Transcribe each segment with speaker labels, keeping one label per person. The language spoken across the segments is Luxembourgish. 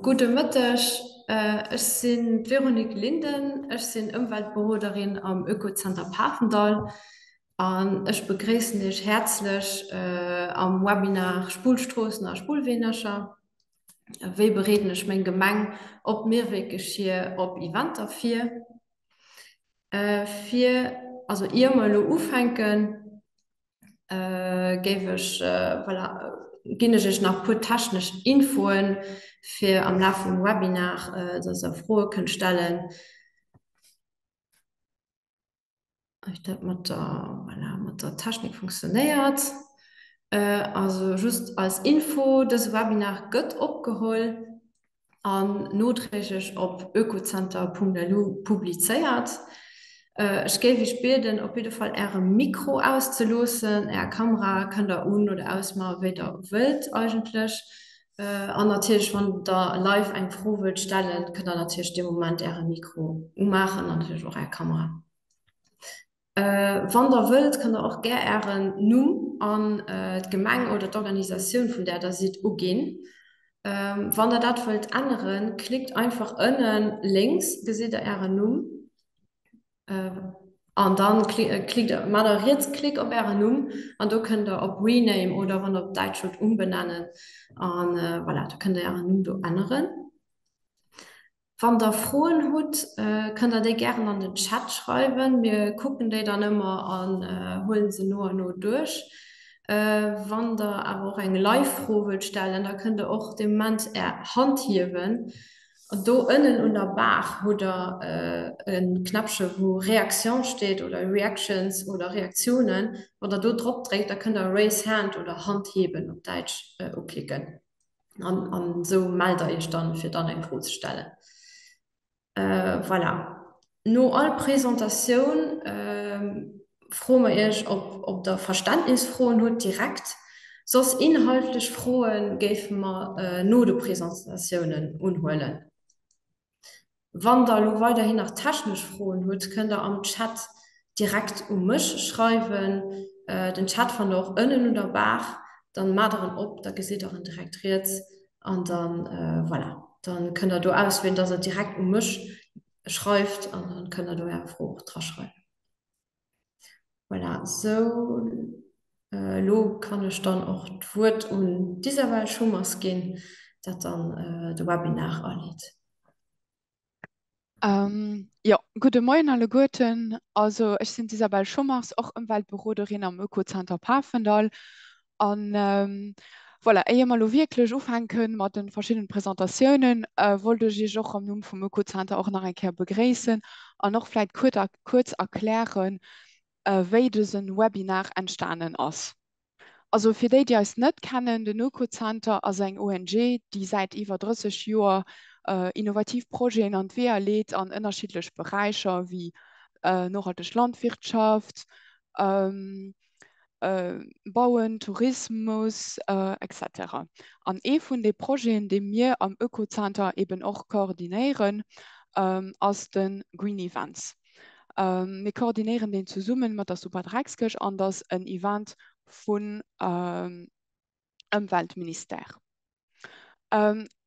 Speaker 1: Gudde Mëtteg, ech sinn d'Véronique Linden, ech sinn Ëmweltberoderin am Oekozenter Pafendall an ech begréissen Iech häerzlech am Webinar Spullstroossen a Spullweenercher. Wéi bereeden ech meng Gemeng op Mehrweggeschier op Eventer vir? Fir, also ier mer elo ufänken, géif ech, voilà, ginn ech Iech nach e puer technesch Infoen, fir am Laf vum Webinar, dass Der Froe kënnt stellen. Ob dat mat der, voilà, mat der Technik funktionéiert. Also just als Info, dëse Webinar gëtt opgeholl. an nodréiglech op oekozenter.lu publizéiert. Ech géif Iech bieden, op jidde Fall Äre Mikro auszeloossen. Är Kamera kënnt Der un oder ausmaachen, wéi Der wëllt eigentlech. An natierlech, wann Der live eng Fro wëllt stellen, kënnt Der natierlech dee Moment Äre Mikro umaachen an natierlech och Är Kamera. Wann der wëllt, kënnt der och gär ären Numm an d'Gemeng oder d'Organisatioun vun där der sidd uginn. Wann der dat wëllt änneren, klickt einfach ënnen lénks, gesitt der ären Numm an dann klickt der, maacht der Rietsklick op ären Numm an do kënnt der op Rename oder wann der op Däitsch hutt Umbenennen an voilà, da kënnt der ären Numm do änneren. Wann der Froen hutt, kënnt der déi gären an den Chat schreiwen. Mir kucken déi dann ëmmer an huelen se no an no duerch. Wann der awer och eng Live-Fro wëllt stellen, da kënnt der och dee Moment är Hand hiewen. Do ënnen un der Baach hutt der e Knäppche wou Réaction steet oder Reactions oder Reaktiounen. Wann der do drop dréckt, da kënnt der Raise Hand oder Hand heben op Däitsch uklicken. An, an esou mellt der iech dann, fir dann eng Fro ze stellen. Äh, voilà. No all Presentatioun äh, froe mer iech, ob, ob der Verständnisfroen hutt direkt. Soss inhaltlech Froe géife mer äh, no de Presentatiounen unhuelen. Wann der elo weiderhin nach technesch Froen hutt, kënnt der am Chat direkt u mech schreiwen. Den Chat fannt der och ënnen un der Baach. Dann maacht der en op, da gesitt der en direkt riets an dann, voilà, dann kënnt der do auswielen, dass der direkt u mech schreift an dann kënnt der do är Fro och draschreiwen. Voilà, sou elo kann ech dann och d'Wuert un d'Isabelle Schummers ginn, dat dann de Webinar aleet.
Speaker 2: Jo, gudde Moien alleguerten. Also ech sinn d'Isabelle Schummers, och Ëmweltberoderin am Oekozenter Pafendall. An voilà, éier mer elo wierklech ufänke mat de verschiddenen Presentatiounen, wollt ech Iech och am Numm vum Oekozenter och nach eng Kéier begréissen an och vläicht kuerz erklären, wéi dëse Webinar entstanen ass. Also fir déi, déi eis net kennen, den Oekozenter ass eng ONG, déi säit iwwer 30 Joer innovativ Projeten an d'Weeër leet an ënnerschiddlech Beräicher wéi nohalteg Landwirtschaft, Bauen, Tourismus, etc. An ee vun de Projeten, dee mir am Oekozenter eben och koordinéieren, ass de Green Events. Mir koordinéieren deen zesumme mat der Superdreckskëscht an dat ass en Event vun Ëmweltministère.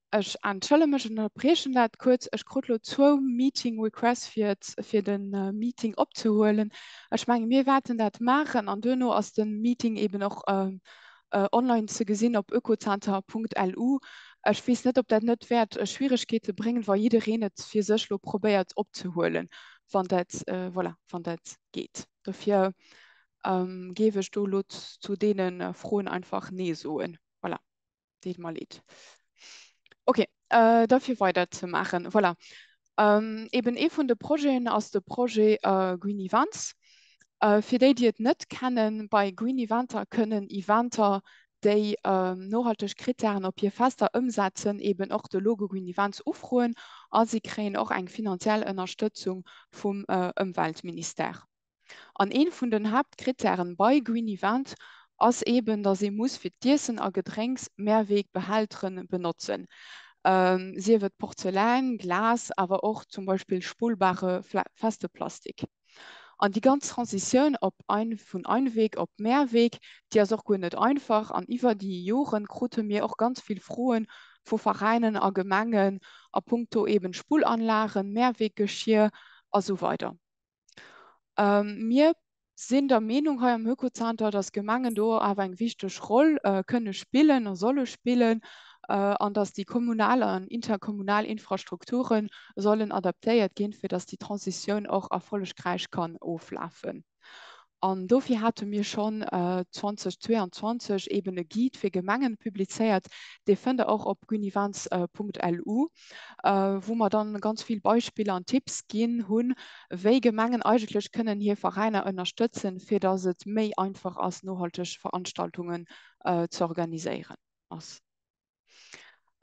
Speaker 2: Ech entschëlle mech, ech ënnerbriechen dat kuerz. Ech krut elo zwou Meeting Requests fir fir de Meeting opzehuelen. Ech menge mir wäerten dat maachen an duerno ass de Meeting eben och online ze gesinn op oekozenter.lu. Ech weess net, ob dat net wäert Schwieregkeete bréngen, wa jiddereen et fir sech elo probéiert opzehuelen, wann dat, voilà, wann dat geet. Dofir géif ech do elo zu deene Froen einfach Nee soen. Voilà. Deet mer leed. Ok, äh, da fir weider ze maachen. Voilà. Ähm, eben ee vun de Projeten ass de Projet äh, Green Events. Äh, fir déi, déi et net kennen, bei Green Eventer kënnen Eventer, déi äh, nohalteg Krittären op hir Fester ëmsetzen, eben och de Logo Green Events ufroen a si kréien och eng finanziell Ënnerstëtzung vum äh, Ëmweltministère. An een vun den Haaptkrittären bei Green Event ass eben, dass ee muss fir d'Iessen a Gedrénks Mehrwegbehälteren benotzen, sief et Porzellan, Glas, awer och zum Beispill spullbare feste Plastik. An déi ganz Transitioun op ein vun Einweg op Mehrweg, déi ass och guer net einfach. An iwwer déi Joren krute mir och ganz vill Froen. vu Veräinen a Gemengen a punkto eben Spullanlagen, Mehrweggeschir a sou weider. Mir sinn der Meenung hei am Oekozenter, dass Gemengen do awer eng wichteg Roll kënne spillen a solle spillen an dass déi kommunal an interkommunal Infrastrukture sollen adaptéiert ginn, fir dass déi Transitioun och erfollegräich kann oflafen. An dofir hate mir schonn 2022 eben e Guide fir Gemengen publizéiert, dee fënnt Der och op guinevents.lu, wou mer dann ganz vill Beispiller an Tipps ginn hunn, wéi Gemengen eigentlech kënnen hir Veräiner ënnerstëtzen, fir dass et méi einfach ass, nohalteg Veranstaltungen ze organiséieren ass.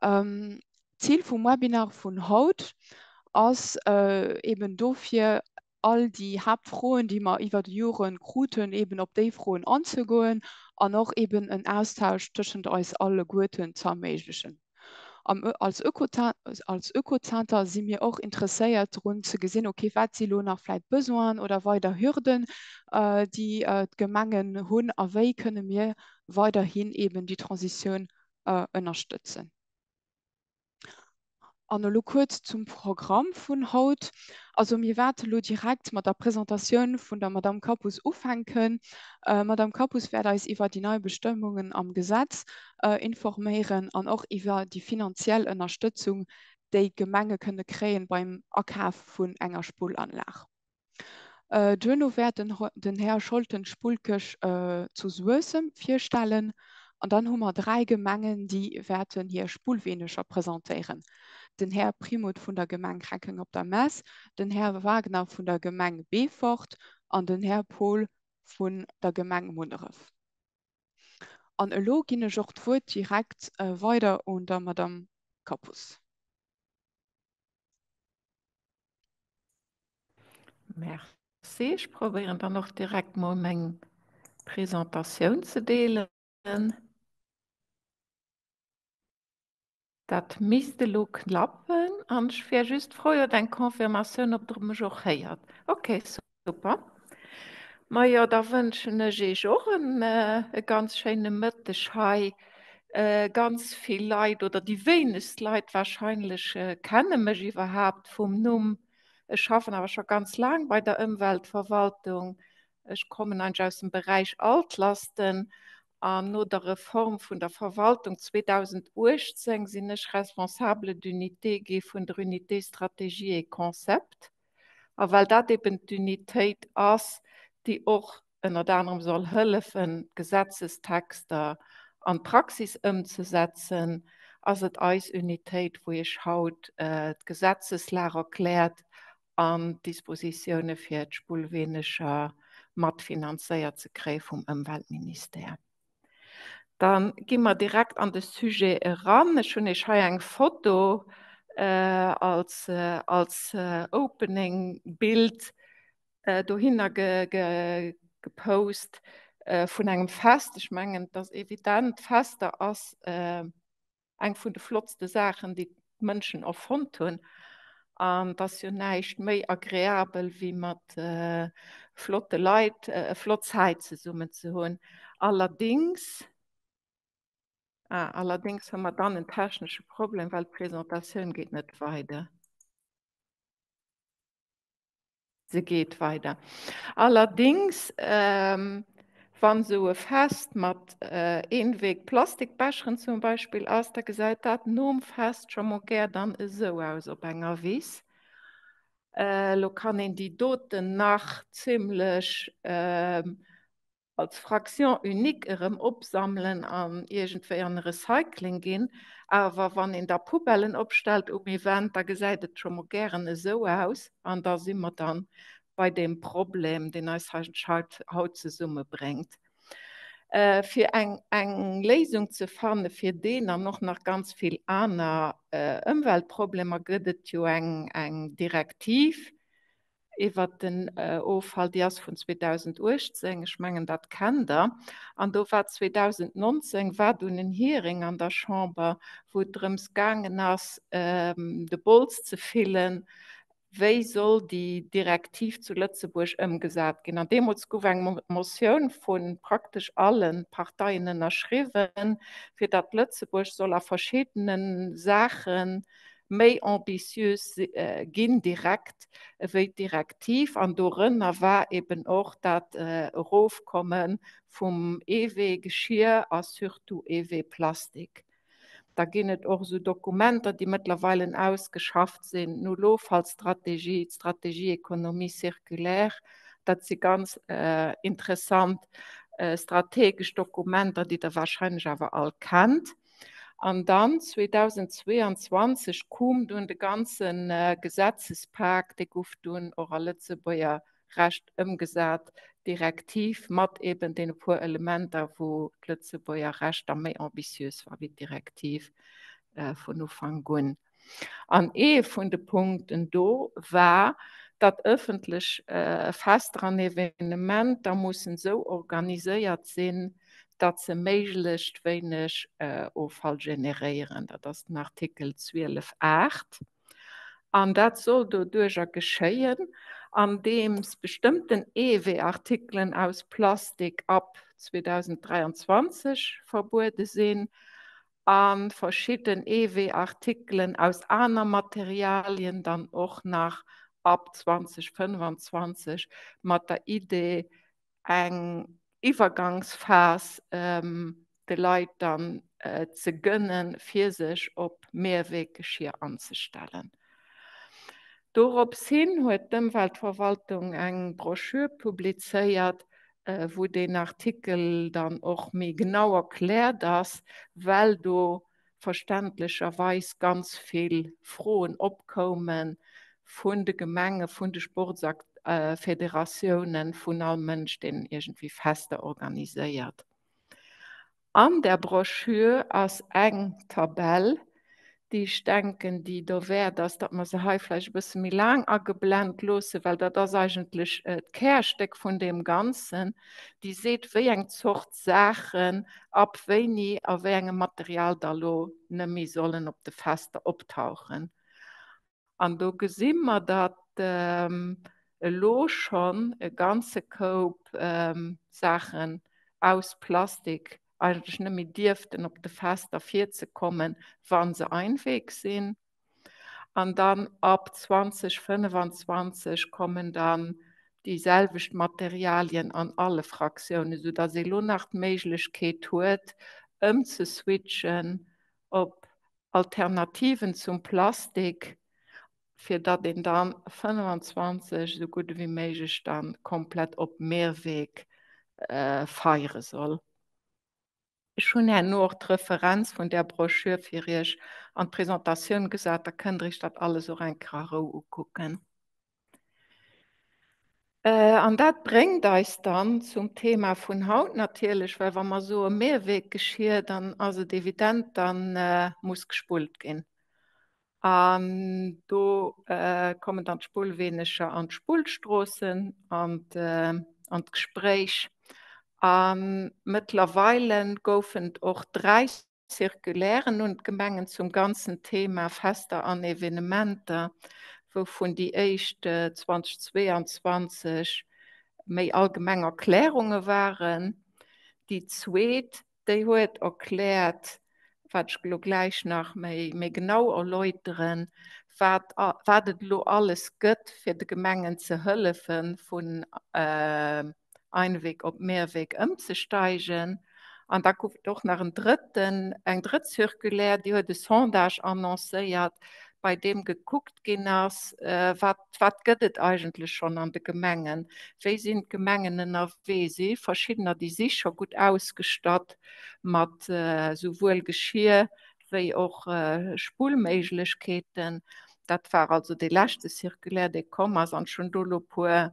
Speaker 2: D'Zil vum Webinar vun haut ass eben dofir, all déi Haaptfroen, déi mer iwwer déi Jore kruten, eben op déi Froen anzegoen an och eben en Austausch tëschent eis alleguerten ze erméiglechen. Als Oekozenter si mir och interesséiert drun ze gesinn, okay, wat si lo nach vläicht Besoinen oder weider Hürden, déi d'Gemengen hunn a wéi kënne mir weiderhin eben déi Transitioun ënnerstëtzen. An elo kuerz zum Programm vun haut. Also mir wäerte elo direkt mat der Presentatioun vun der Madamm Kappus ufänken. D'Madamm Kappus wäert eis iwwer déi nei Bestëmmungen am Gesetz informéieren an och iwwer déi finanziell Ënnerstëtzung, déi d'Gemenge kënne kréien beim Akaf vun enger Spullanlag. Duerno wäert den Här Scholten d'Spullkëscht zu Suessem virstellen an dann hu mer 3 Gemengen, déi wäerten hir Spullweeneger presentéieren, den Här Primoth vun der Gemeng Reckeng op der Mess, den Här Wagner vun der Gemeng Beefort an den Här Paul vun der Gemeng Munneref. An elo ginn ech och d'Wuert direkt weider un der Madamm Kappus.
Speaker 3: Merci. Ech probéieren dann och direkt mol meng Presentatioun ze deelen. Dat misst elo klappen an ech wär just frou iwwer eng Confirmatioun, ob Der mech och héiert. Okay, super. Majo, da wënschen ech Iech och e ganz schéine Mëtteg hei. Ganz vill Leit, oder déi wéinegst Leit wahrscheinlech, kenne mech iwwerhaapt vum Numm. Ech schaffen awer scho ganz laang bei der Ëmweltverwaltung. Ech kommen eigentlech aus dem Beräich Altlasten an no der Reform vun der Verwaltung 2018 sinn ech Responsable d'unité gi vun der Unité Stratégie et Concept. A well dat eben d'Unitéit ass, déi och ënnert anerem soll hëllefen, d'Gesetzestexter an d'Praxis ëmzesetzen, ass et eis Unitéit, wou Iech haut d'Gesetzeslag erkläert an d'Dispositioune fir d'Spullweeneger matfinanzéiert ze kréie vum Ëmweltministère. Da gi mer direkt an de Sujet eran. Ech hunn Iech hei eng Foto als, als Opening-Bild dohinner gepost vun engem Fest. Ech mengen, et ass evident, Fester ass eng vun de flottste Saachen, déi d'Mënschen erfonnt hunn. An et ass jo näischt méi agreabel, wéi mat flotte Leit e flott Zäit zesummen ze hunn. Allerdéngs, ah, allerdéngs hu mer dann en technesche Problem, well d'Presentatioun geet net weider. Se geet weider. Allerdéngs, wann esou e Fest mat Eenweg-Plastikbecheren zum Beispill ass, da gesäit dat nom Fest scho mol gär dann esou aus op enger Wiss. Elo kann een déi doten nach zimlech als Fraction unique erëm opsammelen an iergendwéi an e Recycling ginn. Awer wann een da Poubellen opstellt um Event, da gesäit et scho mol gären esou aus. An da si mer dann bei deem Problem, deen eis haut, haut zesummebréngt. Fir eng, eng Léisung ze fanne fir deen an och nach ganz vill aner Ëmweltproblemer gëtt et jo eng, eng Direktiv, iwwert den Offall, déi ass vun 2018, ech mengen dat kennt Der, an do war 2019 war dunn en Hearing an der Chamber, wou et drëms gaangen ass, de Bols ze fillen, Wéi soll déi Direktiv zu Lëtzebuerg ëmgesat ginn? An deemools gouf eng Motioun vu praktesch alle Parteien ënnerschriwwen, fir datt Lëtzebuerg soll a verschiddene Saache méi ambitiös ginn direkt ewéi d'Direktiv. An dorënner war eben och dat Erofkomme vum Eeweegeschier a surtout Eeweeplastik. Da ginn et och esou Dokumenter, déi mëttlerweilen ausgeschafft sinn, d'Null-Offall-Strategie, d'Stratégie économie circulaire. Dat si ganz interessant strategesch Dokumenter, déi Der wahrscheinlech awer all kennt. An dann 2022 koom dunn de ganze Gesetzespak, dee gouf dunn och a Lëtzebuerger Recht ëmgesat, d'Direktiv mat eben deene puer Elementer, wou d'Lëtzebuerger Recht da méi ambitiös war wéi d'Direktiv vun Ufank un. An ee vun de Punkten do war, datt ëffentlech Fester an Evenementer mussen esou organiséiert sinn, datt se méiglechst wéineg Offall generéieren. Dat ass den Artikel 12 art. An dat soll doduerjer geschéien, andeems bestëmmten Eeweeartikelen aus Plastik ab 2023 verbuede sinn a verschidden Eeweeartikelen aus aner Materialien dann och nach ab 2025, mat der Idee, eng Iwwergangsphas de Leit dann ze gënnen, fir sech op Mehrweggeschir anzestellen. Dorops hin huet d'Ëmweltverwaltung eng Broschür publizéiert, wou deen Artikel dann och méi genau erkläert ass, well do verständlecherweis ganz vill Froen opkoume vun de Gemenge, vun de Sportsfederatiounen, vun all Mënsch, deen iergendwéi Fester organiséiert. An där Broschür ass eng Tabell, déi ech denken, déi dowäert ass, datt mer se hei vläicht e bësse méi laang ageblent loossen, well dat ass eigentlech d'Kärstéck vun deem Ganzen, déi seet, wéi eng Zort Saachen ab wéini a wéi engem Material da lo net méi sollen op de Fester optauchen. An do gesi mer, datt elo schonn e ganze Koup Saachen aus Plastik eigentlech net méi dierften op de Fester virzekommen, wa se Einweg sinn. An dann ab 2025 kommen dann déi selwecht Materialien an alle Fraktiounen, soudass ee lo nach d'Méiglechkeet huet, ëmzeswitchen op Alternativen zum Plastik, fir datt een dann 25 esou gutt ewéi méiglech dann komplett op Mehrweg feiere soll. Ech hunn herno och d'Referenz vun där Broschür fir Iech an d'Presentatioun gesat, da kënnt Der Iech dat alles och eng Kéier a Rou ukucken. An dat bréngt eis dann zum Thema vun haut natierlech, well wa mer soe Mehrweggeschir, dann ass et evident, da muss gespullt ginn. An do kommen dann d'Spullweenecher an d'Spullstroossen an d'Gespréich. A mëttlerweile goufen et och 3 Circulairen un d'Gemengen zum ganzen Thema Fester an Evenementer, wouvun déi éischt 2022 méi allgemeng Erklärunge waren. Déi zweet Déi huet erkläert, wat ech elo gläich nach méi, méi genau erläuteren, wat, wat et elo alles gëtt, fir de Gemengen ze hëllefen, vun Einweg op Mehrweg ëmzesteigen. An da gouf et och nach en drëtten, eng drëtt Circulaire, déi huet e Sondage annoncéiert, bei deem gekuckt ginn ass, wat, wat gëtt et eigentlech schonn an de Gemengen, wéi sinn d'Gemengen ënnerwee. Si verschiddener, déi si scho gutt ausgestatt mat souwuel Geschir wéi och Spullméiglechkeeten. Dat war also dee leschte Circulaire, dee komm ass. An ech hunn do elo e puer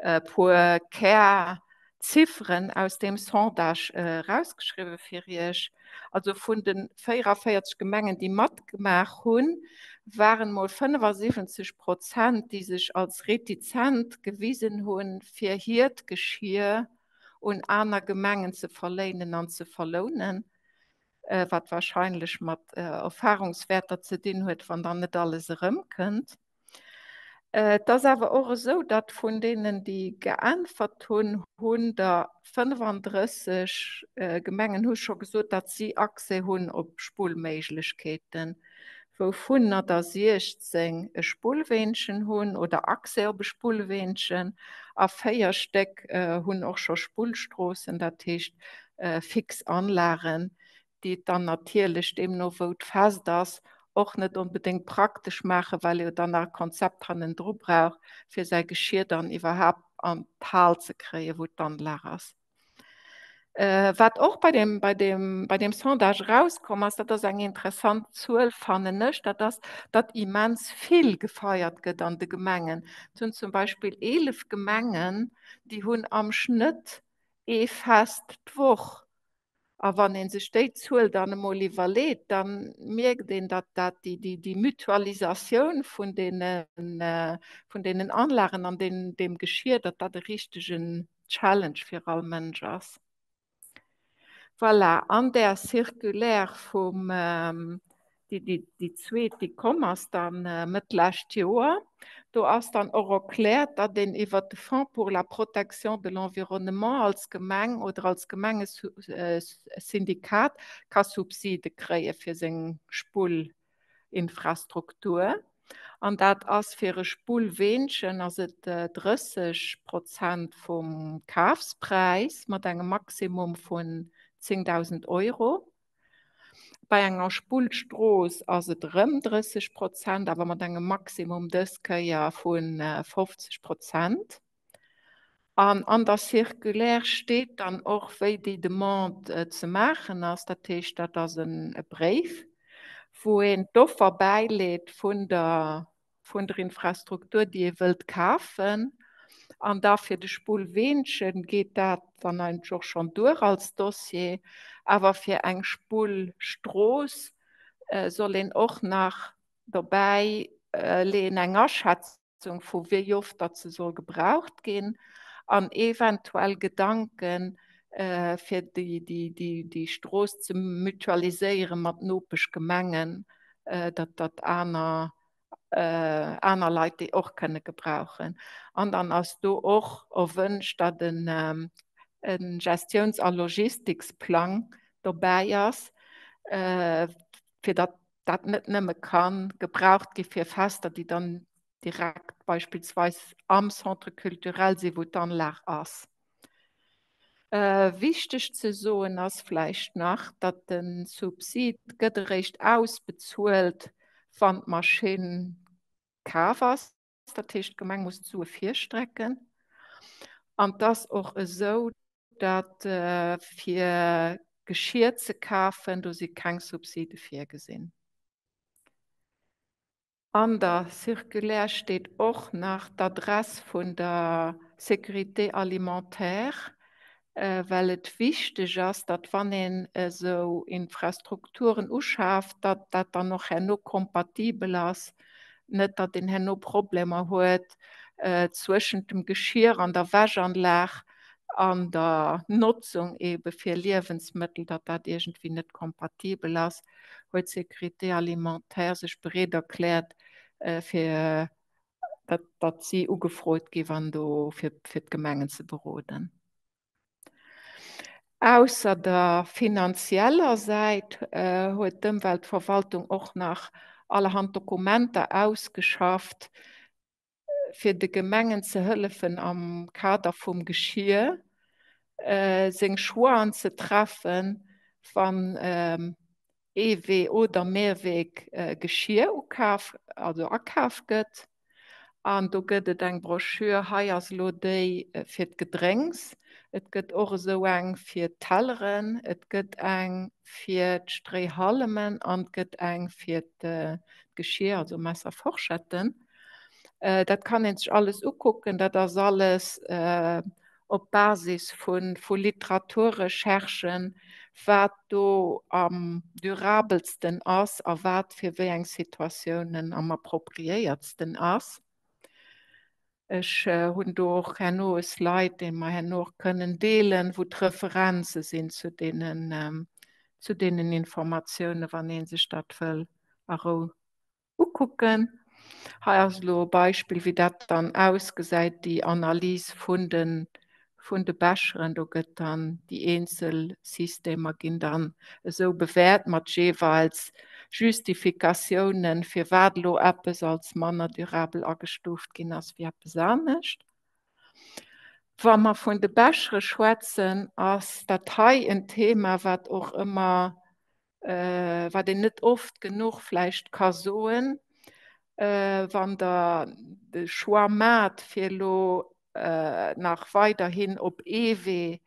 Speaker 3: e puer Kärzifferen aus deem Sondage erausgeschriwwe fir Iech. Also vun de 44 Gemengen, déi matgemaach hunn, waren mol 75 Prozent, déi sech als retizent gewisen hunn, fir hiert Geschir un aner Gemengen ze verléinen an ze verlounen, wat warscheinlech mat Erfahrungswäerter ze dinn huet, wann dann net alles erëmkënnt. Et ass awer och esou, datt vun deenen, déi geäntwert hunn, hunn der 35 Gemengen hu scho gesot, datt si Accès hunn op Spullméiglechkeeten, wouvunner der 16 e Spullweenchen hunn oder Accès op e Spullweenchen a 4 Stéck hunn och scho Spullstroossen, dat heescht fix Anlagen, déi et dann natierlech, deemno wou d'Fest ass, och net onbedéngt praktesch maachen, well e jo dann nach e Konzept hannendru brauch, fir säi Geschir dann iwwerhaapt an d'Hal ze kréien, wou d'Anlag ass. Wat och bei deem, bei deem, bei deem Sondage erauskomm ass, dat ass eng interessant Zuel, fannen ech, dat ass, datt immens vill gefeiert gëtt an de Gemengen. Et hunn zum Beispill 11 Gemengen, déi hunn am Schnëtt ee Fest d'Woch. A wann ee sech déi Zuel dann emol iwwerleet, da mierkt een, datt dat déi Mutualisatioun vun deenen Anlagen an deem Geschir, datt dat e richtegen Challenge fir all Mënsch ass. Voilà, an där Circulaire vum déi zweet, déi komm ass dann Mëtt lescht Joer, do ass dann och erkläert, datt een iwwert de Fonds pour la protection de l'environnement als Gemeng oder als Gemengesyndikat ka Subside kréie fir seng Spullinfrastruktur. An dat ass fir e Spullweenchen ass et 30 Prozent vum Kafspräis mat engem Maximum vun 10.000 Euro. Bei enger Spullstrooss ass et erëm 30 Prozent, awer mat engem Maximum dës Kéier vu 50 Prozent. An an der Circulaire steet dann och, wéi déi Demande ze maachen ass. Dat heescht, dat ass e Bréif, wou een d'Offer bäileet vun der vun der Infrastruktur, déi ee wëllt kafen. An da fir de Spullweenchen geet dat dann eigentlech och schonn duer als Dossier. Awer fir eng Spullstrooss soll een och nach dobäi leeën eng Aschätzung vu wéi oft datt se soll gebraucht ginn an eventuell Gedanken, fir déi Strooss ze mutualiséiere mat Nopeschgemengen, datt datt aner aner Leit déi och kënne gebrauchen. An dann ass do och erwënscht, datt en Gestiouns a Logistiksplang dobäi ass, fir datt dat net nëmme ka gebraucht gi fir Fester, déi dann direkt beispillsweis am Centre culturel sinn, wou d'Anlag ass. Wichteg ze soen ass vläicht nach, datt de Subsid gëtt eréischt ausbezuelt, wann d'Maschinn kaf ass. Dat heescht, d'Gemeng muss d'Sue virstrecken. An et ass och esou, datt fir Geschir ze kafen, do si keng Subside virgesinn. An der Circulaire steet och nach d'Adress vun der Sécurité alimentaire, well et wichteg ass, datt wann een esou Infrastrukturen uschaaft, datt dat dann och herno kompatibel ass, net datt een herno Problemer huet zwëschent dem Geschir an der Wäschanlag an der Notzung eebe fir Liewensmëttel, datt dat iergendwéi net kompatibel ass. huet d'Sécurité alimentaire sech bereet erkläert, fir datt si ugefrot gi wann do fir d'Gemengen ze beroden. Ausser der finanzieller Säit huet d'Ëmweltverwaltung och nach allerhand Dokumenter ausgeschafft, fir de Gemengen ze hëllefen am Kader vum Geschir seng Choixen ze treffen, wann Eewee oder Mehrweg Geschir ukaf, also akaf gëtt. An do gëtt et eng Broschür, hei ass elo déi fir d'Gedrénks, et gëtt och esou eng fir d'Telleren, et gëtt eng fir d'Stréihallemen an et gëtt eng fir d'Geschir, also Messer, Forschetten. Dat kann een sech alles ukucken. Dat ass alles op Basis vu Literaturrecherchen, wat do am durabelsten ass a wat fir wéi eng Situatiounen am appropriéiertsten ass. Ech hunn do och herno e Slide, dee mer herno och kënnen deelen, wou d'Referenze sinn zu deenen, zu deenen Informatiounen, wann ee sech dat wëll a Rou ukucken. Hei ass elo e Beispill, wéi dat dann ausgesäit, déi Analys vun de, vun de Becheren. Do gëtt dann déi eenzel Systemer ginn dann esou bewäert mat jeeweils Justifikatiounen, firwat elo eppes als manner durabel agestuuft ginn ass wéi eppes anescht. Wa mer vun de Bechere schwätzen, ass dat hei en Thema, wat och ëmmer wat een net oft genuch vläicht ka soen, wann Der de Choix maacht, fir elo nach weiderhin op Eewee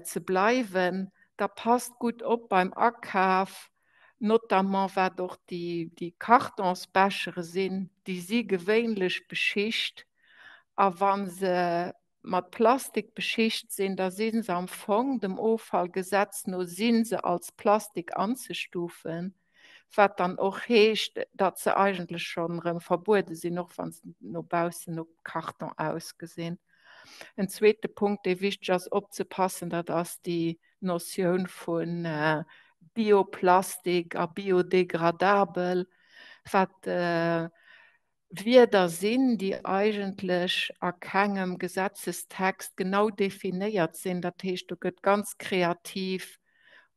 Speaker 3: ze bleiwen, da passt gutt op beim Akaf, notamment wat och déi Kartonsbechere sinn, déi si gewéinlech beschicht a wa se mat Plastik beschicht sinn, da si se am Fong, dem Offallgesetz no, si se als Plastik anzestufen, wat dann och heescht, datt se eigentlech schonn erëm verbuede sinn, och wa se no baussen no Karton ausgesinn. En zweete Punkt, dee wichteg ass opzepassen, dat ass déi Notioun vu Bioplastik a biodegradabel, wat Wierder sinn, déi eigentlech a kengem Gesetzestext genau definéiert sinn. Dat heescht, do gëtt ganz kreativ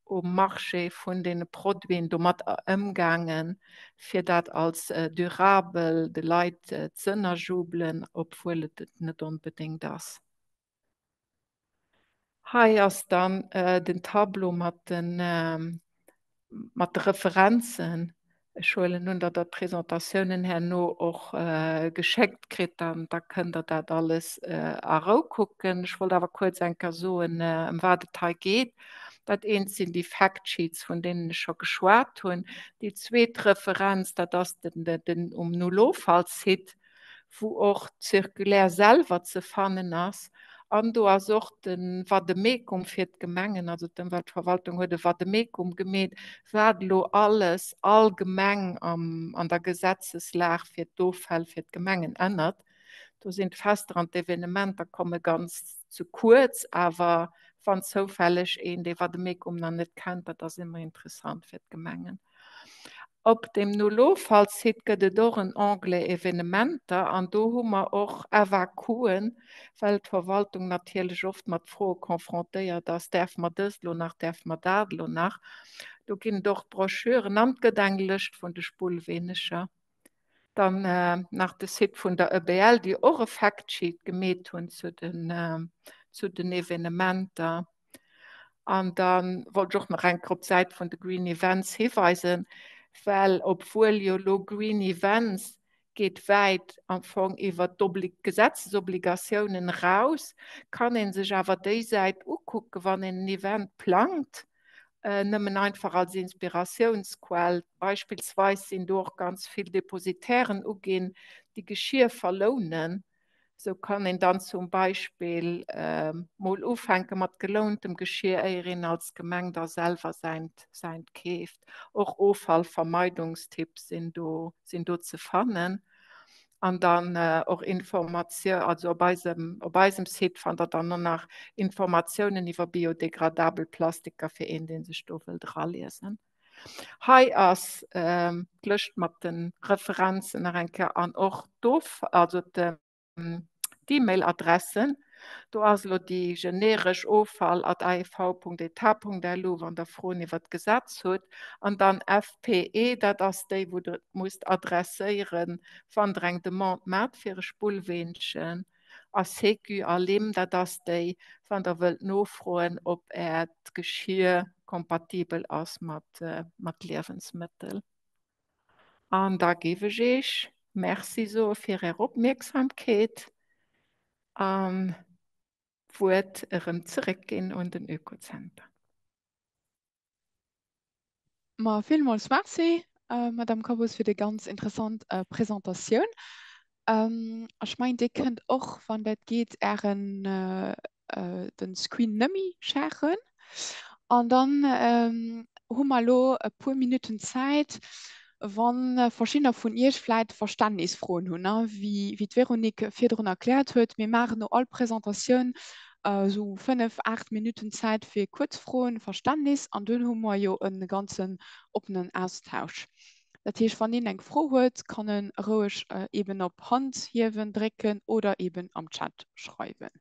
Speaker 3: um Marché vun deene Produiten domat ëmgaangen, fir dat als durabel de Leit z'ënnerjubelen, obwuel et et net onbedéngt ass. Hei ass dann den Tableau mat de mat de Referenzen. Ech huelen un, datt Der d'Presentatiounen herno och geschéckt kritt, dann da kënnt Der dat alles a Rou kucken. Ech wollt awer kuerz eng Kéier soen, ëm wat et hei geet. Dat eent sinn déi Factsheets, vun deenen ech scho geschwat hunn. Déi zweet Referenz, dat ass den den um Null-Offall-Site. wou och d'Circulaire selwer ze fannen ass. An do ass och de Vademecum fir d'Gemengen, also d'Ëmweltverwaltung huet e Vademecum gemeet, wat elo alles allgemeng an der Gesetzeslag fir d'Offäll fir d'Gemengen ännert. Do sinn d'Fester an d'Evenementer komme ganz ze kuerz, awer wann zoufälleg een dee Vademecum nach net kennt, dat ass ëmmer interessant fir d'Gemengen. Op dem Null-Offall-Site gëtt et och en Onglet Evenementer an do hu mer och FAQen, well d'Verwaltung natierlech oft mat Froe confrontéiert ass, Däerfe mer dëst elo nach, däerfe mer dat elo nach? Do ginn et och Broschüren an et gëtt eng Lëscht vun de Spullweeneger. Dann nach de Site vun der EBL, déi och e Factsheet gemeet hunn zu den, zu den Evenementer. An da wollt ech och nach eng Kéier op d'Säit vun de Green Events hiweisen, well obwuel jo elo Green Events geet wäit am Fong iwwert d'Gesetzesobligatiounen eraus, kann ee sech awer déi Säit ukucken, wann een en Event plangt, nëmmen einfach als Inspiratiounsquell. Beispillsweis sinn do och ganz vill Depositairen uginn, déi Geschir verlounen. Sou kann een dann zum Beispill mol ufänke mat gelountem Geschir, éier een als Gemeng da selwer säint säint keeft. Och Offallvermeidungstipps sinn do sinn do ze fannen. An dann och Informatio also op eisem op eisem Site fannt der dann och nach Informatiounen iwwer biodegradabel Plastiker fir een, dee sech do wëllt eraliesen. Hei ass d'Lëscht mat de Referenzen nach eng Kéier an och d'Of also d'E-Mail-Adressen. Do ass elo déi generesch offall at aev.etat.lu, wann Der Froen iwwer d'Gesetz hutt. An dann FPE, dat ass déi, wou Der et musst adresséieren, wann Der eng Demande maacht fir e Spullweenchen. A Sécu a Lim, dat ass déi, wann Der wëllt nofroen, ob Äert Geschir kompatibel ass mat, mat Liewensmëttel. An da géif ech Iech Merci soe fir Är Opmierksamkeet an d'Wuert erëm zeréckginn un den Oekozenter.
Speaker 2: Ma villmools Merci, Madame Corpus, fir déi ganz interessant Presentatioun. Ech mengen, Dir kënnt och, wann dat geet, Ären den Screen nëmmi sharen. An dann hu mer elo e puer Minutten Zäit, wa verschiddener vun Iech vläit Verständnisfroen hunn. Wéi d'Véronique virdrun erkläert huet, mir maachen no all Presentatioun esou 5, 8 Minutten Zäit fir kuerz Froen, Verständnis an dunn hu mer jo e ganzen oppenen Austausch. Dat heescht, wann een eng Fro huet, kann en roueg eben op Hand hiewen drécken oder eben am Chat schreiwen.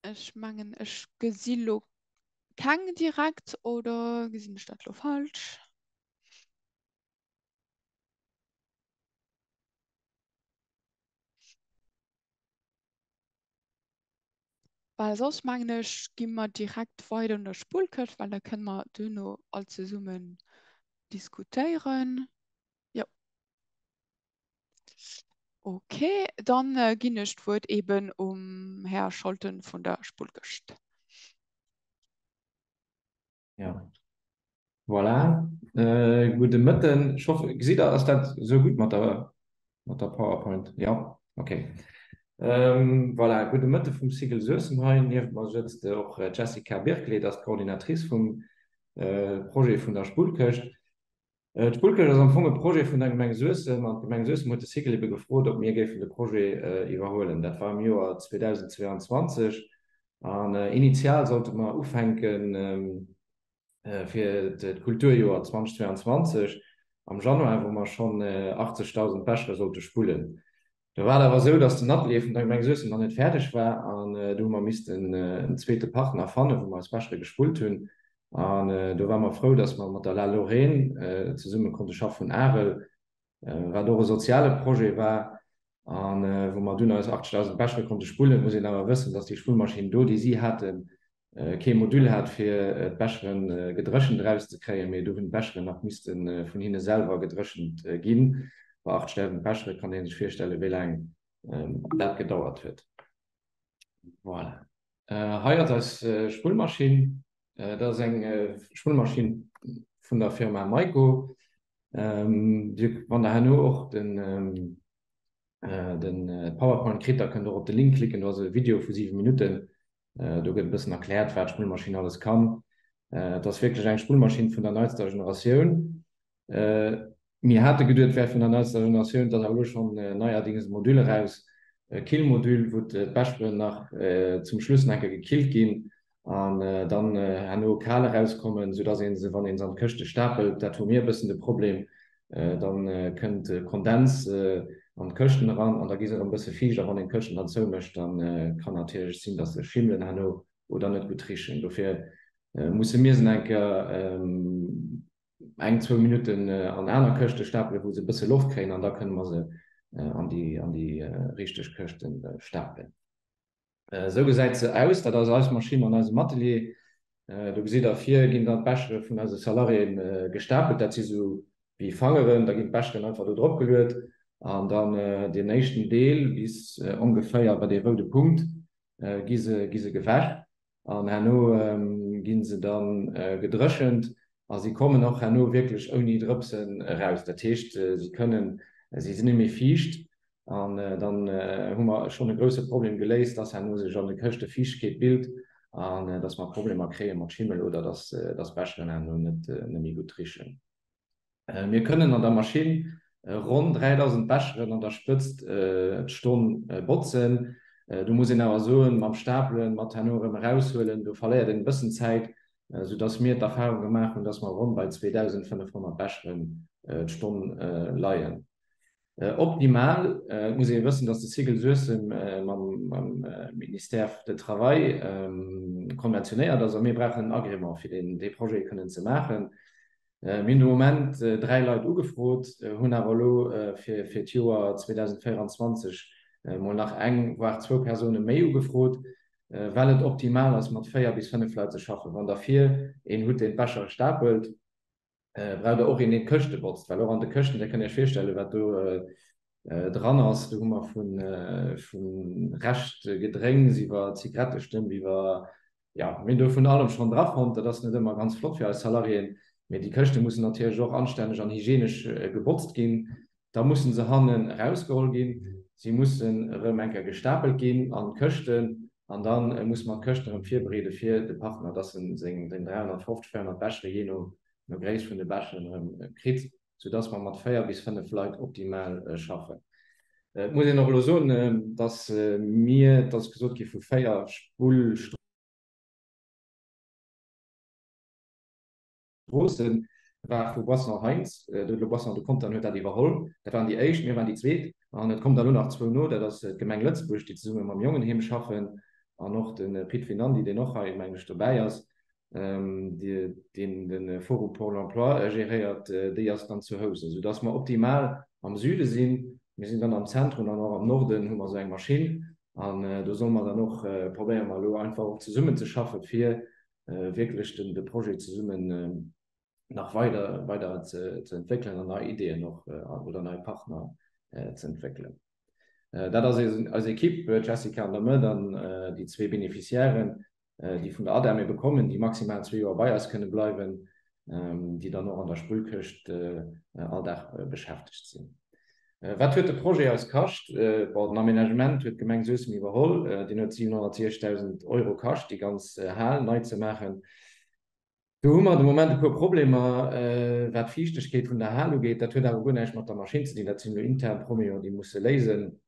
Speaker 2: Ech mengen, ech gesi lo keng direkt, oder gesinn ech dat lo falsch? Well soss mengen ech, gi mer direkt weider un der Spullkëscht, well da kënne mer duerno all zesummen diskutéieren. Jo. Okay, dann ginn ech d'Wuert eben um Här Scholten vun der Spullkëscht.
Speaker 4: Ja. Voilà. Äh, gudde Mëtten. Ech hoffe, gesitt Der, ass dat esou gutt mat der, mat der PowerPoint? Ja, okay. Ähm, voilà, gudde Mëtte vum Sigel Suessem hei. Nieft mer sëtzt och d'Jessica Birklé, dat ass d'Coordinatrice vum äh, Projet vun der Spullkëscht. D'Spullkëscht ass am Fong e Projet vun der Gemeng Suessem an d'Gemeng Suessem huet de Cycle ebe gefrot, ob mir géifen de Projet iwwerhuelen. Dat war am Joer 2022 an initial sollte mer ufänke fir d'Kulturjoer 2022 am Januar, wou mer schonn 80.000 Bechere sollte spullen. Do war et awer esou, dass den Atelier vun der Gemeng Suessem nach net fäerdeg war an do hu mer missten en zweete Partner fannen, wou mer eis Bechere gespullt hunn. An do ware mer frou, dass mer mat der La Lorraine zesumme konnte schaffen vun Arel, wat och e soziale Projet war a wou mer dunn eis 80.000 Bechere konnte spullen. Et muss een awer wëssen, dass déi Spullmaschinn do, déi si haten, kee Module hat fir d'Becheren gedréchent erauszekréien, mee do hunn d'Becheren nach misste vun hinne selwer gedréchent ginn. Bei 8.000 Bechere kann ee sech virstellen, wéi laang dat gedauert huet. Voilà. Hei ass eis Spullmaschinn. Dat ass eng Spullmaschinn vun der Firma Maico. Dir, wann Der herno och den de PowerPoint kritt, da kënnt Der och op de Link klicken. Do ass e Video vu 7 Minutten, Do gëtt e bëssen erkläert, wat d'Spullmaschinn alles kann. Et ass wierklech eng Spullmaschinn vun der neitster Generatioun. Mir hate geduet, et wär vun der neitster Generatioun. Et ass awer elo schonn neierdings e Module eraus, e Killmodule, wou d'Becheren nach zum Schluss nach eng Kéier gekillt ginn an dann herno kal erauskommen, soudass ee se, wann ee se an d'Këschte stapelt, dat hu mir e bëssen de Problem, Dann kënnt Kondens an d'Këschten eran an da gi se erëm bësse fiicht a wann een d'Këschten dann zoumécht, da kann natierlech sinn, dass se schimmelen herno oder net gutt richen. Dofir musse mir se eng Kéier eng, zwou Minutten an aner Këschte stapelen, wou se e bësse Loft kréien an da kënne mer se an déi an déi richteg Këschte stapelen. Esou gesäit se aus. Dat ass eis Maschinn an eisem Atelier. Do gesitt der, vir ginn dann d'Bechere vun eise Salariéen gestapelt. Dat si sou wéi Fangeren. Da ginn d'Becheren einfach do drop geluet an dann deen éischten Deel bis ongeféier bei dee roude Punkt gi se, gi se gewäsch an herno gi se da gedréchent a si kommen och herno wierklech ouni Drëpsen eraus. Dat heescht, si kënnen, si sinn net méi fiicht An dann hu mer schonn e grouse Problem geléist, dass herno sech an de Këschte Fiichtegkeet bilt an dass mer Problemer kréie mat Schimmel oder dass d'Becheren herno net méi gutt richen. Mir kënnen an der Maschinn ronn 3.000 Becheren an der Spëtzt d'Stonn botzen. Do muss een awer soen, mam Stapelen, mat herno erëm eraushuelen, do verléiert een e bëssen Zäit, soudass mir d'Erfahrung gemaach hunn, dass mer ronn bei 2.500 Becheren d'Stonn leien. Optimal, et muss ee wëssen, datt de Cycle Suessem mam Ministère de Travail konventionéiert ass a mir brauchen en Agrément, fir dee Projet kënnen ze maachen. Mir hunn de Moment 3 Leit ugefrot, hunn awer elo fir d'Joer 2024 mol nach eng, voire zwou Persoune méi ugefrot, well et optimal ass, mat 4 bis 5 Leit ze schaffen. Wann Der vir een hutt, deen d'Bechere stapelt, braucht der och een, deen d'Këschte botzt, well och an de Këschten, Dir kënnt Iech virstellen, wat do dran ass, do hu mer vu Reschtgedrénks iwwer Zigarettestëmp, iwwer, jo, mir hunn do vun allem schonn dra fonnt. Dat ass net ëmmer ganz flott fir eis Salariéen, mee déi Këschte mussen natierlech och anstänneg an hygienesch gebotzt ginn. Da mussen se hannen erausgeholl ginn, si mussen erëm eng Kéier gestapelt ginn an d'Këschten an da musse mer d'Këschten erëm virbereede fir de Partner, dass en seng 350, 400 Bechere jee no Gréisst vun de Becheren erëm kritt, soudass mer mat 4 bis 5 Leit optimal schaffen. Et muss een och elo soen, dass mir, et ass gesot gi vu 4 Spullstroossen, war vu Boisson Heintz, do huet elo Boisson de Contern huet dat iwwerholl. Dat waren déi éischt, mir waren déi zweet an et kommen der elo nach zwou no, dat ass d'Gemeng Lëtzebuerg, déi zesumme mam Jongenheem schaffen an och de Pit Vinandy, deen och hei, mengen ech, dobäi ass. deen de Forum pour l'emploi geréiert, déi ass dann zu Housen, soudass mer optimal am Süde sinn. Mir sinn dann am Zentrum an och am Norden hu mer esou eng Maschinn an do solle mer dann och, probéiere mer elo einfach och zesummen ze schaffen, fir wierklech de Projet zesummen nach weider weider ze entwéckelen an nei Ideeën och oder nei Partner ze entwéckelen. Dat ass eis Equipe, d'Jessica an der Mëtt an déi zwee Beneficiairen, déi vun der ADEM ebe kommen, déi maximal zwee Joer bei eis kënne bleiwen, déi dann och an der Spullkëscht all Dag beschäftegt sinn. Wat huet de Projet eis kascht? Bon, den Aménagement huet d'Gemeng Suessem iwwerholl. Deen huet 760.000 Euro kascht, déi ganz Hal nei ze maachen. Do hu mer de Moment e puer Problemer, wat d'Fiichtegkeet vun der Hal ugeet. Dat huet awer guer näischt mat der Maschinn ze dinn. Dat sinn elo intern Problemer, déi musse léisen.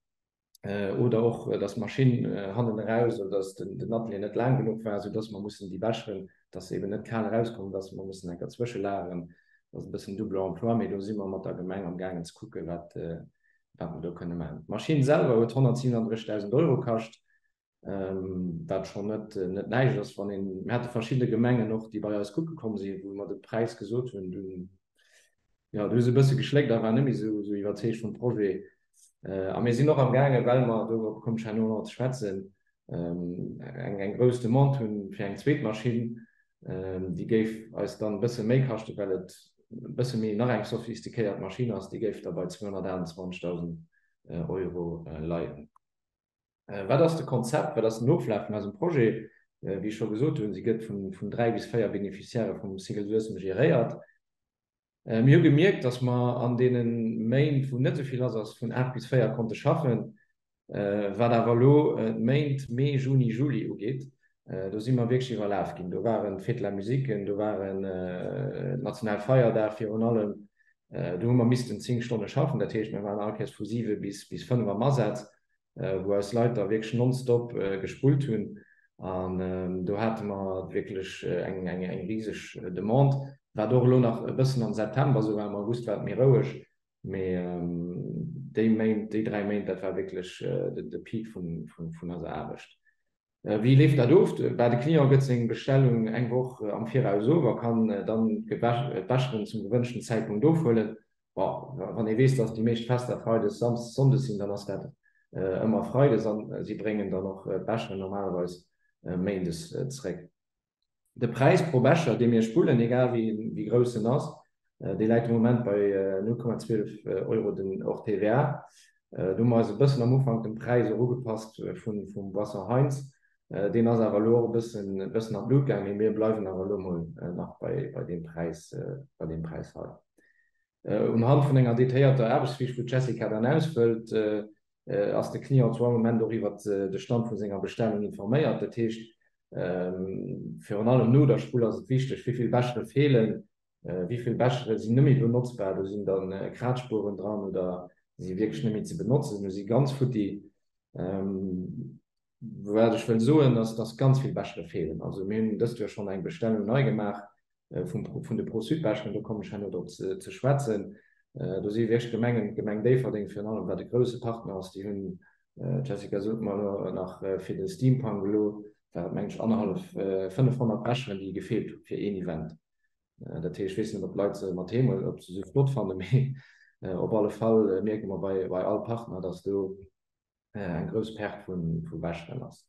Speaker 4: Oder och, dass d'Maschinn hannen eraus oder dass den Atelier net laang genuch war, soudass mer mussen déi Becheren, dass se eben net kal erauskommen, dass mer mussen enker zwëschelageren. Dat ass e bëssen double emploi, mee do si mer mat der Gemeng am gaangen ze kucken, wat mer do kënne maachen. D'Maschinn selwer huet 137.000 Euro kascht, wat schonn net net näischt ass, wann een, mir hate verschidde Gemengen och, déi bei eis kucke komm sinn, wou mer de Präis gesot hunn, dunn, jo, du hu se e bësse geschléckt a waren net méi esou esou iwwerzeegt vum Projet. A mir sinn och am gaangen, well mer, dorop komme ech herno nach ze schwätzen, eng eng grouss Demande hunn fir eng zweet Maschinn, déi géif eis dann e bësse méi kaschten, well et e bësse méi nach eng sophistiquéiert Maschinn ass, déi géif da bei 228.000 Euro leien. Wat ass de Konzept, wat ass den Oflaf vun eisem Projet? Wéi ech scho gesot hunn, si gëtt vun 3 bis 4 Beneficiairë vum Cycle Suessem geréiert. Mir hu gemierkt, datt mer an deene Méint, wou net esou vill lass ass, vun 8 bis 4 konnte schaffen. Wat awer elo d'Méint Mee, Juni, Juli ugeet, do si mer wierklech iwwerlaf ginn. Do waren d'Fête de la Musique, do waren d'Nationalfeierdag virun allem. Do hu mer missten 10 Stonne schaffen. Dat heescht, mir waren all Kéiers vu 7 bis 5 am Asaz. wou eis Leit da wierklech nonstop gespullt hunn an do hate mer wierklech eng eng riseg Demande, wat och elo nach e bëssen am September esou war, am August war et méi roueg, mee déi Méint, déi 3 Méint, dat war wierklech de Peak vun eiser Aarbecht. Wéi leeft dat of? Bah, de Client gëtt seng Bestellung eng Woch am Viraus of a kann dann d'Becheren zum gewënschten Zäitpunkt ofhuelen. Bon, wann ee weess, dass déi meescht Fester freides, samsdes, sonndes sinn, dann ass dat ëmmer freides an si bréngen dann och d'Becheren normalerweis méindes zréck. De Präis pro Becher, dee mir spullen, egal wéi grouss en ass, dee läit de Moment bei 0,12 Euro den hors TVA. Do hu mer eis e bëssen am Ufank dem Präis och ugepasst vum Boisson Heintz. Deen ass awer elo och e bëssen bëssen an d'Lut gaang, mee mir bleiwen awer elo emol nach bei deem Präis, bei deem Präis hei. Unhand vun enger detailléierter Aarbechtsfiche, wou d'Jessica dann ausfëllt, ass de Client zu all Moment och iwwert de Stand vu senger Bestellung informéiert. Dat heescht, virun allem no der Spull ass et wichteg, wéi vill Bechere feelen, wéi vill Bechere sinn net méi benotzbar, do sinn da Kraatspueren dran oder si wierklech net méi ze benotzen, do si ganz futti. Wat ech wëll soen, ass, dass ganz vill Bechere feelen. Also mir hunn dëst Joer schonn eng Bestellung nei gemaach vum, vun de Pro-Sud-Becheren, do kommen ech herno drop ze, ze schwätzen. Do si wierklech Gemengen, d'Gemeng Déifferdeng virun allem, wat e grouse Partner ass, déi hunn, d'Jessica sot mer elo nach, fir de Steampunk elo war et meng ech annerhallef, 500 Becheren, déi gefeelt hu fir een Event. Dat heescht, ech weess net, ob d'Leit se mat heem huelen, ob se se flott fannen, mee op alle Fall mierke mer bei, bei all Partner, dass do eng grouss Perte vu Becheren ass.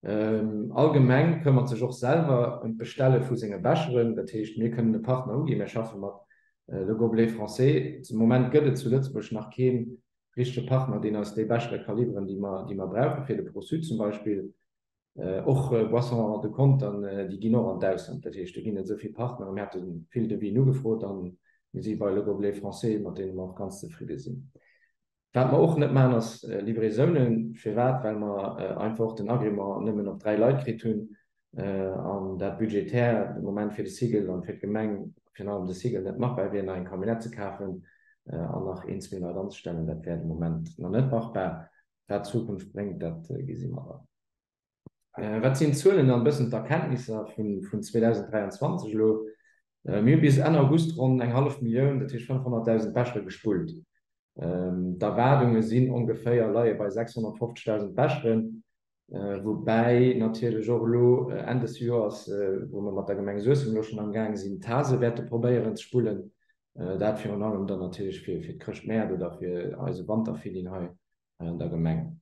Speaker 4: All Gemeng këmmert sech och selwer ëm d'Bestelle vu senge Becheren. Dat heescht, mir kënnen e Partner uginn. Mir schaffe mat Le Gobelet Français. Zum Moment gëtt et zu Lëtzebuerg nach kee richtege Partner, deen eis déi Bechere ka liwweren, déi mer, déi mer brauchen, fir de Pro-Sud zum Beispill. Och Boissons de Contern, déi ginn och an d'Ausland. Dat heescht, do ginn et esou vill Partneren. Mir hate vill Devisen ugefrot a mir si bei Le Gobelet Français, mat deene mer och ganz zefridde sinn. Wat mer och net maachen, ass Livraisounen. Firwat? Well mer einfach och den Agrément nëmmen op 3 Leit kritt hunn an dat budgetär de Moment fir de Cigl an fir d'Gemeng, virun allem de Cigl, net machbar wier, nach eng Camionnette ze kafen. An nach een, zwee Leit anzestellen, dat wär de Moment nach net machbar. Wat d'Zukunft bréngt, dat gesi mer dann. Wat sinn d'Zuelen an e bëssen d'Erkenntnisser vun 2023 elo? Mir hu bis Enn August ronn eng hallef Millioun, dat heescht 500.000 Bechere gespullt. D'Erwaardunge sinn ongeféier, leie bei 650.000 Becheren, woubäi natierlech och elo Enn des Joers, wou mer mat der Gemeng Suessem elo schonn am Gaang sinn, d'Hase wäerte probéieren ze spullen. Dat virun allem dann natierlech fir d'Chrëschtmäert oder fir eise Wanterfeeling hei an der Gemeng.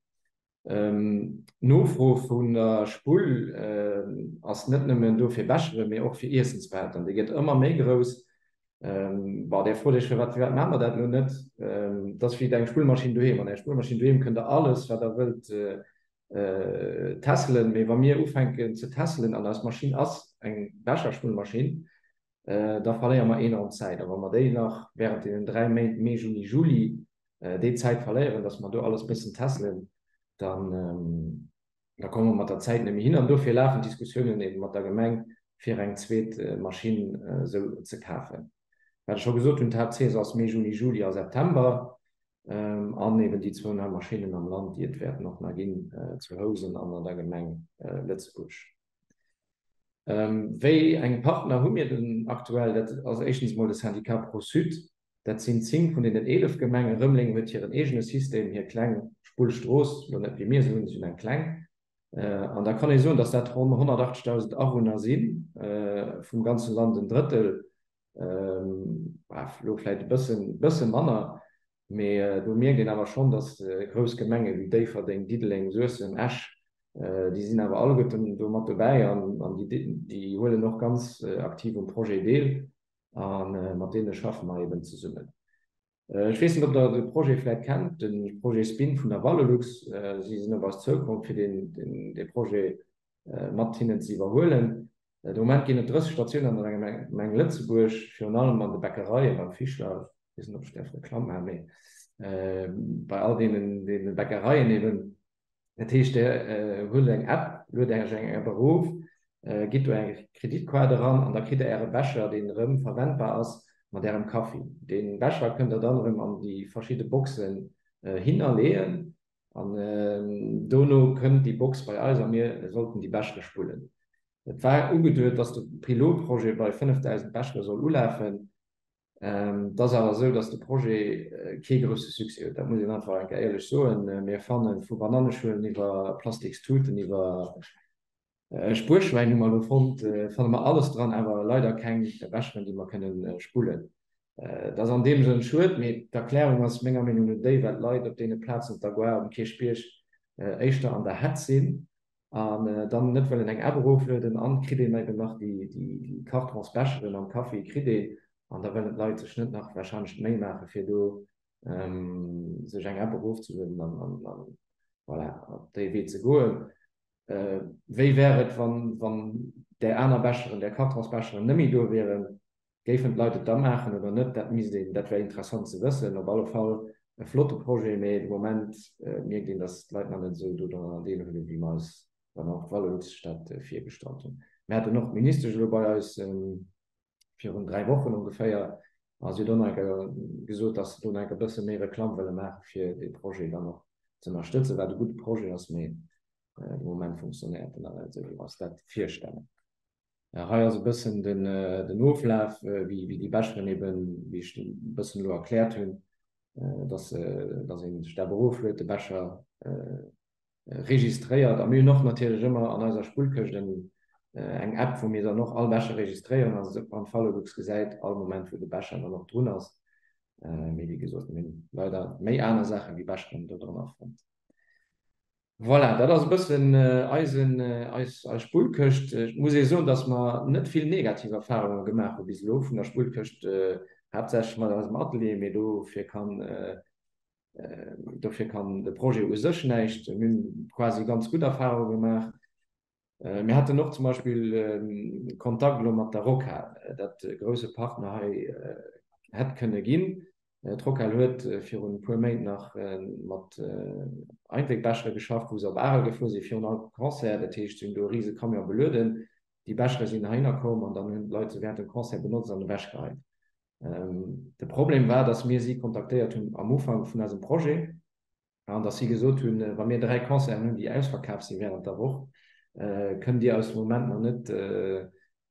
Speaker 4: D'Nofro vun der Spull ass net nëmmen do fir Becheren, mee och fir Iessensbehälter. Déi gëtt ëmmer méi grouss. Bon, Dir frot Iech, firwat firwat maache mer dat elo net? Et ass wéi eng Spullmaschinn doheem. An enger Spullmaschinn doheem kënnt Der alles, wat Der wëllt, tässelen. Mee wa mir ufänken ze tässelen, an eis Maschinn ass eng Becherspullmaschinn, da verléiere mer enorm Zäit. A wa mer déi nach während deenen 3 Méint, Mee, Juni, Juli, déi Zäit verléieren, dass mer do alles bëssen tässelen, dann da komme mer mat der Zäit net méi hin. An dofir lafen d'Diskussiounen eben mat der Gemeng, fir eng zweet Maschinn esou ze kafen. Wat ech scho gesot hunn, d'Haaptsaison ass Mee, Juni, Juli a September an eben déi zwou nei Maschinnen am Land, déi et wäerten och nach ginn zu Housen an an der Gemeng Lëtzebuerg. Wéi eng Partner hu mir denn aktuell? Dat ass éischtens emol de Syndicat Pro-Sud. Dat sinn 10 vun deenen 11 Gemengen. Rëmeleng huet hiren eegene System, hir kleng Spullstrooss, elo net wéi mir se hunn, si hunn eng kleng. An da kann ee soen, datt dat ronn 180.000 Awunner sinn, vum ganze Land en Drëttel, elo vläicht e bëssen, bësse manner. Mee do mierkt een awer schonn, datt grouss Gemenge wéi Déifferdeng, Diddeleng, Suessem, Esch, déi sinn awer alleguerten do mat dobäi an déi huelen och ganz aktiv um Projet deel a mat deene schaffe mer eben zesummen. Ech weess net, ob Der de Projet vläicht kennt, de Projet Spin vun der Valorlux. Si sinn op eis zoukomm, fir dee Projet mat hinnen ze iwwerhuelen. De Moment ginn et 30 Statiounen an der Gemeng Lëtzebuerg, virun allem an de Bäckereien, beim Fischler, ech weess net, ob ech däerf Reklamm maachen, mee bei all deenen Bäckereien eben. Dat heescht, Der huelt eng App, luet Iech eng App erof, gitt do Är Kreditkaart eran an da kritt Der Äre Becher, deen erëm verwendbar ass, mat Ärem Kaffi. Dee Becher kënnt Der dann erëm an déi verschidde Boxen hinnerleeën an dono kënnt déi Box bei eis a mir sollten déi Bechere spullen. Et war ugeduet, dass de Pilotprojet bei 5.000 Bechere soll ulafen. Et ass awer esou, dass de Projet kee grousse Succès huet. Dat muss een einfach eng Kéier éierlech soen. Mir fanne vu Bananneschuelen iwwer Plastikstuten, iwwer Spuerschwäin hu mer elo fonnt, fanne mer alles dran, awer leider keng Becheren, déi mer kënne spullen. Et ass an deem Sënn schued, mee d'Erklärung ass menger Meenung no déi, well d'Leit op deene Plazen op der Gare, um Kierchbierg, éischter an der Hetz sinn an dann net wëllen eng App eroflueden an kritt een eben nach déi Kartonsbecheren am Café kritt een an da wëllen d'Leit sech net nach wahrscheinlech d'Méi maache fir do sech eng App erofzelueden an an voilà op dee Wee ze goen. Wéi wär et wann wann där aner Becheren, där Kartonsbecheren net méi do wieren? Géifen d'Leit et da maachen oder net? Dat misst een, dat wär interessant ze wëssen. Op alle Fall e flotte Projet, mee de Moment mierkt een, datt d'Leit nach net esou dodranner deelhuelen, wéi mer eis dann och d'Valorlux sech dat virgestallt hunn. Mir haten och d'Ministesch elo bei eis virun 3 Wochen ongeféier a si huet och nach eng Kéier gesot, datt se do nach eng Kéier e bësse méi Reklamm wëlle maachen, fir dee Projet dann och ze ënnerstëtzen, wat e gudde Projet ass, mee de Moment funktionéiert en nach net esou, wéi mer eis dat virstellen. Hei ass e bëssen den Oflaf, wéi déi Becheren eben, wéi ech e bëssen elo erkläert hunn, dass dass ee sech dat erofluet, de Becher registréiert. A mir hunn och natierlech ëmmer an eiser Spullkëscht eng App, wou mir dann och all Becher registréieren a se an d'Valorlux gesäit all Moment, wou de Becher dann och drun ass. Mee wéi gesot, mir hunn leider méi aner Saache wéi Becheren do dran fonnt. Voilà, dat ass e bëssen eisen, eis, eis Spullkëscht. Et muss ee soen, dass mer net vill negativ Erfahrunge gemaach hu bis elo vun der Spullkëscht, haaptsächlech mat eisem Atelier, mee dofir kann, dofir kann de Projet u sech näischt. Mir hunn quasi ganz gutt Erfahrunge gemaach. Mir haten och zum Beispill Kontakt elo mat der Rockhal, dat e grousse Partner hei hätt kënne ginn. D'Rockhal huet virun e puer Méint nach mat Einwegbechere geschafft, wou se op Arel gefuer sinn, virun all Concert. Dat heescht, se hunn do e rise Camion belueden, déi Bechere sinn heihinner komm an dann hunn d'Leit se während dem Concert benotzt an ewechgeheit. De Problem war, dass mir si kontaktéiert hunn am Ufank vun eisem Projet an dass si gesot hunn, wa mir 3 Concerten hunn, déi ausverkaf si während der Woch, kënnt Dir eis de Moment nach net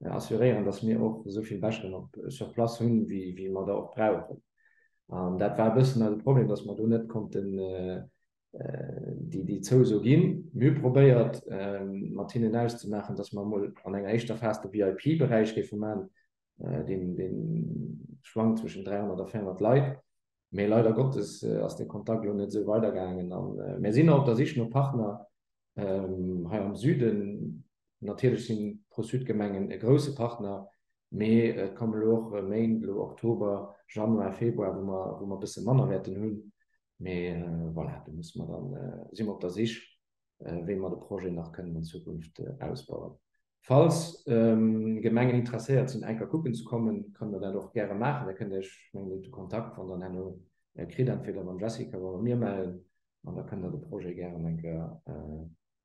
Speaker 4: assuréieren, dass mir och esou vill Becheren op sur place hunn, wéi mer der och brauchen. An dat war e bëssen eise Problem, dass mer do net konnten déi Zouso ginn. Mir hu probéiert, mat hinnen auszemaachen, dass mer emol an enger éischter Phas de VIP-Beräich géife maachen, deen, deen schwankt zwëschen 300 a 400 Leit. Mee leider Gottes ass dee Kontakt elo net esou weidergaangen a mir sinn nach op der Sich no Partner hei am Süden. Natierlech sinn d'Pro-Sud-Gemengen e grousse Partner, mee et kommen elo och Méint, elo Oktober, Januar, Februar, wou mer, wou mer e bësse manner wäerten hunn. Mee voilà, do musse mer dann, si mer op der Sich, wéi mer de Projet nach kënnen an Zukunft ausbauen. Falls Gemengen interesséiert sinn, enker kucken ze kommen, kënnt Der dat och gäre maachen. Da kënnt Der Iech, ech mengen, Dir hutt de Kontakt, wann Der en herno kritt, entweder mam Jessica oder mat mir mellen an da kënnt Der de Projet gären enker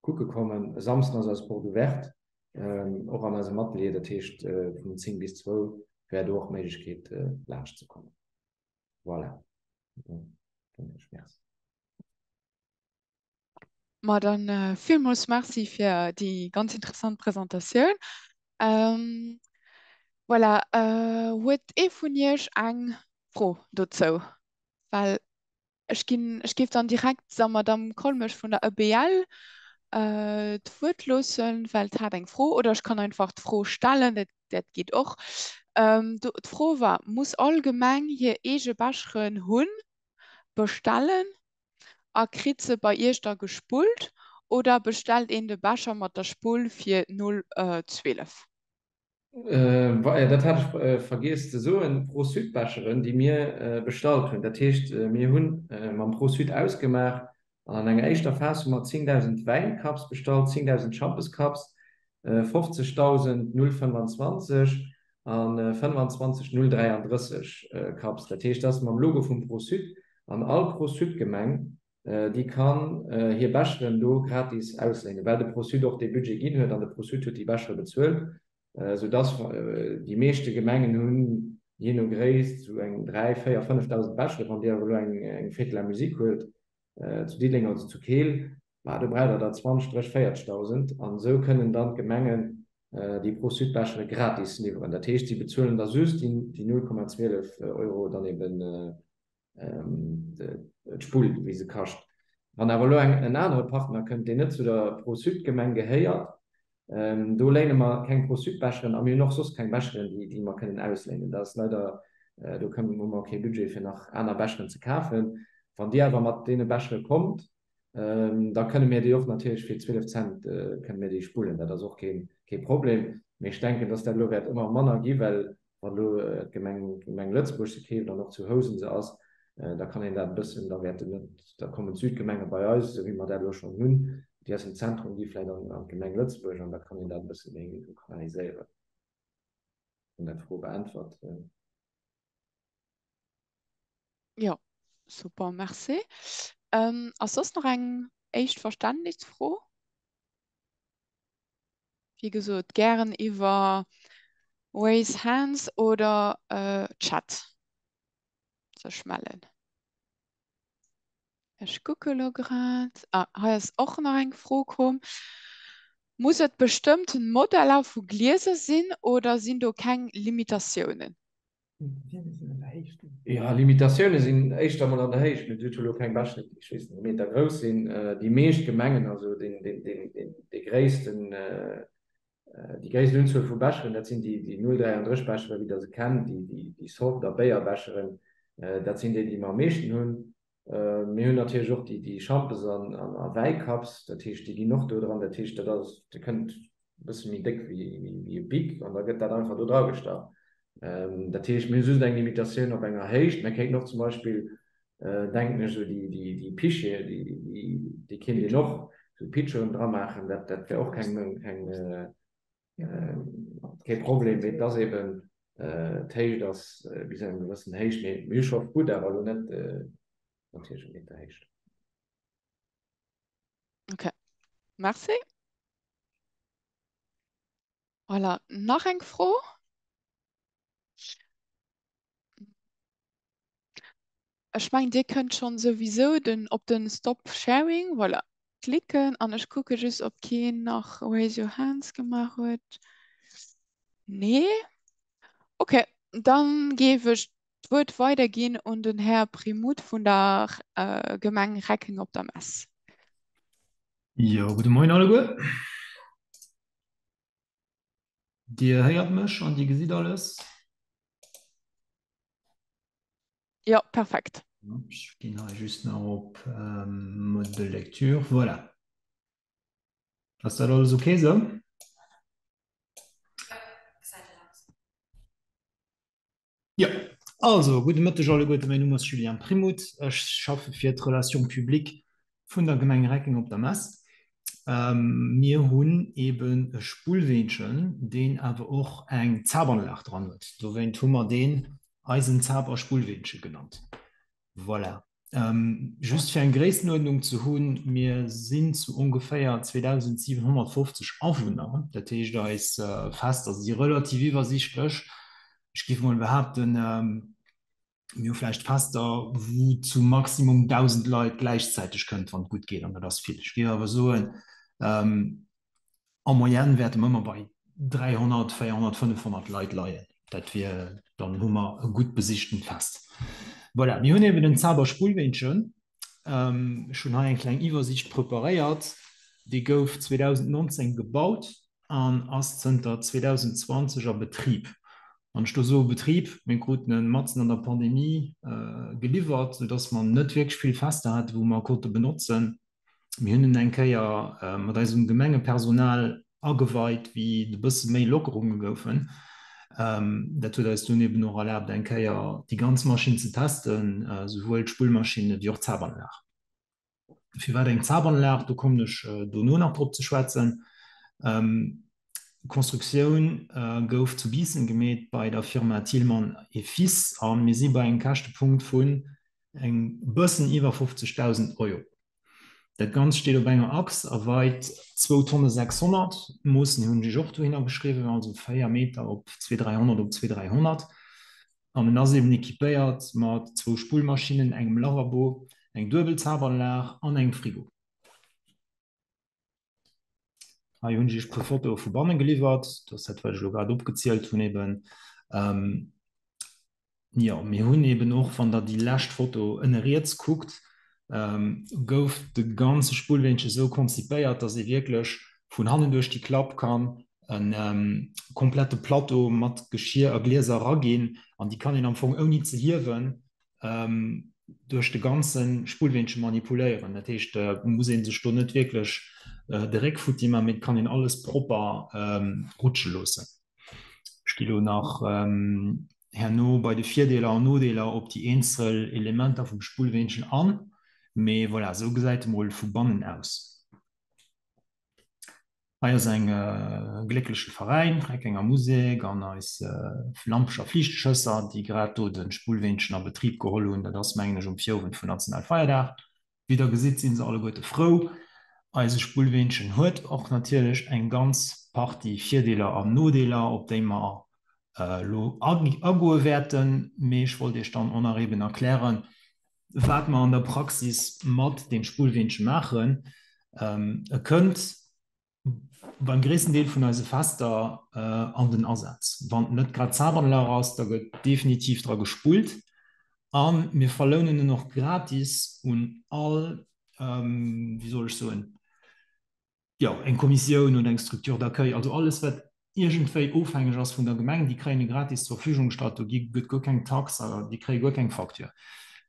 Speaker 4: kucke kommen. E Samsden ass eis Porte ouverte, och an eisem Atelier, dat heescht vun 10 bis zwou wär do och d'Méiglechkeet laanscht ze kommen. Voilà. Merci.
Speaker 2: Ma dann äh, villmools Merci fir déi ganz interessant Presentatioun. Ähm, voilà, äh, huet ee vun Iech eng Fro dozou? Well ech ginn, ech géif dann direkt der Madamm Kolmesch vun der EBL äh, d'Wuert loossen, well d'hat eng Fro, oder ech kann einfach d'Fro stellen, dat, dat geet och. Ähm, do, d'Fro war, Muss all Gemeng hir eege Becheren hunn, bestellen? A kritt se bei iech da gespullt oder bestellt een de Becher mat der Spull fir 0,12?
Speaker 4: Dat hat ech vergiess ze soen, Pro-Sud-Becheren, déi mir bestallt hunn. Dat heescht, mir hu mam Pro-Sud ausgemaach an an enger éischter Phas hu mer 10.000 Wäin-Cups bestallt, 10.000 Schampes-Cups, 50.000 0,25 a 25 0,33 Cups. Dat heescht, dat ass mam Logo vum Pro-Sud An all Pro-Sud-Gemeng, déi kann hir Becheren do gratis ausléinen, well de Pro-Sud och dee Budget ginn huet an de Pro-Sud huet déi Bechere bezuelt, soudass déi meeschte Gemengen hunn, jee no Gréisst, sou eng 3, 4, 5.000 Becheren. Wann Dir awer elo eng Fête de la Musique huelt zu Diddeleng oder zu Keel, ma do braucht Der der 20, 30, 40.000. An esou kënnen dann d'Gemengen déi Pro-Sud-Bechere gratis liwweren. Dat heescht, si bezuelen da just déi 0,12 Euro dann eben d'Spull, wéi se kascht. Wann awer elo en anere Partner kënnt, deen net zu der Pro-Sud-Gemeng gehéiert, do léine mer keng Pro-Sud-Becheren a mir hunn och soss keng Becheren, déi mer kënnen ausléinen. Dat ass leider, do kënnen, hu mer kee Budget, fir nach aner Becheren ze kafen. Wann Dir awer mat deene Bechere kommt, da kënne mir déi och natierlech fir 12 Cent kënne mir déi spullen. Dat ass och kee Problem. Mee ech denken, dass dat elo wäert ëmmer manner gi well wann elo d'Gemeng d'Gemeng Lëtzebuerg se keeft an och zu Housen se ass, da kann een dat e bëssen, da wäerten net, da kommen d'Südgemenge bei eis, esou wéi mer dat elo schonn hunn, déi aus dem Zentrum gi vläicht an an d'Gemeng Lëtzebuerg an da kann een dat e bësse méi do kanaliséieren. Hunn dat d'Fro beäntwert?
Speaker 2: Jo, super, merci. Ass soss nach eng éischt Verständnisfro? Wéi gesot, gären iwwer Raise Hands oder Chat sech mellen. Ech kucke lo grad. Ah, hei ass och nach eng Fro komm. Muss et bestëmmten Modeller vu Glieser sinn oder sinn do keng Limitatiounen?
Speaker 4: Jo, Limitatioune sinn éischter emol an der Héicht. Mir hunn elo keng Becheren, déi, ech weess net, e Meter grouss sinn. Déi meescht Gemengen, also deen, deen, deen, deen, dee gréissten, déi gréissten Unzuel vu Becheren, dat sinn déi, déi 0,33 Becheren, wéi Der se kennt, déi, déi, déi Soft a Béierbecheren, dat sinn déi, déi mer am meeschten hunn. Mir hunn natierlech och déi, déi Schampes an, an, a Wäicups, dat heescht, déi ginn och do dran. Dat heescht, dat ass, dat kënnt e bësse méi déck wéi, wéi e Bic an da gëtt dat einfach do dragestach. Dat heescht, mir hu just eng Limitatioun op enger Héicht. Mir kéinten och zum Beispill, denken ech, esou déi, déi, déi Picheten, déi, déi, déi kéint een och, esou Pitcheren dramaachen, dat, dat wär och keng, keng, Kee Problem, mee et ass eben, d'Héicht ass bis eng gewëssen Héicht, mee mir hu scho gutt, awer elo net natierlech e Meter Héicht.
Speaker 2: Ok, merci. Voilà, nach eng Fro? Ech mengen, Dir kënnt schonn souwisou den, op den Stop Sharing, voilà, klicken an ech kucke just, ob keen nach Raise your hands gemaach huet. Nee? Okay, dann géif ech d'Wuert weiderginn un den Här Primuth vun der Gemeng Reckeng op der Mess.
Speaker 5: Jo, gudde Moien alleguer. Dir héiert mech an Dir gesitt alles?
Speaker 2: Jo, perfekt.
Speaker 5: Ech ginn hei just nach op Mode de lecture. Voilà. Ass dat alles okay esou? Jo, also gudde Mëtteg alleguerte. Mäin Numm ass Julien Primuth. Ech schaffe fir d'Relations publiques vun der Gemeng Reckeng op der Mess. Mir hunn eeben e Spullweenchen, deen awer och eng Zabanlag dran huet. Dowéint hu mer deen eisen Zab a Spullweenche genannt. Voilà. Just fir eng Gréisstenuerdnung ze hunn, Mir sinn zu ongeféier 2.750 Awunner. Dat heescht, eis Fester si relativ iwwersichtlech. Ech géif mol behaapten, mir hu vläicht Fester, wou zu maximum 1.000 Leit gläichzäiteg kënnt, wann et gutt geet, an dat ass vill. Ech géif awer soen, En moyenne wäerte mer ëmmer bei 300, 400, 500 Leit leien. Dat wier, dann hu mer e gutt besichtent Fest. Voilà, mir hunn eben den Zaber Spullweenchen. Ech hunn hei eng kleng Iwwersiicht preparéiert. Dee gouf 2019 gebaut an ass zënter 2020 a Betrib. Wann ech do soe Betrib, mir kruten e matzen an der Pandemie geliwwert, soudass mer net wierklech vill Fester haten, wou mer e konnte benotzen. Mir hunn en eng Kéier mat eisem Gemengepersonal ageweit, wéi et e bësse méi Lockerunge goufen. Dat huet eis dunn eben och erlaabt, eng Kéier déi ganz Maschinn ze testen, souwuel d'Spullmaschinn wéi och d'Zabanlag. Firwat eng Zabanlag? Do kommen ech dono nach drop ze schwätzen. D'Konstruktioun gouf zu Biissen gemeet bei der Firma Thielmann et Fils a mir si bei engem Käschtepunkt vun eng bëssen iwwer 50.000 Euro. Dat Ganzt steet op enger Achs a weit zwou Tonne 600. D'Moossen hunn ech och dohinner geschriwwen, also 4 Meter op zwee 300 op zwee 300. An en ass eben equipéiert mat zwou Spullmaschinnen, engem Lavabo, eng duebel Zabanlag an engem Frigo. Hei hunn ech iech e puer Fotoe vu banne geliwwert. Dat ass dat, wat ech elo grad opgezielt hunn eben. Jo, mir hunn eben och, wann Der déi lescht Foto ënne riets kuckt, gouf de ganze Spullweenche esou konzipéiert, dass ee wierklech vun hannen duerch déi Klapp kann e komplette Plateau mat Geschir a Glieser eraginn an déi kann een am Fong ouni ze hiewen duerch de ganze Spullweenche manipuléieren. Dat heescht, et muss ee sech do net wierklech de Réck futti man, mee et kann een alles propper rutsche loossen. Ech gi lo nach herno bei de Virdeeler an Nodeeler op déi eenzel Elementer vum Spullweenchen an, mee voilà, esou gesäit e mol vu bannen aus. Hei ass eng gléckleche Veräin, Reckenger Musek an eis Lampecher Fliichteschësser, déi grad do de Spullweenchen a Betrib geholl hunn. Dat ass, mengen ech, um Virowend vun Nationalfeierdag. Wéi der gesitt, si se alleguerte frou. Eise Spullweenchen huet och natierlech eng ganz Partie Virdeeler an Nodeeler, op déi mer elo agoe wäerten. Mee ech wollt Iech dann och nach eben erklären, wat mer an der Praxis mat deem Spullweenche maachen. E kënnt beim gréissten Deel vun eise Fester an den Asaz. Wann et net grad Zabanlag ass, da gëtt definitiv dra gespullt. A mir verlounen en och gratis un all, wéi soll ech soen, jo, eng Kommissioun oder eng Structure d'accueil, also alles, wat iergendwéi ofhängeg ass vun der Gemeng, déi kréien e gratis zur Verfügung gestallt. Do gi gëtt guer keng Tax a déi kréie guer keng Facture.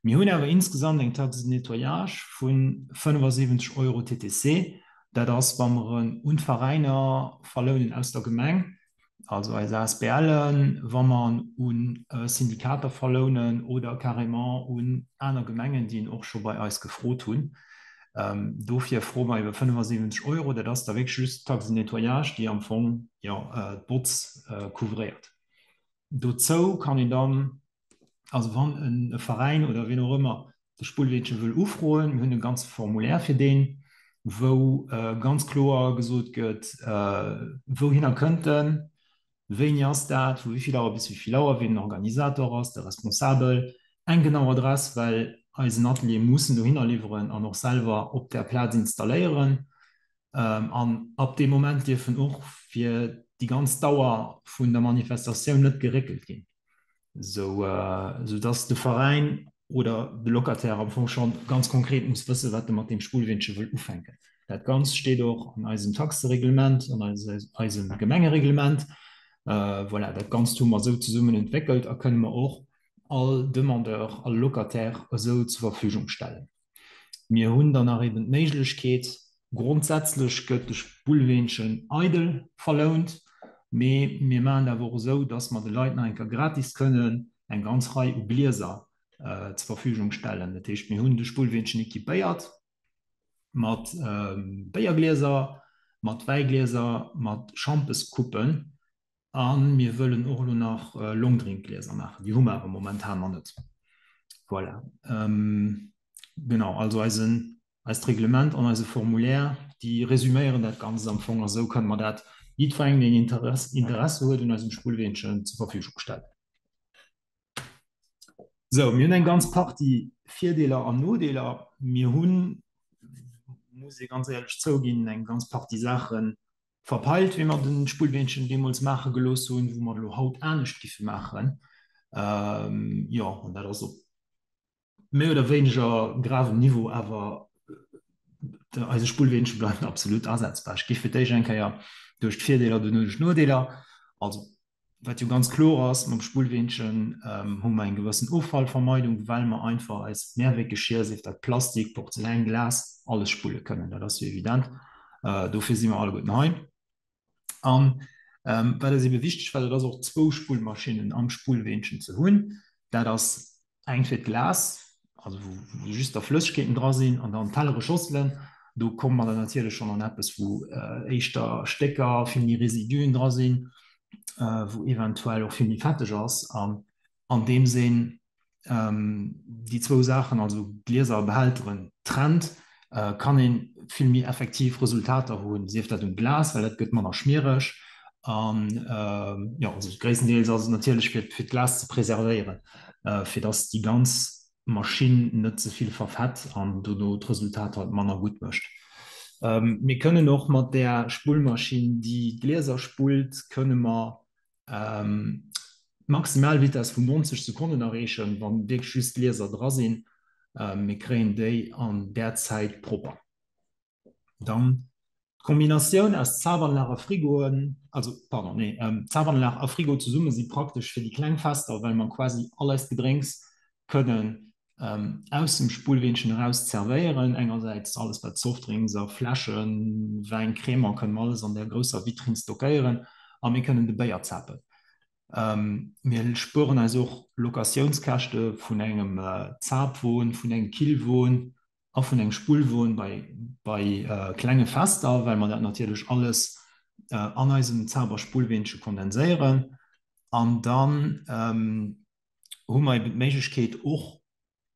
Speaker 5: Mir hunn awer insgesamt eng Taxe de nettoyage vu 75 Euro TTC. Dat ass, wa mer en un d'Veräiner verlounen aus der Gemeng, also eis ASBLen, wa mer en un Syndikater verlounen oder carrément un aner Gemengen, déi en och scho bei eis gefrot hunn. Dofir froe mer ebe 75 Euro. Dat ass da wierklech just d'Taxe de nettoyage, déi am Fong, jo, d'Botz couvréiert. Dozou kann een dann, also wann e Veräin oder wien och ëmmer de Spullweenche wëll ufroen, mir hunn e ganze Formulaire fir deen, wou ganz kloer gesot gëtt, wouhinner kënnt en, wéini ass dat, vu wéi vill Auer bis wéi vill Auer, wien den Organisator ass, de Responsabel. Eng genau Adress, well eisen Atelier muss en dohinner liwweren an och selwer op där Plaz installéieren. An ab deem Moment dierf en och fir déi ganz Dauer vun der Manifestatioun net geréckelt ginn, sou dass de Veräin oder de Locataire am Fong scho ganz konkret muss wëssen, wat e mat deem Spullweenche wëll ufänken. Dat Ganzt steet och an eisem Taxereglement, an eisem Gemengereglement. Voilà, dat Ganzt hu mer esou zesummen entwéckelt a kënne mer och all Demandeur, all Locataire esou zur Verfügung stellen. Mir hunn dann nach eben d'Méiglechkeet, grondsätzlech gëtt de Spullweenchen eidel verlount, mee mir maachen et awer och esou, dass mer de Leit nach eng Kéier gratis kënnen eng ganz Rei u Glieser zur Verfügung stellen. Dat heescht, mir hunn de Spullweenchen équipéiert mat Béierglieser, mat Wäiglieser, mat Schampeskuppen A mir wëllen och elo nach Longdrinkglieser maachen. Déi hu mer awer momentan nach net. Voilà. Genau, also eisen, eist Reglement an eise Formulaire, déi resüméieren dat Ganzt am Fong. A sou kënne mer dat jiddwerengem, deen Interesse huet un eisem Spullweenchen, zur Verfügung stellen. Sou, mir hunn eng ganz Partie Virdeeler an Nodeeler. Mir hunn, muss ee ganz éierlech zouginn, eng ganz Partie Saachen verpeilt, wéi mer de Spullweenchen deemools maache gelooss hunn, wou mer et elo haut anescht giffe maachen. Jo, an dat ass op méi oder wéineger gravem Niveau, awer eise Spullweenche bleift absolut asetzbar. Ech gi fir d'éischt eng Kéier duerch d'Virdeeler, duerno duerch d'Nodeeler. Also, Wat jo ganz kloer ass, mam Spullweenchen hu mer eng gewëssen Offallvermeidung, well mer einfach eis Mehrweggeschir, sief dat Plastik, Porzeläin, Glas, alles spulle kënnen. Dat ass jo evident. Dofir si mer alleguerten hei. An wat eis ebe wichteg war, dat ass och zwou Spullmaschinnen am Spullweenchen ze hunn. Dat ass Eng fir d'Glas, also wou just da Flëssegkeeten dra sinn, an dann Tellere, Schosselen. Do komme mer dann natierlech schonn an eppes, wou éischter Stécker, vill méi Residuen dra sinn, wou eventuell och vill méi fetteg ass. An an deem Sinn déi zwou Saachen, also Glieser a Behälteren, trennt, kann ee vill méi effektiv Resultater hunn, sief dat um Glas, well dat gëtt manner schmiereg an jo, also gréisstendeels ass et natierlech fir fir d'Glas ze preservéieren, fir dass déi ganz Maschinn net ze vill verfett an dono d'Resultat halt manner gutt mécht. Mir kënnen och mat där Spullmaschinn, déi d'Glieser spullt, kënne mer D'Maximalvitess vun 90 Sekonnen erreechen, wann wierklech just Glieser dra sinn. Mir kréien déi an där Zäit propper. Dann d'Kombinatioun aus Zapanlag a Frigoen, also pardon, nee, Zapanlag a Frigo zesumme si praktesch fir déi kleng Fester, well mer quasi all eist Gedrénks kënnen aus dem Spullweenchen eraus zerwéieren. Engersäits alles wat Softdrinks a Fläschen, Wäin, Crémant kënnen mer alles an där grousser Vitrinn stockéieren a mir kënnen de Béier zapen. Mir spueren eis och Locatiounskäschte vun engem Zapwon, vun engem Killwon a vun engem Spullwon bei bei klenge Fester, well mer dat natierlech alles an eisem Zap a Spullweenche kondenséieren an dann hu mer eben d'Méiglechkeet och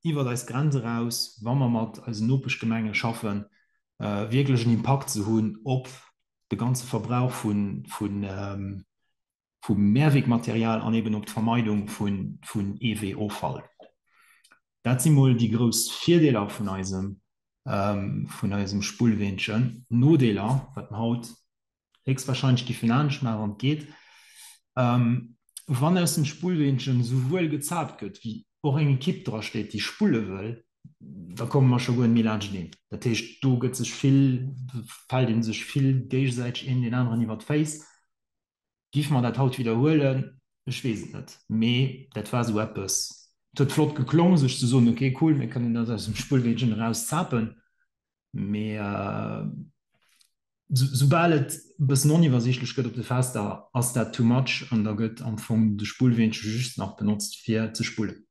Speaker 5: iwwert eis Grenz eraus, wa mer mat eisen Nopeschgemenge schaffen, wierklech en Impakt ze hunn op de ganze Verbrauch vu Mehrwegmaterial an eben op d'Vermeidung vun Eeweeoffall. Dat si mol déi grouss Virdeeler vun eisem vun eisem Spullweenchen. Nodeeler, wat mer haut Héchstwahrscheinlech giff en anescht maachen, wann et geet. Wann aus dem Spullweenchen souwuel gezaapt gëtt, wéi och eng Ekipp dra steet, déi spulle wëll, da komme mer scho guer net méi laanschteneen. Dat heescht, do gëtt sech vill, fält ee sech vill géigesäiteg een deen aneren iwwer d'Féiss. Giffe mer dat haut widderhuelen? Ech weess et net, mee dat war esou eppes, et huet flott geklong, sech ze soen, ok cool, mir kënnen dat aus dem Spullweenchen eraus zapen, mee soubal et e bëssen oniwwersiichtlech gëtt op de Fester, ass dat too much an da gëtt am Fong de Spullweenche just nach benotzt fir ze spullen.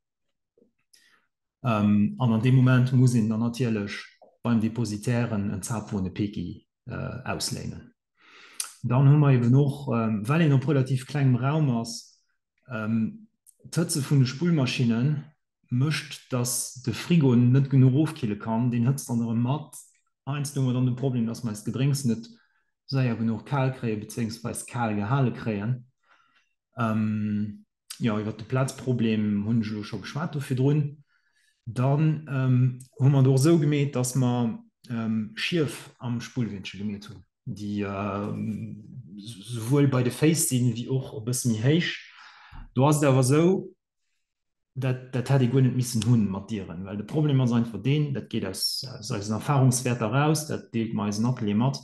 Speaker 5: An an deem Moment muss een dann natierlech beim Depositaire en Zapwon, e Peki ausléinen. Dann hu mer eben och, well een op relativ klengem Raum ass, d'Hëtze vun de Spullmaschinne mécht, dass de Frigo net genuch ofkille kann. Deen hëtzt dann erëm mat. Heiansdo hu mer dann de Problem, dass mer eist Gedrénks net séier genuch kal kréien, bezéiungsweis kal gehale kréien. Jo, iwwert de Plazproblem hunn ech elo scho geschwat do virdrun. Dann hu mer et och esou gemeet, dass mer Schief am Spullweenche gemeet hunn, déi souwuel bei de Féiss sinn, wéi och e bësse méi héich. Do ass et awer esou, dat, dat hätt ee guer net missen hunn mat Dieren, well de Problem ass einfach deen, dat geet aus, aus eisen Erfahrungswäerter eraus, dat deelt mer eisen Atelier mat,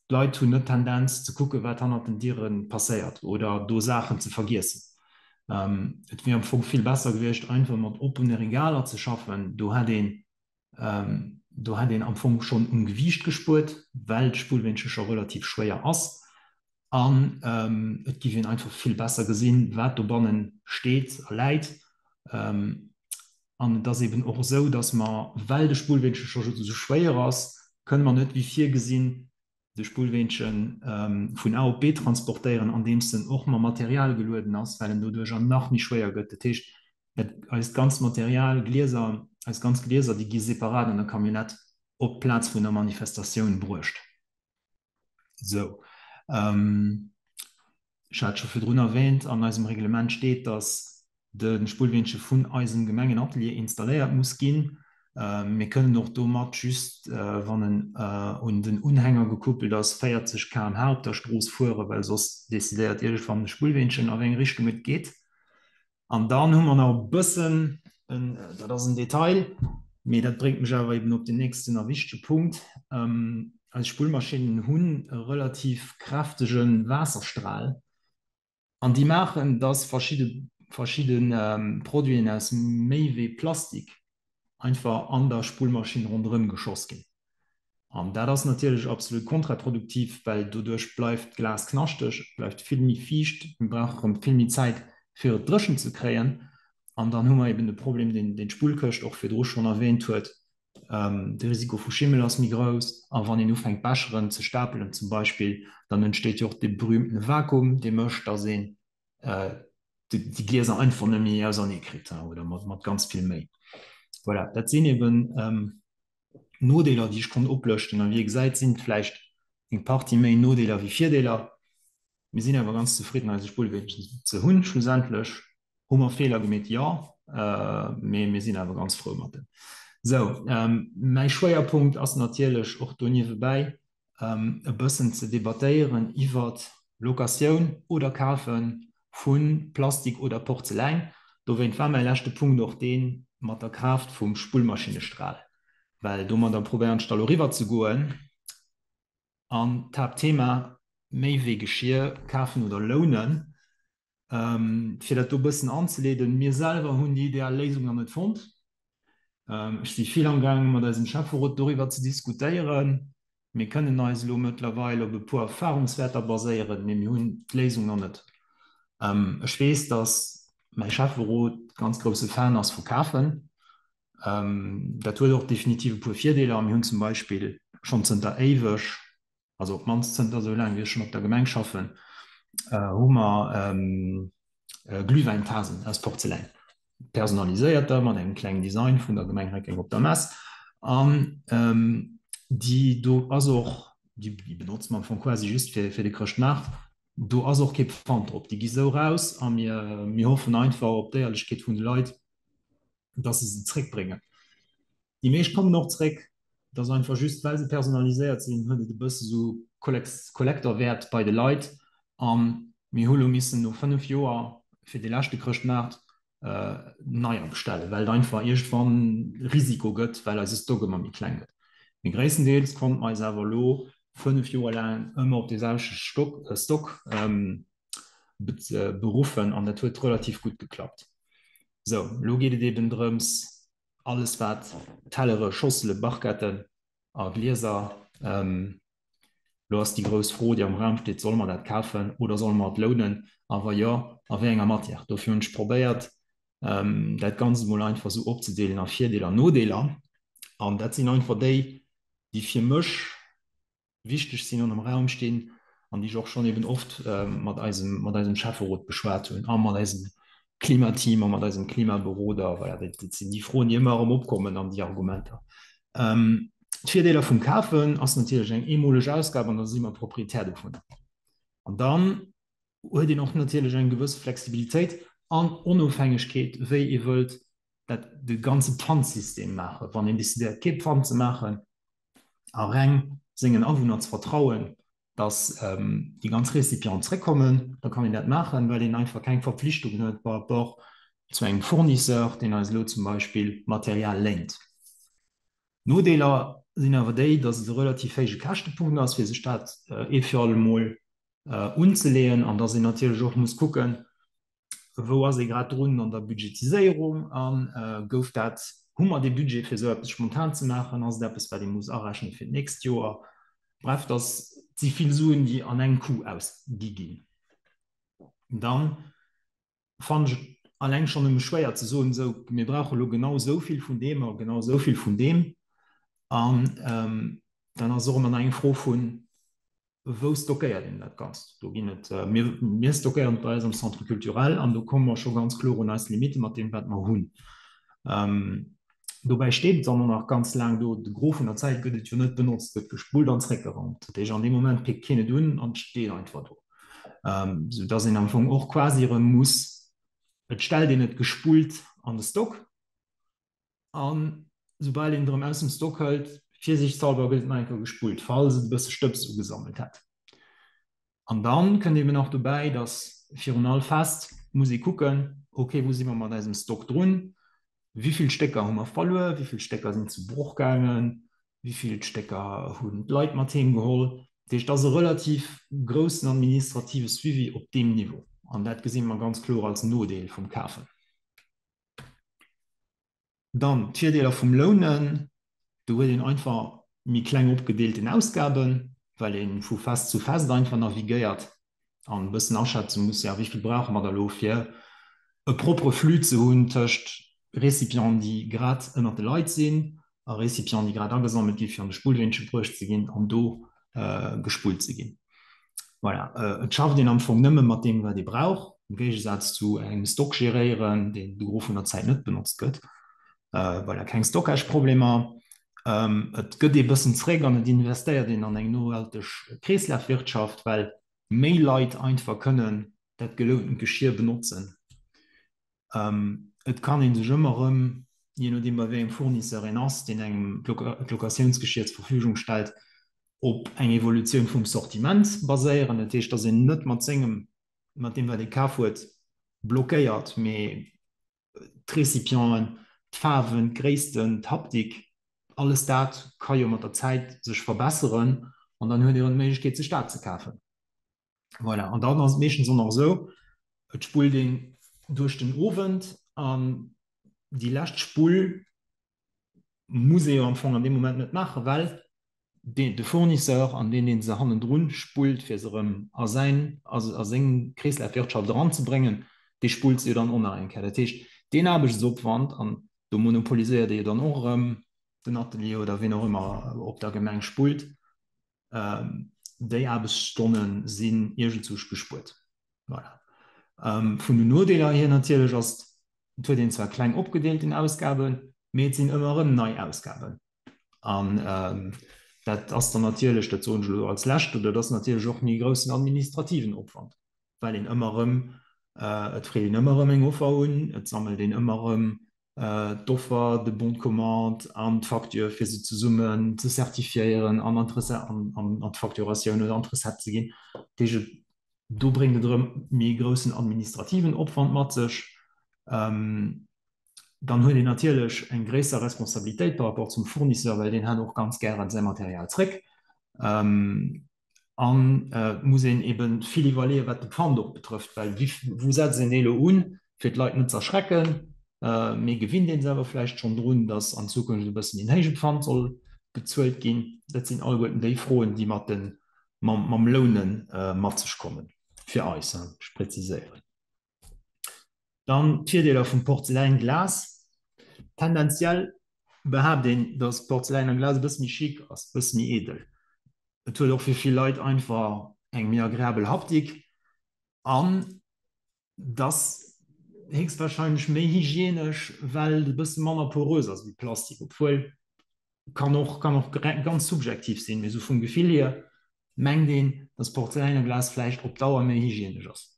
Speaker 5: D'Leit hunn net d'Tendenz ze kucken, wat hannert den Diere passéiert oder do Saachen ze vergiessen. Et wier am Fong vill besser gewiescht, einfach mat oppene Regaler ze schaffen. Do hätt een, do hätt een am Fong schonn um Gewiicht gespuert, well d'Spullwénche scho relativ schwéier ass. An et giff een einfach vill besser gesinn, wat dobannen steet a läit. An et ass eben och esou, dass mer, well de Spullweenche scho esou schwéier ass, kënne mer net wéi virgesinn de Spullweenche vun A op B transportéieren, andeems en och mam Material gelueden ass, well en doduercher nach méi schwéier gëtt. Dat heescht, dat eist ganzt Material, Glieser, eis ganz Glieser, déi gi separat an der Camionnette op d'Plaz vun der Manifestatioun bruecht. Esou. Ech hat scho virdrun erwähnt, an eisem Reglement steet, dass de Spullweenche vun eisem Gemengenatelier installéiert muss ginn. Mir kënnen och domat just, wann en un den Unhänger gekuppelt ass, 40 km/h op der Strooss fueren, well soss decidéiert iergendwann de Spullweenchen, a wéi eng Richtung et geet. An dann hu mer nach e bëssen, dat ass en Detail, mee dat bréngt mech awer eben op den nächsten a wichtege Punkt, Eis Spullmaschinnen hunn e relativ kräftege Waasserstral an déi maachen, dass verschidde verschidde Produiten aus méi wéi Plastik einfach an der Spullmaschinn ronderëm geschoss ginn. An dat ass natierlech absolut kontraproduktiv, well doduerch bleift d'Glas knaschteg, et bleift vill méi fiicht, mir brauche rëm vill méi Zäit, fir et dréchen ze kréien. An dann hu mer eben de Problem, deen d'Spullkëscht och virdru schonn erwähnt huet, De Risiko vu Schimmel ass méi grouss. A wann een ufänkt, Becheren ze stapelen zum Beispill, dann entsteet jo och dee berühmtene Vakuum, dee mécht, dass een déi Glieser einfach net méi ausernee kritt oder mat ganz vill Méi. Voilà, dat sinn eben Nodeeler, déi ech konnt oplëschten. A wéi ee gesäit, sinn et vläicht eng Partie méi Nodeeler wéi Virdeeler. Mir sinn awer ganz zefridden, eise Spullweenchen ze hunn. Schlussendlech hu mer Feeler gemeet, jo, mee mir sinn awer ganz frou mat em. Sou, mäi Schwéierpunkt ass natierlech och do niewebäi e bëssen ze debattéieren iwwert Locatioun oder Kafe vu Plastik oder Porzeläin. Dowéint war mäi leschte Punkt och dee mat der Kraaft vum Spullmaschinestral, well domadder probéieren ech da lo riwwer ze goen an d'Haaptthema, méi wéi Geschir kafen oder lounen. Fir dat do e bëssen anzeleeden, mir selwer hunn déi ideal Léisung nach net fonnt. Ech si vill amgaangen, mat eisem Schäfferot doriwwer ze diskutéieren. Mir kënnen eis elo mëttlerweil op e puer Erfahrungswäerter baséieren, mee mir hunn d'Léisung nach net. Ech weess, dass mäi Schäfferot ganz grousse Fan ass vu Kafen. Dat huet och definitiv e puer Virdeeler. Mir hunn zum Beispill schonn zënter éiweg, also op d'mannst zënter esou laang wéi ech schonn op der Gemeng schaffen, hu mer Glühwäintasen aus Porzeläin, personaliséierter mat engem klengen Design vun der Gemeng Reckeng op der Mess. An déi do ass och, déi benotze mer am Fong quasi just fir de Chrëschtmaart, do ass och kee Pfand drop, déi gi sou raus a mir mir hoffen einfach op d'Éierlechkeet vun de Leit, dass se se zréckbréngen. Déi meescht kommen och zréck. Et ass einfach just, well se personaliséiert sinn, huet et e bësse sou Kollektorwäert bei de Leit. A mir hu lo missen no 5 Joer fir de leschte Chrëschtmaart neier bestellen, well et einfach iergendwann Risiko gëtt, well eise Stock ëmmer méi kleng gëtt. Mee gréisstendeels konnte mer eis awer elo 5 Joer laang ëmmer op dee selwechte Stock beruffen an dat huet relativ gutt geklappt. Sou, elo geet et eben drëms, alles wat Tellere, Schossele, Barquetten a Glieser. Elo ass déi grouss Fro, déi am Raum steet, Solle mer dat kafen oder solle mer et lounen? A wa jo, a wéi enger Matière? Dofir hunn ech probéiert, dat Ganzt emol einfach esou opzedeelen a Virdeeler an Nodeeler. An dat sinn einfach déi, déi fir mech wichteg sinn an am Raum stinn an déi ech och schonn eben oft mat eisem, mat eisem Schäfferot beschwat hunn a mat eisem Klimateam a mat eisem Klimaberoder. Voilà, dat, dat sinn déi Froen, déi ëmmer erëm opkommen an déi Argumenter. D'Virdeeler vum Kafen ass natierlech eng eemoleg Ausgab an da si mer Proprietär dovun. An dann huet een och natierlech eng gewëss Flexibilitéit. An Onofhängegkeet, wéi ee wëllt dat de ganze Pfandsystem maachen. Wann een decidéiert, kee Pfand ze maachen a reng sengen Awunner ze vertrauen, dass déi ganz Récipienten zréckkommen, da kann een dat maachen, well een einfach keng Verpflichtung huet par rapport zu engem Fournisseur, deen eis elo zum Beispill Material léint. Nodeeler sinn awer déi, dass et e relativ héije Käschtepunkt ass, fir sech dat ee fir alle Mol unzeleeën an dass een natierlech och muss kucken, wou ass ee grad drun an der Budgetiséierung a gouf dat, hu mer dee Budget fir esou eppes spontan ze maachen, ass et eppes wat ee muss arechnen fir d'nächst Joer. Bref, dass et si vill Suen, déi an engem Coup ausgi ginn. Dann fannen ech et alleng schonn nëmme schwéier ze soen, esou mir brauche lo genau esou vill vun deem a genau esou vill vun deem. An dann ass et och ëmmer nach eng Fro vun, Wou stockéiert een dat Ganzt? Do ginn et, mir, mir stockéieren et bei eis am Centre culturel an do komme mer scho ganz kloer un eis Limitte mat deem, wat mer hunn. Dobäi steet et dann och nach ganz laang do. De Gros vun der Zäit gëtt et jo net benotzt, gëtt gespullt an zréckgeraumt. Dat heescht, an deem Moment pickt keen et un an et steet einfach do. Soudass een am Fong och quasi erëm muss, et stellt een et gespullt an de Stock, An soubal een et erëm aus dem Stock hëlt, virsiichtshalber gëtt et nach eng Kéier gespullt, falls et e bësse Stëbs ugesammelt hätt. An dann kënnt eben nach dobäi, dass virun all Fest muss ee kucken, ok, wou si mer mat eisem Stock drun, wéi vill Stécker hu mer verluer, wéi vill Stécker sinn zu Broch gaangen, wéi vill Stécker hunn d'Leit mat heem geholl. Dat heescht, et ass e relativ groussen administrative Suivi op deem Niveau. An dat gesi mer ganz kloer als Nodeel vum Kafen. Dann d'Virdeeler vum Lounen, do huet een einfach méi kleng opgedeelten Ausgaben, well ee vu Fest zu Fest einfach navigéiert an e bëssen aschätze muss, jo wéi vill brauche mer da lo fir e propre Flux ze hunn tëscht Récipienten, déi grad ënnert de Leit sinn a Récipienten, déi grad agesammelt gi fir an de Spullweenche bruecht ze ginn an do gespullt ze ginn. Voilà, et schafft een am Fong nëmme mat deem, wat ee brauch, am Géigesaz zu engem Stock geréieren, deen de Gros vun der Zäit net benotzt gëtt. Voilà, keng Stockage-Problemer. Et gëtt ee bëssen zréck an et investéiert een an eng nohalteg Kreeslafwirtschaft, well méi Leit einfach kënnen dat gelountent Geschir benotzen. Et kann ee sech ëmmer erëm, jee nodeem bei wéi engem Fournisseur een ass, deen engem d'Locatiounsgeschier zur Verfügung stellt, op eng Evolutioun vum Sortiment baséieren. Dat heescht, datt een net mat sengem, mat deem wat ee kaf huet, blockéiert, mee d'Récipienten, d'Faarwen, d'Gréissten, d'Haptik, alles dat ka jo mat der Zäit sech verbesseren an dann huet ee erëm d'Méiglechkeet sech dat ze kafen. Voilà. An dann ass et meeschtens och nach esou, et spullt een duerch den Owend an déi lescht Spull muss ee jo am Fong an deem Moment net maachen, well deen, de Fournisseur an deen, dee se hannendrun spullt, fir se erëm a säin, a seng Kreeslafwirtschaft eranzebréngen, dee spullt se jo dann och nach eng Kéier. Dat heescht, deen Aarbechtsopwand, an do monopoliséiert ee jo dann och erëm den Atelier oder wien och ëmmer op der Gemeng spullt, Déi Aarbechtsstonne sinn iergendzwousch gespuert. Voilà. Vun den Nodeeler hier natierlech ass, et huet een zwar kleng opgedeelten Ausgaben, mee et sinn ëmmer erëm nei Ausgaben. An dat ass dann natierlech, dat soen ech elo als Lescht, oder dat ass natierlech och méi groussen administrativen Opwand, well een ëmmer erëm, et freet een ëmmer erëm eng Offer un, et sammelt een ëmmer erëm d'Offer, de Bon de commande an d'Facture, fir se zesummen ze certifiéieren an an d'Facturatioun oder an d'Recette ze ginn. Dat heescht, do bréngt et erëm méi groussen administrativen Opwand mat sech. Dann huet een natierlech eng gréisser Responsabilitéit par rapport zum Fournisseur, well deen hätt och ganz gären säi Material zréck. An et muss een ebe vill iwwerleeën, wat de Pfand och betrëfft, well wou setzt een dee elo un, fir d'Leit net z'erschrecken, mee gewinnt ee se awer vläicht schonn drun, datt an Zukunft e bësse méi en héije Pfand soll bezuelt ginn? Dat sinn alleguerten déi Froen, déi mat de, mam Loune mat sech kommen, fir eis, ech preziséieren. Dann d'Virdeeler vum Porzeläinglas. Tendenziell behaapt een, datt Porzeläin a Glas e bësse méi chic ass, e bësse méi edel. Et huet och fir vill Leit einfach eng méi agreabel Haptik an et ass héchstwarscheinlech méi hygienesch, well et e bësse manner porös ass wéi Plastik, obwuel kann och kann och ganz subjektiv sinn, mee esou vum Gefill hier mengt een, datt Porzeläin a Glas vläicht op Dauer méi hygienesch ass.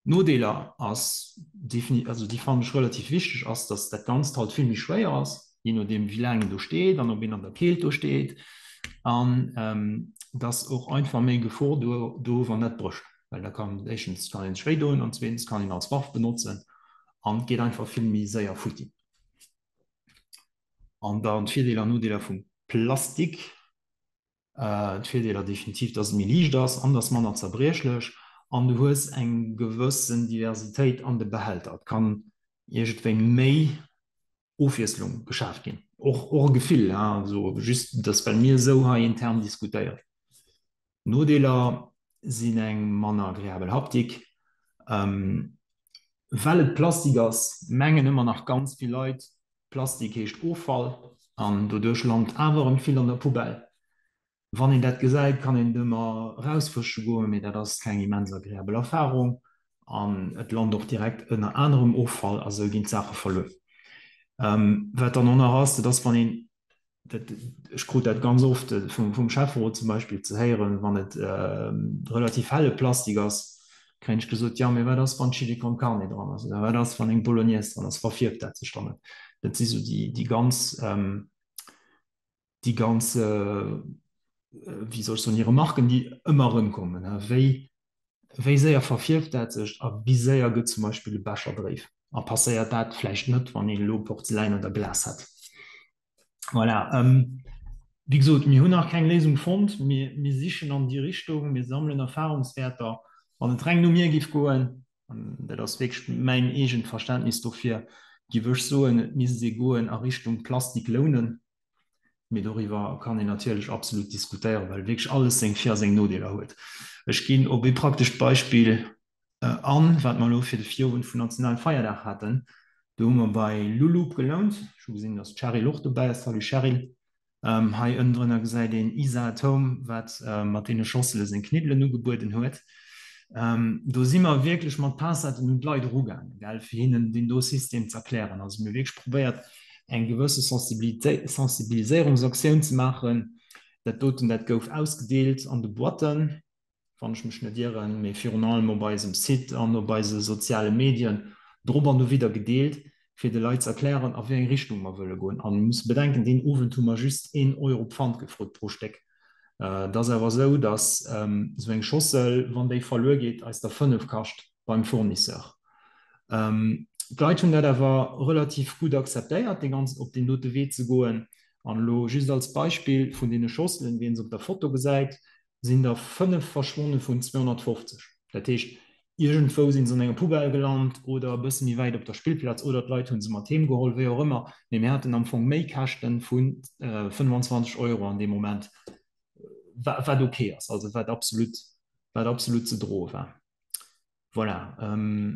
Speaker 5: Nodeeler ass defini-, also déi fannen ech relativ wichteg, ass, dass dat Ganzt halt vill méi schwéier ass, jee nodeem wéi laang een do steet an ob een an der Keelt do steet an dass och einfach méi Gefor do do wann dat brécht, well da kann éischtens kann een sech wéi doen an zweetens kann een als Waff benotzen an et geet einfach vill méi séier futti. An dann d'Virdeeler an Nodeeler vum Plastik. D'Virdeeler definitiv, dass et méi liicht ass an dass manner zerbriechlech an du hues eng gewëssen Diversitéit an de Behälter. Et kann iergendwéi méi Ofwiesslung geschaaft ginn. Och och e Gefill, hein, also just dass well mir esou hei intern diskutéieren. Nodeeler sinn eng manner agreabel Haptik. Well et Plastik ass, mengen ëmmer nach ganz vill Leit, Plastik heescht Offall an doduerch lant awer erëm vill an der Poubelle. Wann een dat gesäit, kann een et ëmmer erausfësche goen, mee dat ass keng immens agreabel Erfarung an et lant och direkt ënner anerem Offall a sou ginn d'Saache verluer. Wat dann och nach ass, dat ass wann een dat, ech krut dat ganz oft vum, vum Schäfferot zum Beispill ze héieren, wann et relativ helle Plastik ass, kréien ech gesot, jo, mee wat ass, wann Chili con Carne dran ass oder wat ass, wann eng Bolognaise dran ass, verfierft dat sech dann net? Dat si sou déi, déi ganz, déi ganz, wéi soll ech soen, déi Remarken, déi ëmmer erëmkommen, wéi Wéi séier verfierft dat sech a wéi séier gëtt zum Beispill e Becher dréif? A passéiert dat vläicht net, wann een elo Porzeläin oder Glas hätt? Voilà. Wéi gesot, mir hunn nach keng Léisung fonnt. Mir, mir sichen an déi Richtung, mir sammelen Erfahrungswäerter. Wann et reng no mir géif goen, an dat ass wierklech mäin eegent Verständnis dofir, géif ech soen, et misst ee goen a Richtung Plastik lounen. Mee doriwwer kann een natierlech absolut diskutéieren, well wierklech alles seng Vir a seng Nodeeler huet. Ech ginn op ee praktescht Beispill an, wat mer elo fir de Virowend vum nationalen Feierdag haten. Do hu mer bei Lulup gelount. Ech hu gesinn, datt d'Cheryl och dobäi ass. Salut Cheryl. Hei ënnendrënner gesäit een Isa at Home, wat mat deene Schossele seng Kniddelen ugebueden huet. Do si mer wierklech mat Pincetten un d'Leit erugaangen, gell, fir hinnen deen do System z'erklären. Also mir hu wierklech probéiert, eng gewësse Sensibiliséierungsaktioun ze maachen. Dat doten, dat gouf ausgedeelt an de Boîten, wann ech mech net ieren, mee virun allem op eisem Site an op eise soziale Medien drop an dowidder gedeelt, fir de Leit ze erklären, a wéi eng Richtung mer wëlle goen. A mir musse bedenken, deen Owend hu mer just een Euro Pfand gefrot pro Stéck. Et ass awer esou, datt esou eng Schossel, wann déi verluer geet, eis der 5 kascht beim Fournisseur. D'Leit hunn dat awer relativ gutt akzeptéiert, dee ganzen, op deen dote Wee ze goen. An elo just als Beispill, vun deene Schosselen, wéi een se op der Foto gesäit, sinn der 5 verschwonne vun 250. Dat heescht, iergendwou si se an enger Poubelle gelant oder e bësse méi wäit op der Spillplaz oder d'Leit hu se mat heem geholl, wéi och ëmmer. Mee mir haten am Fong Méikäschte vu 25 Euro an deem Moment, wat ok ass, also wat absolut, wat absolut ze droe war. Voilà,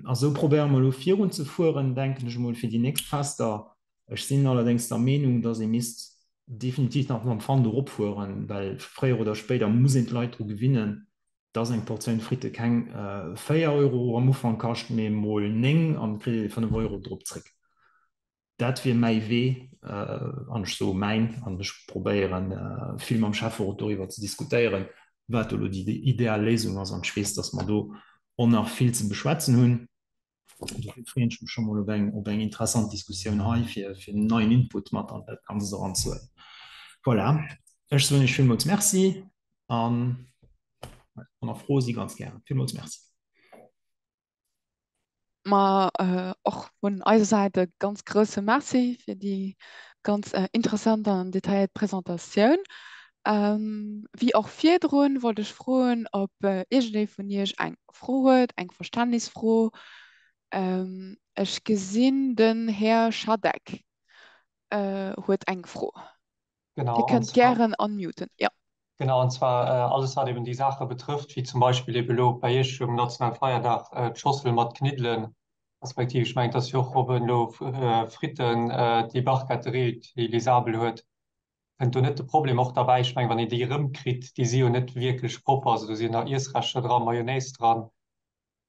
Speaker 5: a sou probéiere mer elo virunzefueren, denken ech emol, fir déi nächst Fester. Ech sinn allerdéngs der Meenung, dass ee misst definitiv nach mam Pfand eropfueren, well fréier oder spéider muss een d'Leit dru gewinnen, dass eng Portioun Fritte keng 4 Euro am Ufank kascht, mee emol 9 an et kritt ee 5 Euro drop zréck. Dat wier mäi Wee, an ech soe mäin, an ech probéieren vill mam Schäfferot doriwwer ze diskutéieren, wat do elo déi ideal Léisung ass. An ech weess, datt mer do och nach vill ze beschwätzen hunn. Dofir freeën ech mech scho mol op eng, op eng interessant Diskussioun hei, fir, fir neien Input mat an dat Ganzt eranzehuelen. Voilà, ech soen Iech villmools Merci an wann Der Froe si ganz gären. Villmools Merci.
Speaker 2: Ma och vun eiser Säit e ganz grousse Merci fir déi ganz interessant an detailléiert Presentatioun. Wéi och virdrun wollt ech froen, ob iergendee vun Iech eng Fro huet, eng Verständnisfro. Ech gesinn, den Här Schadeck huet eng Fro.
Speaker 6: Genau,
Speaker 2: Dir
Speaker 6: und
Speaker 2: kënnt
Speaker 6: zwar,
Speaker 2: gären unmuten. Ja.
Speaker 6: genau, und zwar äh, alles, wat eben déi Saache betrëfft, wéi zum Beispill eben elo bei Iech um nationalen Feierdag äh, d'Schossel mat Kniddelen, respektiv, ech mengen, et ass jo och ob en elo äh, Fritten, äh, déi Barquetterie, déi Les Sables huet, kënnt do net de Problem och derbäi? Ech mengen, wann een déi erëmkritt, déi si jo net wierklech propper, also do sinn nach Iessreschter dran, Mayonnaise dran,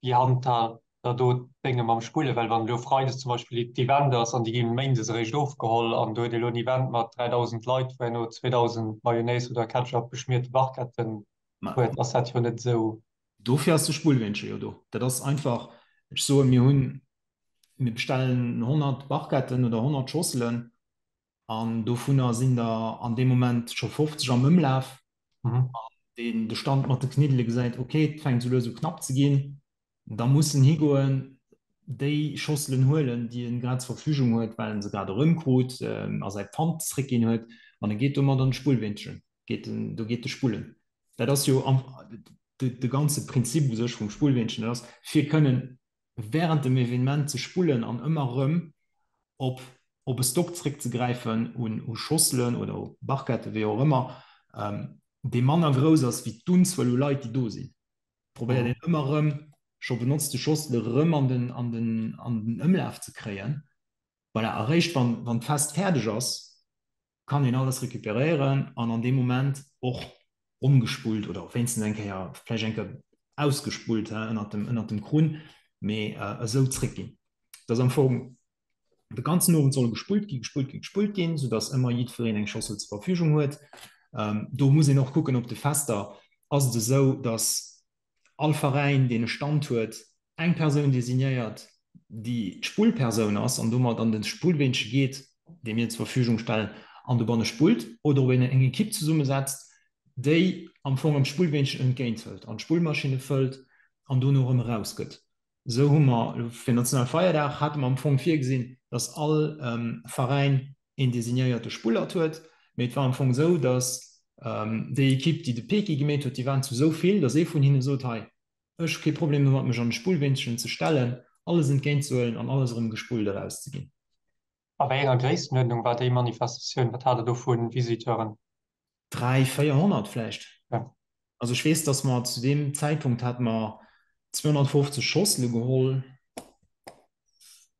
Speaker 6: Wéi handhabt der do d'Dénge mam Spullen? Well wann elo Freides zum Beispill d'Event ass an déi ginn Méindes eréischt ofgeholl an do huet ee elo en Event mat 3.000 Leit, wou herno 2.000 Mayonnaise oder Ketchup beschmierte Barquetten huet, ass dat jo net esou.
Speaker 5: Dofir ass de Spullweenche jo do. Dat ass einfach. Ech soen, mir hunn, mir bestellen 100 Barquetten oder 100 Schosselen an dovunner sinn der an deem Moment scho 50 am Ëmlaf. An deen de Stand mat de Kniddele gesäit, okay, et fänkt esou lues u knapp ze ginn, da muss en higoen, déi Schosselen huelen, déi en grad zur Verfügung huet, well en se grad erëmkrut a säi Pfand zréckginn huet, an e geet domat an de Spullweenchen, geet en, do geet e spullen. Dat ass jo am, de ganze Prinzip u sech vum Spullweenchen, dat ass, fir kënnen während dem Evenement ze spullen an ëmmer erëm op op e Stock zréckzegräifen un u Schosselen oder u Barquetten, wéi och ëmmer, dee manner grouss ass wéi d'Unzuel u Leit, déi do sinn. Probéiert een ëmmer erëm scho benotzte Schossele erëm an den an den an den Ëmlaf ze kréien. Voilà, eréischt wann wann d'Fest fäerdeg ass, kann een alles recuperéieren an an deem Moment och ongespullt oder wéinstens eng Kéier vläicht eng Kéier ausgespullt ënnert dem, ënnert dem Krunn, mee esou zréckginn. Et ass am Fong de ganzen Owend soll gespullt ginn, gespullt ginn, gespullt ginn, soudass ëmmer jiddwereen eng Schossel zur Verfügung huet. Do muss een och kucken op de Fester ass et esou, dass all Veräin, deen e Stand huet, eng Persoun designéiert, déi d'Spullpersoun ass an domat an de Spullweenche geet, dee mir zur Verfügung stellen, an dobanne spullt, oder ob een eng Ekipp zesummesetzt, déi am Fong am Spullweenchen entgéinthëlt an d'Spullmaschinne fëllt an dono erëm erausgëtt. Esou hu mer fir Nationalfeierdag hate mer am Fong virgesinn, datt all Veräin een designéierte Spullert huet, mee et war am Fong esou, datt déi Ekipp, déi de Peki gemeet huet, déi waren zu esou vill, datt ee vun hinne sot, hei, ech hu kee Problem domat, mech an de Spullweenchen ze stellen, alles entgéintzehuelen an alles erëm gespullt erauszeginn.
Speaker 6: A wéi enger Gréisstenuerdnung war déi Manifestatioun? Wat hat Der do vu Visiteuren?
Speaker 5: 3, 400 vläicht. Also ech weess, dass mer zu deem Zäitpunkt hate mer 250 Schossele geholl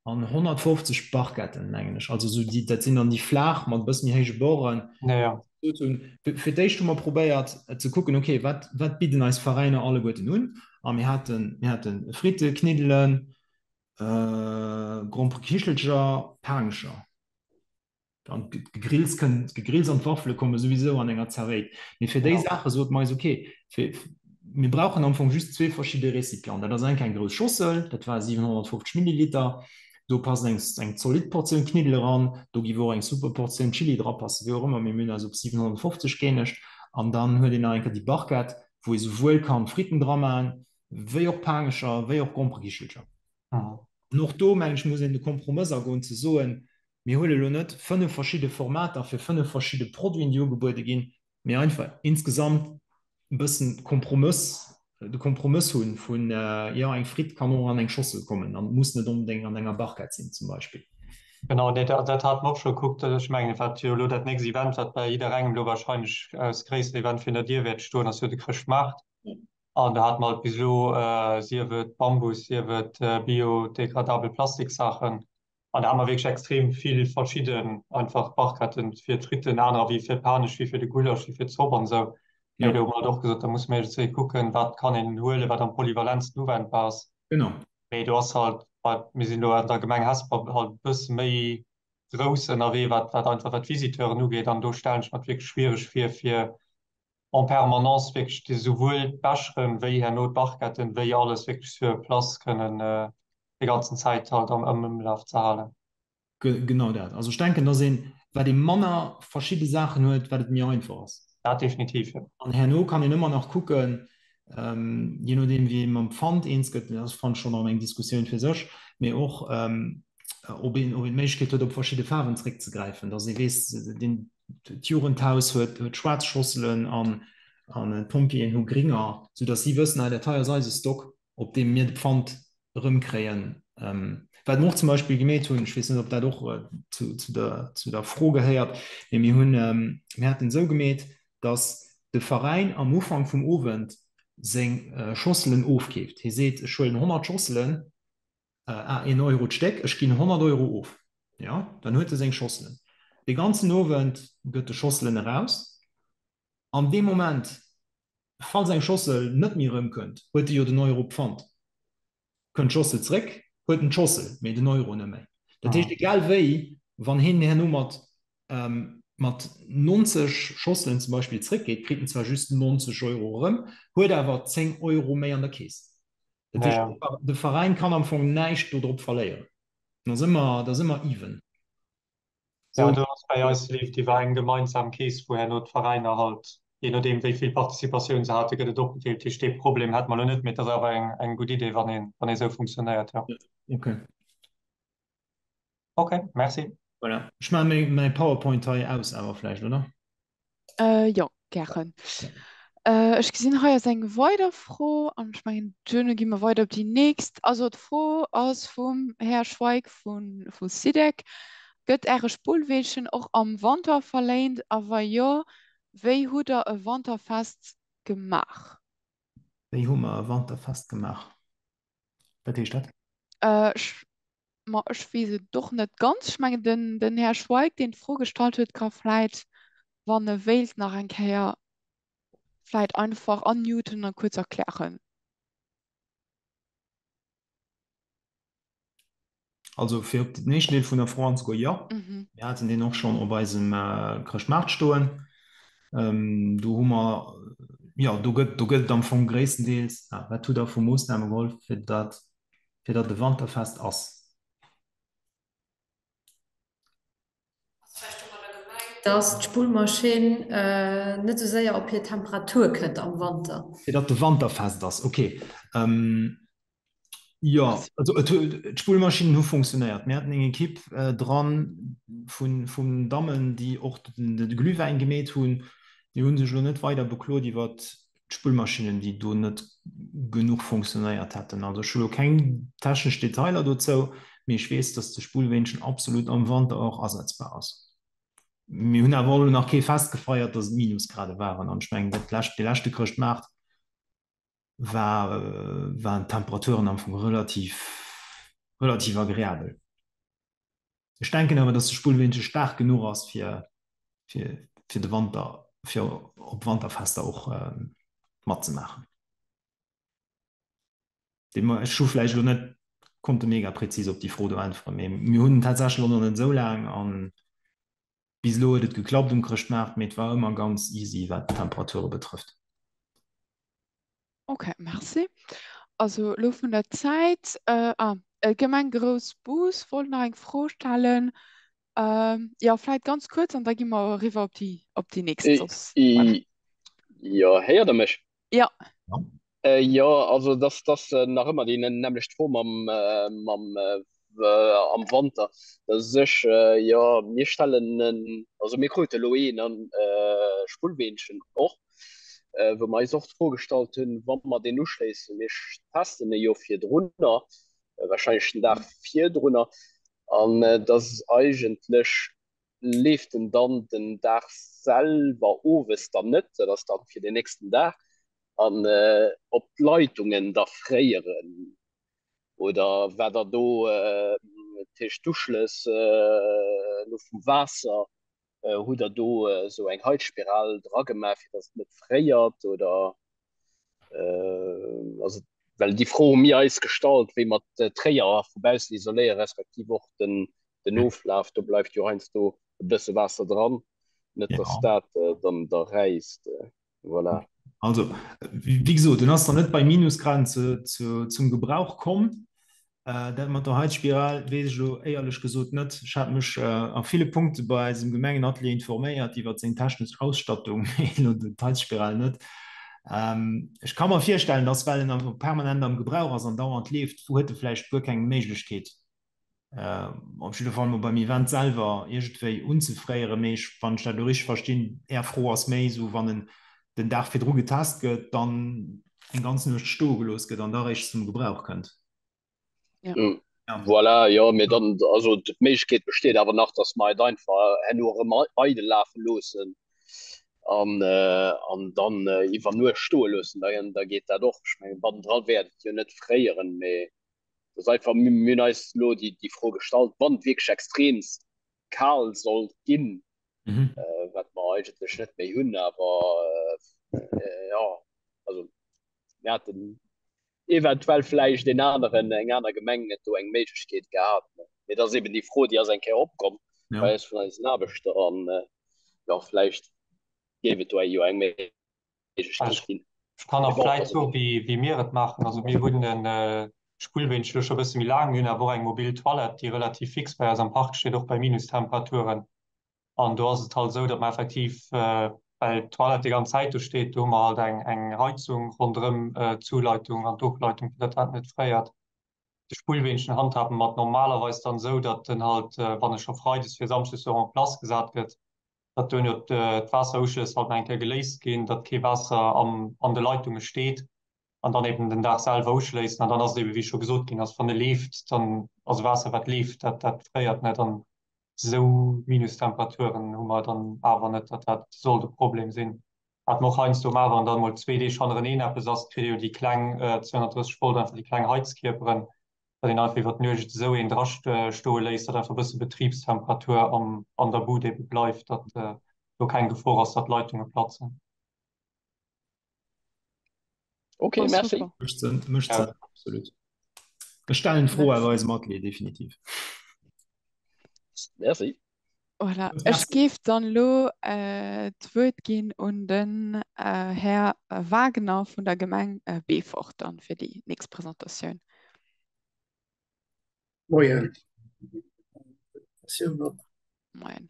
Speaker 5: an 150 Barquetten, mengen ech. Also esou déi, dat sinn dann déi flaach mat e bësse méi héije Borden.
Speaker 6: Ja, ja.
Speaker 5: Fir d'éischt hu mer probéiert ze kucken, okay, wat, wat bidden eis Veräiner alleguerten un? A mir haten, mir hate Fritte, Kniddelen, Gromperekichelcher, Paangecher. An d'Gegrills kënn, d'Gegrills an d'Waffele komme souwisou an enger Zerwéit. Mee fir déi Saache sot mer eis, okay, fir, mir brauchen am Fong just zwee verschidde Récipienten. Dat ass eng eng grouss Schossel, dat war 750 Milliliter, do passt eng, eng zolidd Portioun Kniddel eran, do giff och eng super Portioun Chili drapassen, wéi och ëmmer, mee mir hunn eis op 750 gëeenegt. An dann huet een nach eng Kéier déi Barquette, wou ee souwuel kann Fritten dramaen, wéi och Paangecher, wéi och Gromperekichelcher. An och do, meng ech, muss een de Kompromëss agoen, ze soen, Mir huele lo net 5 verschidde Formater fir 5 verschidde Produiten, déi ugebuede ginn, mee einfach insgesamt e bëssen Kompromëss, de Kompromëss hunn vun, jo, eng Fritt kann och an eng Schossel kommen an muss net onbedéngt an enger Barquette sinn zum Beispill.
Speaker 6: Genau, nee, dat hate mer och scho gekuckt. Ech mengen, wat jo elo dat nächst Event, wat bei jidderengem elo wahrscheinlech als gréissten Event virun der Dier wäert stoen, ass jo de Chrëschtmaart. An do hate mer halt bis elo, sief et Bambus, sief et biodegradabel Plastiksaachen, An da hu mer wierklech extrem vill verschidden einfach Barquetten fir d'Fritten, anerer wéi fir d'Panesch, wéi fir de Gulasch, wéi fir d'Zopp an esou. Mee do hu mer halt och gesot, da musse mer iergendzwéi kucken, wat kann een huelen, wat am polyvalentsten uwendbar ass.
Speaker 5: Genau.
Speaker 6: Mee do ass halt, mir sinn do an der Gemeng Hesper halt e bësse méi grouss ënnerwee, wat wat einfach wat d'Visiteuren ugeet. An do stellen ech mer et wierklech schwiereg vir, fir en permanence wierklech déi souwuel d'Becheren wéi herno d'Barquetten wéi alles wierklech sur place kënnen déi ganzen Zäit halt am Ëmlaf ze halen.
Speaker 5: Genau dat. Also ech denken, dass een, wat ee manner verschidde Saachen huet, wat et méi einfach ass.
Speaker 6: Dat definitiv, jo.
Speaker 5: An herno kann een ëmmer nach kucken, je nodeem wéi ee mam Pfand eens gëtt, dat ass fannen ech schonn erëm eng Diskussioun fir sech, mee och ob een, ob een d'Méiglechkeet huet op verschidde Faarwen zréckzegräifen, dass ee weess, deen, D'Jugendhaus huet schwaarz Schosselen an d'Pompjeeën hu gringer, soudatt si wëssen, hei dat hei ass eise Stock, op deem mir de Pfand erëmkréien. Wat mer och zum Beispill gemeet hunn, ech weess net, ob dat och zu der Fro gehéiert, mee mir hunn, mir haten esou gemeet, datt de Veräin am Ufank vum Owend seng Schosselen ofkeeft. Hie seet, ech huelen 100 Schosselen, à een Euro d'Stéck, ech ginn 100 Euro of, jo, dann huet e seng Schosselen. Dee ganzen Owend gëtt e Schosselen eraus. An deem Moment, falls eng Schossel net méi erëmkënnt, huet e jo den Euro Pfand. Kënnt d'Schossel zréck, huet en d'Schossel, mee den Euro net méi. Dat heescht, egal wéi, wann hien herno mat mat 90 Schosselen zum Beispill zréckgeet, kritt en zwar just 90 Euro erëm, huet awer 10 Euro méi an der Keess. Dat heescht, ja. de Veräin kann am Fong näischt do drop verléieren. Dat ass ëmmer, dat ass ëmmer even.
Speaker 6: So. Ja, do ass bei eis leeft iwwer eng gemeinsam Keess, wou herno d'Veräiner halt, je nodeem wéi vill Participatioun se hate, gëtt et opgedeelt. Dat heescht, dee Problem hätte mer elo net, mee et ass awer eng, eng gutt Idee, wann een, wann ee sou funktionéiert, jo.
Speaker 5: Okay.
Speaker 6: Okay, merci.
Speaker 5: Voilà. Ech maache mäi, mäi PowerPoint hei aus awer vläicht, oder?
Speaker 2: Äh, jo, gären. Äh, ech gesinn, hei ass eng weider Fro an ech mengen, duerno gi mer weider op déi nächst. Also d'Fro ass vum Här Schweig vu, vu SIDEC. Gëtt Äre Spullweelchen och am Wanter verléint a wa jo, wéi hutt Der e Wanterfest gemaach?
Speaker 5: Wéi hu mer e Wanterfest gemaach? Wat heescht dat?
Speaker 2: Äh, ech Ma ech weess et och net ganz. Ech mengen, den, den Här Schweig, deen d'Fro gestallt huet, ka vläit, wann e wéilt, nach eng Kéier vläit einfach unmuten a kuerz erklären.
Speaker 5: Also fir op den éischten Deel vun der Fro anzegoen, jo, mir haten deen och schonn op eisem Chrëschtmaart stoen. Do hu mer, jo, do gëtt, do gëtt et am Fong gréisstendeels, ah, wat hutt Der vu Moossname geholl, fir datt fir datt e Wanterfest ass.
Speaker 1: Ass vläicht domadder gemengt, datt d'Spullmaschinn net esou séier op hir Temperatur kënnt am Wanter.
Speaker 5: Fir datt e Wanterfest ass, ok. Jo, also et huet, d'Spullmaschinnen hu funktionéiert. Mir haten eng Ekipp dran vun Dammen, déi och de Glühwäin gemeet hunn. Déi hu sech elo net weider beklot iwwert d'Spullmaschinnen, déi do net genuch funktionéiert hätten. Also ech hu lo keng technesch Detailer dozou, mee ech weess, dass de Spullweenchen absolut am Wanter och asetzbar ass. Mir hunn awer och elo nach kee Fest gefeiert, dass et Minusgrade waren an ech mengen, dat lescht, dee leschte Chrëschtmaart war, waren d'Temperaturen am Fong relativ, relativ agreabel. Ech denken awer, dass de Spullweenche staark genuch ass, fir, fir, fir de Wanter, fir op Wanterfester och matzemaachen. Ech hu vläicht elo net konnte mega präzis op déi Fro do äntweren, mee mir hunn en tatsächlech och nach net esou laang an bis elo huet et geklappt um Chrëschtmaart, mee et war ëmmer ganz easy, wat d'Temperature betrëfft.
Speaker 2: Ok, merci. Also elo vun der Zäit, ah, d'Gemeng Groussbus wollt nach eng Fro stellen. Jo, vläit ganz kuerz an da gi mer eriwwer op déi, op déi nächst soss. Voilà.
Speaker 7: Jo, héiert Der mech?
Speaker 2: Jo.
Speaker 7: Jo, also dass dass nach ëmmer déi nämmlecht Fro mam mam am Wanter, dass ech, jo, mir stellen en, also mir krute elo een an Spullweenchen och, wou mer eis och d'Fro gestallt hunn, wa mer deen uschléissen, mir testen e jo virdrunner, wahrscheinlech den Dag virdrunner, an dass eigentlech leeft en dann den Dag selwer owes dann net, dat ass dann fir den nächsten Dag, an ob d'Leitungen da fréieren oder wat der do, dat heescht d'Uschlëss elo vum Waasser, hutt der do esou eng Heizspiral dra gemaach, fir datt et net fréiert oder also well déi Fro hu mir eis gestallt, wéi mer d'Tréier vu baussen isoléieren, respektiv och den den Oflaf, do bleift jo heiansdo e bësse Waasser dran, net datt dat dann da räisst. Voilà.
Speaker 5: Also, wéi gesot, en ass dann net bei Minusgraden zu, zu, zum Gebrauch komm. Äh, dat mat der Heizspiral weess ech elo éierlech gesot net. Ech hat mech äh, a ville Punkte bei eisem Gemengenatelier informéiert iwwer seng technesch Ausstattung, mee elo d'Heizspiral net. Ähm, ech ka mer virstellen, dass well en einfach permanent am Gebrauch ass an dauernd leeft, huet e vläicht guer keng Méiglechkeet, op jidde Fall mol beim Event selwer iergendwéi unzefréieren. Mee ech, wann ech dat elo richteg verstinn, Är Fro ass méi esou, wann en den Dag virdru getest gëtt, dann eng ganz Nuecht stoe gelooss gëtt an da réischt zum Gebrauch kënnt.
Speaker 2: Ja.
Speaker 7: Voilà, jo, mee dann, also d'Méiglechkeet besteet awer nach, datt mer et einfach herno erëm eidel lafe loossen an, an dann iwwer Nuecht stoe loossen. Da, da geet dat och. Ech mengen, bannendra wäert et jo net fréieren, mee Dat ass einfach, mir hunn eis elo déi Fro gestallt, wann et wierklech extreemst kal sollt ginn, wat mer eigentlech net méi hunn, awer jo, also mir haten eventuell vläicht een aneren, eng aner Gemeng hätt do eng Méiglechkeet gehat. Mee dat ass eben déi Fro, déi ass eng Kéier opkomm bei eis vun eisen Aarbechter an jo, vläicht géif et do jo eng Méiglechkeet ginn.
Speaker 6: Ech kann nach vläit soen, wéi mir et maachen. Also mir hunn e Spullweenchen elo scho e bësse méi laang. Mir hunn awer och eng mobil Toilette, déi relativ fix bei eis am Park steet, och bei Minustemperaturen. An do ass et halt esou, datt mer effektiv, well d'Toilette déi ganz Zäit do steet, do hu mer halt eng Heizung ronderëm d'Zuleitung an d'Ofleitung, fir datt dat net fréiert. De Spullweenchen handhabe mer normalerweis dann esou, datt en halt, wann e scho freides fir samschdes jo en place gesat gëtt, datt duerno d'Waasseruschlëss halt nach eng Kéier geléist ginn, datt kee Waasser an de Leitunge steet an dann eben den Dag selwer uschléissen. An dann ass et eben, wéi scho gesot ginn ass, wann e leeft, dann, also Waasser wat leeft, dat dat fréiert net. An esou Minustemperaturen hu mer dann awer net, datt dat sollt e Problem sinn. Wat mer och heiansdo maachen, wann dann emol zwee Deeg hannereneen eppes ass, kritt ee jo déi kleng 230 Volt, einfach déi kleng Heizkierperen, datt een einfach iwwer d'Nuecht esou een dra stoe léisst, datt einfach e bësse Betribstemperatur am, an der Bud ebe bleift, datt do keng Gefor ass, datt d'Leitunge platzen.
Speaker 7: Ok,
Speaker 2: Oh,
Speaker 7: merci.
Speaker 2: super.
Speaker 5: Mécht Sënn, mécht
Speaker 6: Ja.
Speaker 5: Sënn, absolut. Ech stellen d'Fro awer
Speaker 2: Merci.
Speaker 5: eisem Atelier, definitiv.
Speaker 7: Merci.
Speaker 2: Voilà.
Speaker 5: Merci.
Speaker 2: Ech géif dann elo d'Wuert ginn un den Här Wagner vun der Gemeng Beefort dann fir déi nächst Presentatioun.
Speaker 8: Moien.
Speaker 2: Moien.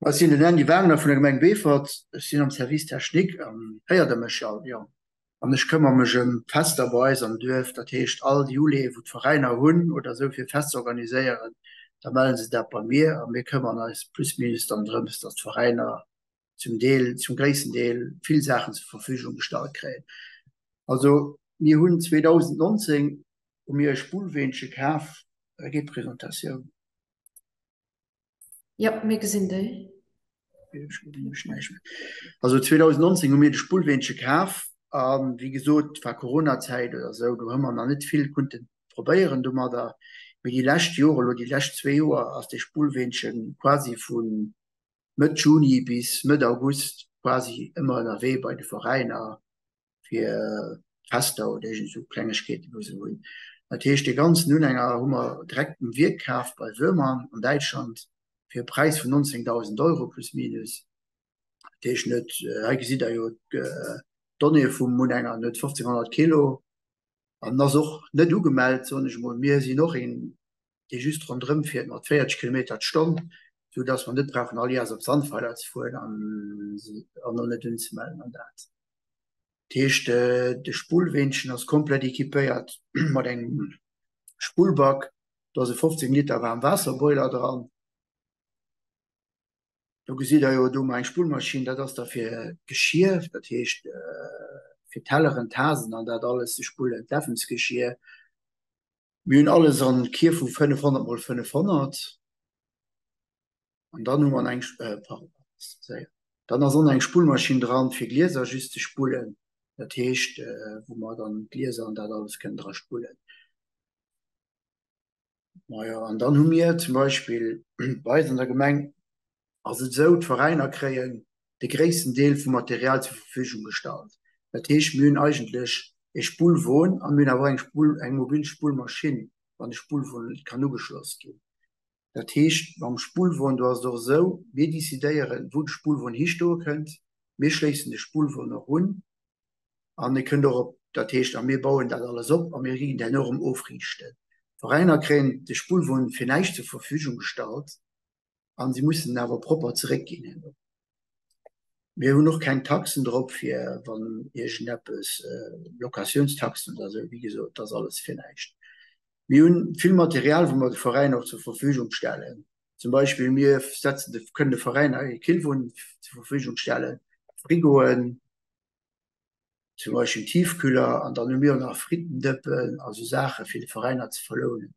Speaker 8: Ech sinn den Andy Wagner vun der Gemeng Beefort. Ech sinn am Service technique. Héiert Der mech all? Jo. An ech këmmer mech ëm d'Fester bei eis am Duerf. Dat heescht, all déi Uleeë wou d'Veräiner hunn oder esou fir Fest ze organiséieren, da melle se dat bei mir a mir këmmern eis plus minus dann drëms, datt d'Veräiner zum Deel, zum gréissten Deel vill Saachen zur Verfügung gestallt kréien. Also mir hunn 2019 hu mir e Spullweenche kaf. Geet d'Presentatioun?
Speaker 1: Jo, mir gesinn déi.
Speaker 8: Also 2019 hu mir de Spullweenche kaf a wéi gesot war Coronazäit oder esou, do hu mer nach net vill kunnte probéieren domadder. Mee déi lescht Joer, elo déi lescht zwee Joer ass dee Spullweenche quasi vu Mëtt Juni bis Mëtt August quasi ëmmer ënnerwee bei de Veräiner. fir Fester oder iergend esou Klengegkeeten, wou se hunn. Dat heescht, dee ganzen Unhänger hu mer direkt um Wierk kaf bei Wöhrmann an Däitschland fir e Präis vun 19.000 Euro plus minus. Dat heescht net, hei gesitt Der jo d'Donnéeë vum Unhänger, en huet 1.500 Kilo an en ass och net ugemellt, soen ech emol. Mir sinn och een, dee just ronderëm fiert mat 40 Kilometer d'Stonn, esou dass mer net brauchen all Jahres op Sandweiler ze fueren an an och net unzemellen an dat. Dat heescht, de Spullweenchen ass komplett équipéiert mat engem Spullback, do ass e 15 Liter Waarmwaasserboiler dran. Do gesitt Der jo do hu mer eng Spullmaschinn, dat ass da fir d'Geschier, dat heescht fir Telleren, Tasen an dat alles ze spullen, d'Effensgeschier. Mir hunn alles an Kierf vu 500 mol 500 an dann hu mer eng, pardon, séier, dann ass och nach eng Spullmaschinn dran fir Glieser just ze spullen, dat heescht wou mer dann d'Glieser an dat alles kënnen dra spullen. Majo, an dann hu mir zum Beispill bei eis an der Gemeng ass et esou, d'Veräiner kréien de gréissten Deel vum Material zur Verfügung gestallt. Dat heescht, mir hunn eigentlech e Spullwon a mir hunn awer och eng Spull, eng mobil Spullmaschinn, wann de Spullwon net kann ugeschloss ginn. Dat heescht, mam Spullwon, do ass et och esou, mir decidéieren, wou de Spullwon histoe kënnt, mir schléissen de Spullwon och un an e kënnt och op, dat heescht, a mir bauen dat alles op a mir ginn herno erëm ofriichten. D'Veräiner kréien de Spullwon fir näischt zur Verfügung gestallt. an si mussen en awer propper zeréckginn herno. Mir hunn och keng Taxen drop fir wann iergendeppes, Locatiounstaxen oder esou, wéi gesot, dat ass alles fir näischt. Mir hunn vill Material wou mer de Veräiner och zur Verfügung stellen. Zum Beispill mir setzen de, kënnen de Veräiner e Killwon zur Verfügung stellen, Frigoen, zum Beispill Tiefkühler an dann hu mir och nach Frittendëppen a sou Saache fir de Veräiner ze verlounen.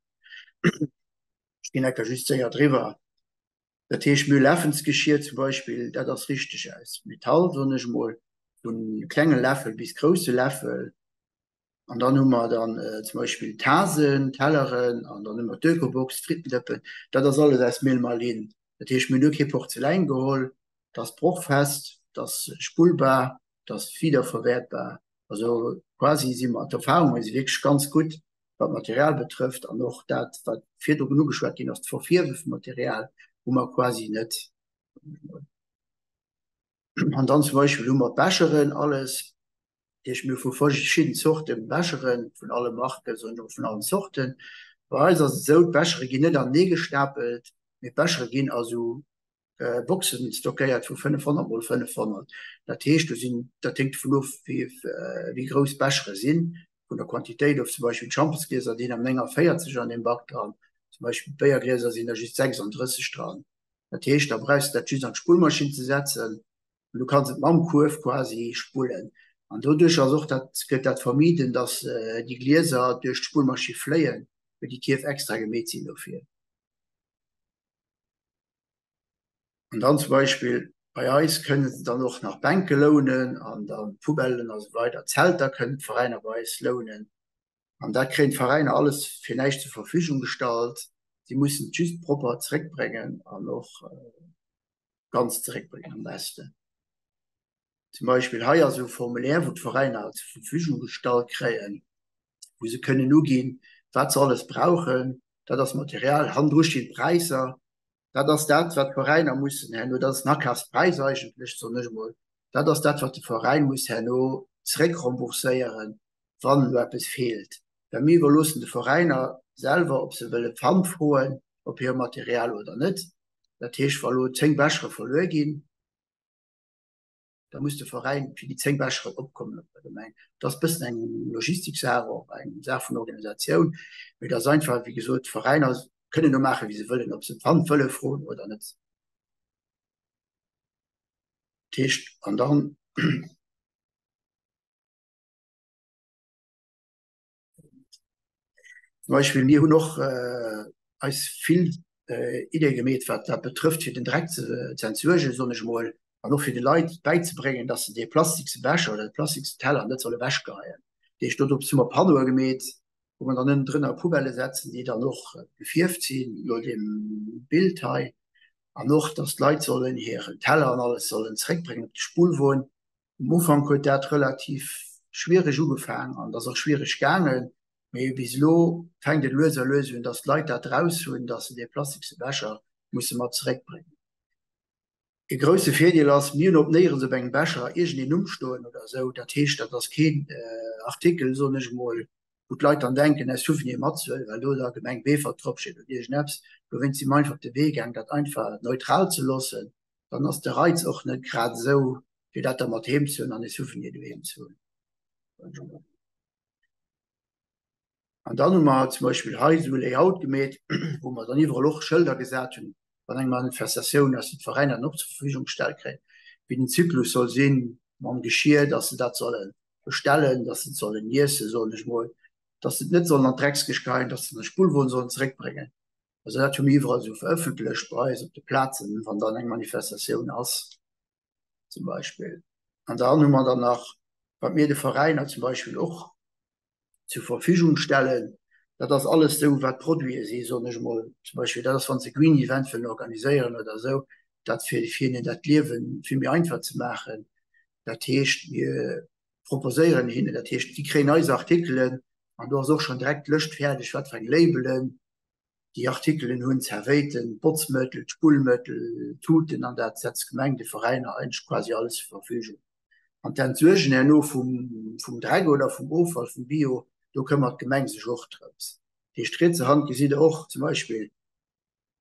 Speaker 8: Ech ginn enker just séier driwwer. Dat heescht, mir hu Läffelsgeschier zum Beispill, dat ass richteg aus Metall, soen ech emol, vu klenge Läffel bis grousse Läffel. An dann hu mer dann zum Beispill Tasen, Telleren an dann hu mer d'Ökobox, d'Frittendëppen, dat ass alles aus Mehlmalin. Dat heescht, mir hunn do kee Porzeläin geholl, dat ass brochfest, dat ass spullbar, dat ass wiederverwertbar. Also quasi si mer, d'Erfahrunge si wierklech ganz gutt, wat d'Material betrëfft an och dat, wat virdrun ugeschwat ginn ass, d'Verfierwe vum Material hu mer quasi net. An dann zum Beispill hu mer d'Becheren, alles. Dat heescht, mir hu vu verschidden Zorte Becheren, vun alle Marken, soen ech mol, vun allen Zorten. Bei eis ass et esou, d'Bechere ginn net anenee gestapelt, mee d'Bechere ginn a sou Boxen stockéiert vu 500 mol 500. Dat heescht, do sinn, dat héngt dovun of, wéi, wéi grouss d'Bechere sinn, vun der Quantitéit of. Zum Beispill d'Schampesglieser sinn am 49 an deem Back dran, zum Beispill d'Béierglieser sinn der just 36 dran. Dat heescht, da brauchs de dat just an d'Spullmaschinn ze setzen an du kanns et mam Kuerf quasi spullen. An doduerch ass och dat, gëtt dat vermiden, dass déi Glieser duerch d'Spullmaschinn fléien, well déi Kierf extra gemeet sinn dofir. An dann zum Beispill bei eis kënnen se dann och nach Bänke lounen an dann Poubellen a sou weider. Zelter kënnen d'Veräiner bei eis lounen. An dat kréien d'Veräiner alles fir näischt zur Verfügung gestallt. Si mussen et just propper zeréckbréngen an och ganz zeréckbréngen am beschten. Zum Beispill hei ass e Formulaire, wou d'Veräiner zur Verfügung gestallt kréien, wou se kënnen uginn, wat se alles brauchen. Dat ass Material, hannendru stinn d'Präisser. Dat ass dat, wat d'Veräiner mussen herno, dat ass den Akafspräis eigentlech, soen ech emol, dat ass dat, wat de Veräin muss herno zeréckrembourséieren, wann elo eppes feelt. Well mir iwwerloossen de Veräiner selwer, ob se wëlle Pfand froen op hirem Material oder net. Dat heescht, wa elo 10 Bechere verluer ginn, da muss de Veräin fir déi 10 Becheren opkommen op der Gemeng. Dat ass e bëssen eng Logistiksaach, och eng Saach vun Organisatioun, mee dat ass einfach, wéi gesot, d'Veräiner kënnen do maachen, wéi se wëllen, ob se Pfand wëlle froen oder net. Dat heescht, an dann. Zum Beispill mir hunn och eis vill Ideeë gemeet, wat dat betrëfft, fir den Dreck ze entsuergen, soen ech emol, an och fir de Leit bäizebréngen, datt se dee plastikse Becher oder de plastikse Teller net solle ewechgeheien. Dat heescht, dodrops hu mer Panneaue gemeet, wou mer dann ënnendrënner Poubellë setzen, déi dann och gefierft sinn no deem Bild hei, an och, datt d'Leit sollen hiren Teller an alles sollen zeréckbréngen op de Spullwon. Um Ufank huet dat relativ schwiereg ugefaang an ass och schwiereg gaangen, mee bis elo fänkt et lues a lues un, dass d'Leit dat raus hunn, dass se dee plastikse Becher musse mat zeréckbréngen. E grousse Virdeel ass, mir hunn op néierens op engem Becher iergendeen Numm stoen oder esou. Dat heescht, dat ass keen Artikel, soen ech emol, wou d'Leit dann denken, e Souvenir matzehuelen, well do da Gemeng Beefort dropsteet oder iergendeppes. Dowéinst si mer einfach op de Wee gaang, dat einfach neutral ze loossen. Dann ass de Reiz och net grad esou, fir dat da mat heem ze hunn an e Souvenir doheem ze hunn. An dann hu mer zum Beispill hei esou e Layout gemeet, wou mer dann iwwerall och Schëlder gesat hunn, wann eng Manifestatioun ass, déi d'Veräiner dann och zur Verfügung gestallt kréien, wéi den Zyklus soll sinn mam Geschir, dass se dat solle bestellen, dass se et sollen iessen, soen ech mol, dass se et net sollen an d'Dreckskëscht geheien, dass se den Spullwon sollen zeréckbréngen. Also dat hu mir iwwerall esou verëffentlecht bei eis op de Plazen, wann dann eng Manifestatioun ass. zum Beispill. An dann hu mer dann nach, wat mir de Veräiner zum Beispill och zur Verfügung stellen, dat ass alles esou, wat Produite si, soen ech emol, zum Beispill, dat ass, wa se Green Event wëllen organiséieren oder esou, dat fir hinnen dat Liewe vill méi einfach ze maachen. Dat heescht, mir proposéieren hinnen, dat heescht, si kréien eis Artikelen an do ass och schonn direkt d'Lëscht fäerdeg, wat fir eng Labelen déi Artikelen hunn, d'Zerwéiten, d'Botzmëttel, d'Spullmëttel, d'Tuten an dat setzt d'Gemeng de Veräiner eigentlech quasi alles zur Verfügung. An d'Entsuergen herno vum, vum Dreck oder vum Offall, vum Bio, do këmmert d'Gemeng sech och drëms. Dat heescht, rietse Hand gesitt Der och zum Beispill,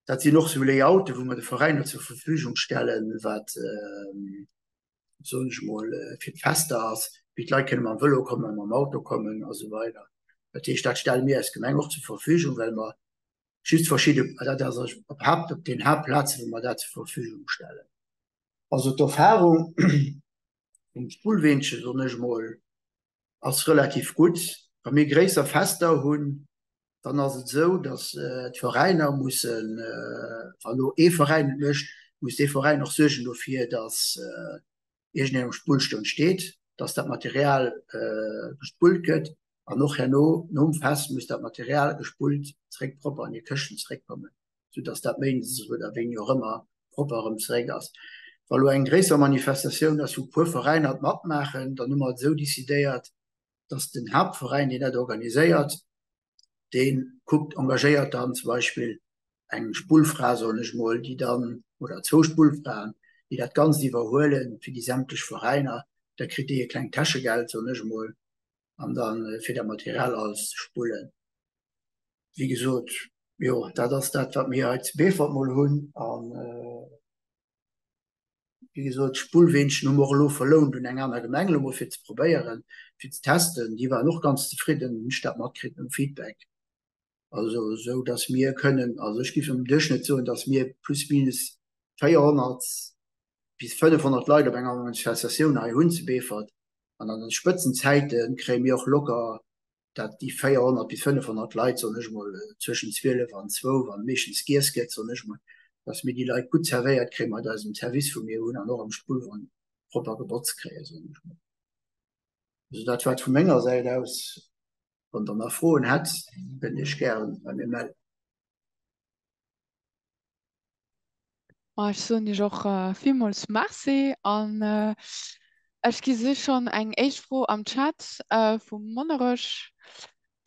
Speaker 8: dat sinn och sou Layouten, wou mer de Veräiner zur Verfügung stellen, wat, soen ech mol, fir d'Fester ass, wéi d'Leit kënne mam Vëlo kommen, mam Auto kommen a sou weider. Dat heescht, dat stelle mir als Gemeng och zur Verfügung, well mer just verschidde, dat ass op Haupt, op den Hauptplazen, wou mer dat zur Verfügung stellen. Also d'Erfahrung vum Spullweenche, soen ech mol, ass relativ gutt. Wa mir gréisser Fester hunn, dann ass et esou, datt d'Veräiner mussen, wa elo ee Veräin et mécht, muss dee Veräin och suergen dofir, datt iergendeen um Spullstoun steet, datt dat Material gespullt gëtt an och herno nom Fest muss dat Material gespullt zeréck propper an hir Këschten zeréckkommen, soudatt dat méindes oder wéini och ëmmer propper erëm zeréck ass. Wa elo eng gréisser Manifestatioun ass, wou e puer Veräiner et matmaachen, dann hu mer et esou decidéiert, dass den Haaptveräin, deen dat organiséiert, dee kuckt, engagéiert dann zum Beispill eng Spullfra, soen ech mol, déi dann, oder zwou Spullfraen, déi dat Ganzt iwwerhuelen fir déi sämtlech Veräiner. Da kritt déi e klengt Täschegeld, soen ech emol, an da fir dat Material alles ze spullen. Wéi gesot, jo, dat ass dat, wat mir hei zu Beefort mol hunn. An wéi gesot, d'Spullweenchen hu mer och elo verlount un eng aner Gemeng, elo mol fir ze probéieren, fir ze testen. Déi waren och ganz zefridden, hunn ech dat matkritt nom Feedback. Also esou, datt mir kënnen, also ech géif am Duerchschnëtt soen, datt mir plus minus 400 bis 500 Leit op enger Manifestatioun hei hunn zu Beefort. An an de Spëtzenzäite kréie mir och locker dat déi 400 bis 500 Leit, soen ech emol, zwëschen 12 an zwou, wann meeschtens giess gëtt, soen ech emol, dass mir déi Leit gutt zerwéiert kréie mat eisem Service, wou mir hunn, an och am Spullwon propper gebotzt kréien, soen ech emol. Also dat war et vu menger Säit aus. Wann Der nach Froen hätt, kënnt Iech gären bei mir mellen.
Speaker 2: Ma ech soen Iech och villmools Merci an ech gesi schonn eng éischt Fro am Chat vum Monnerech.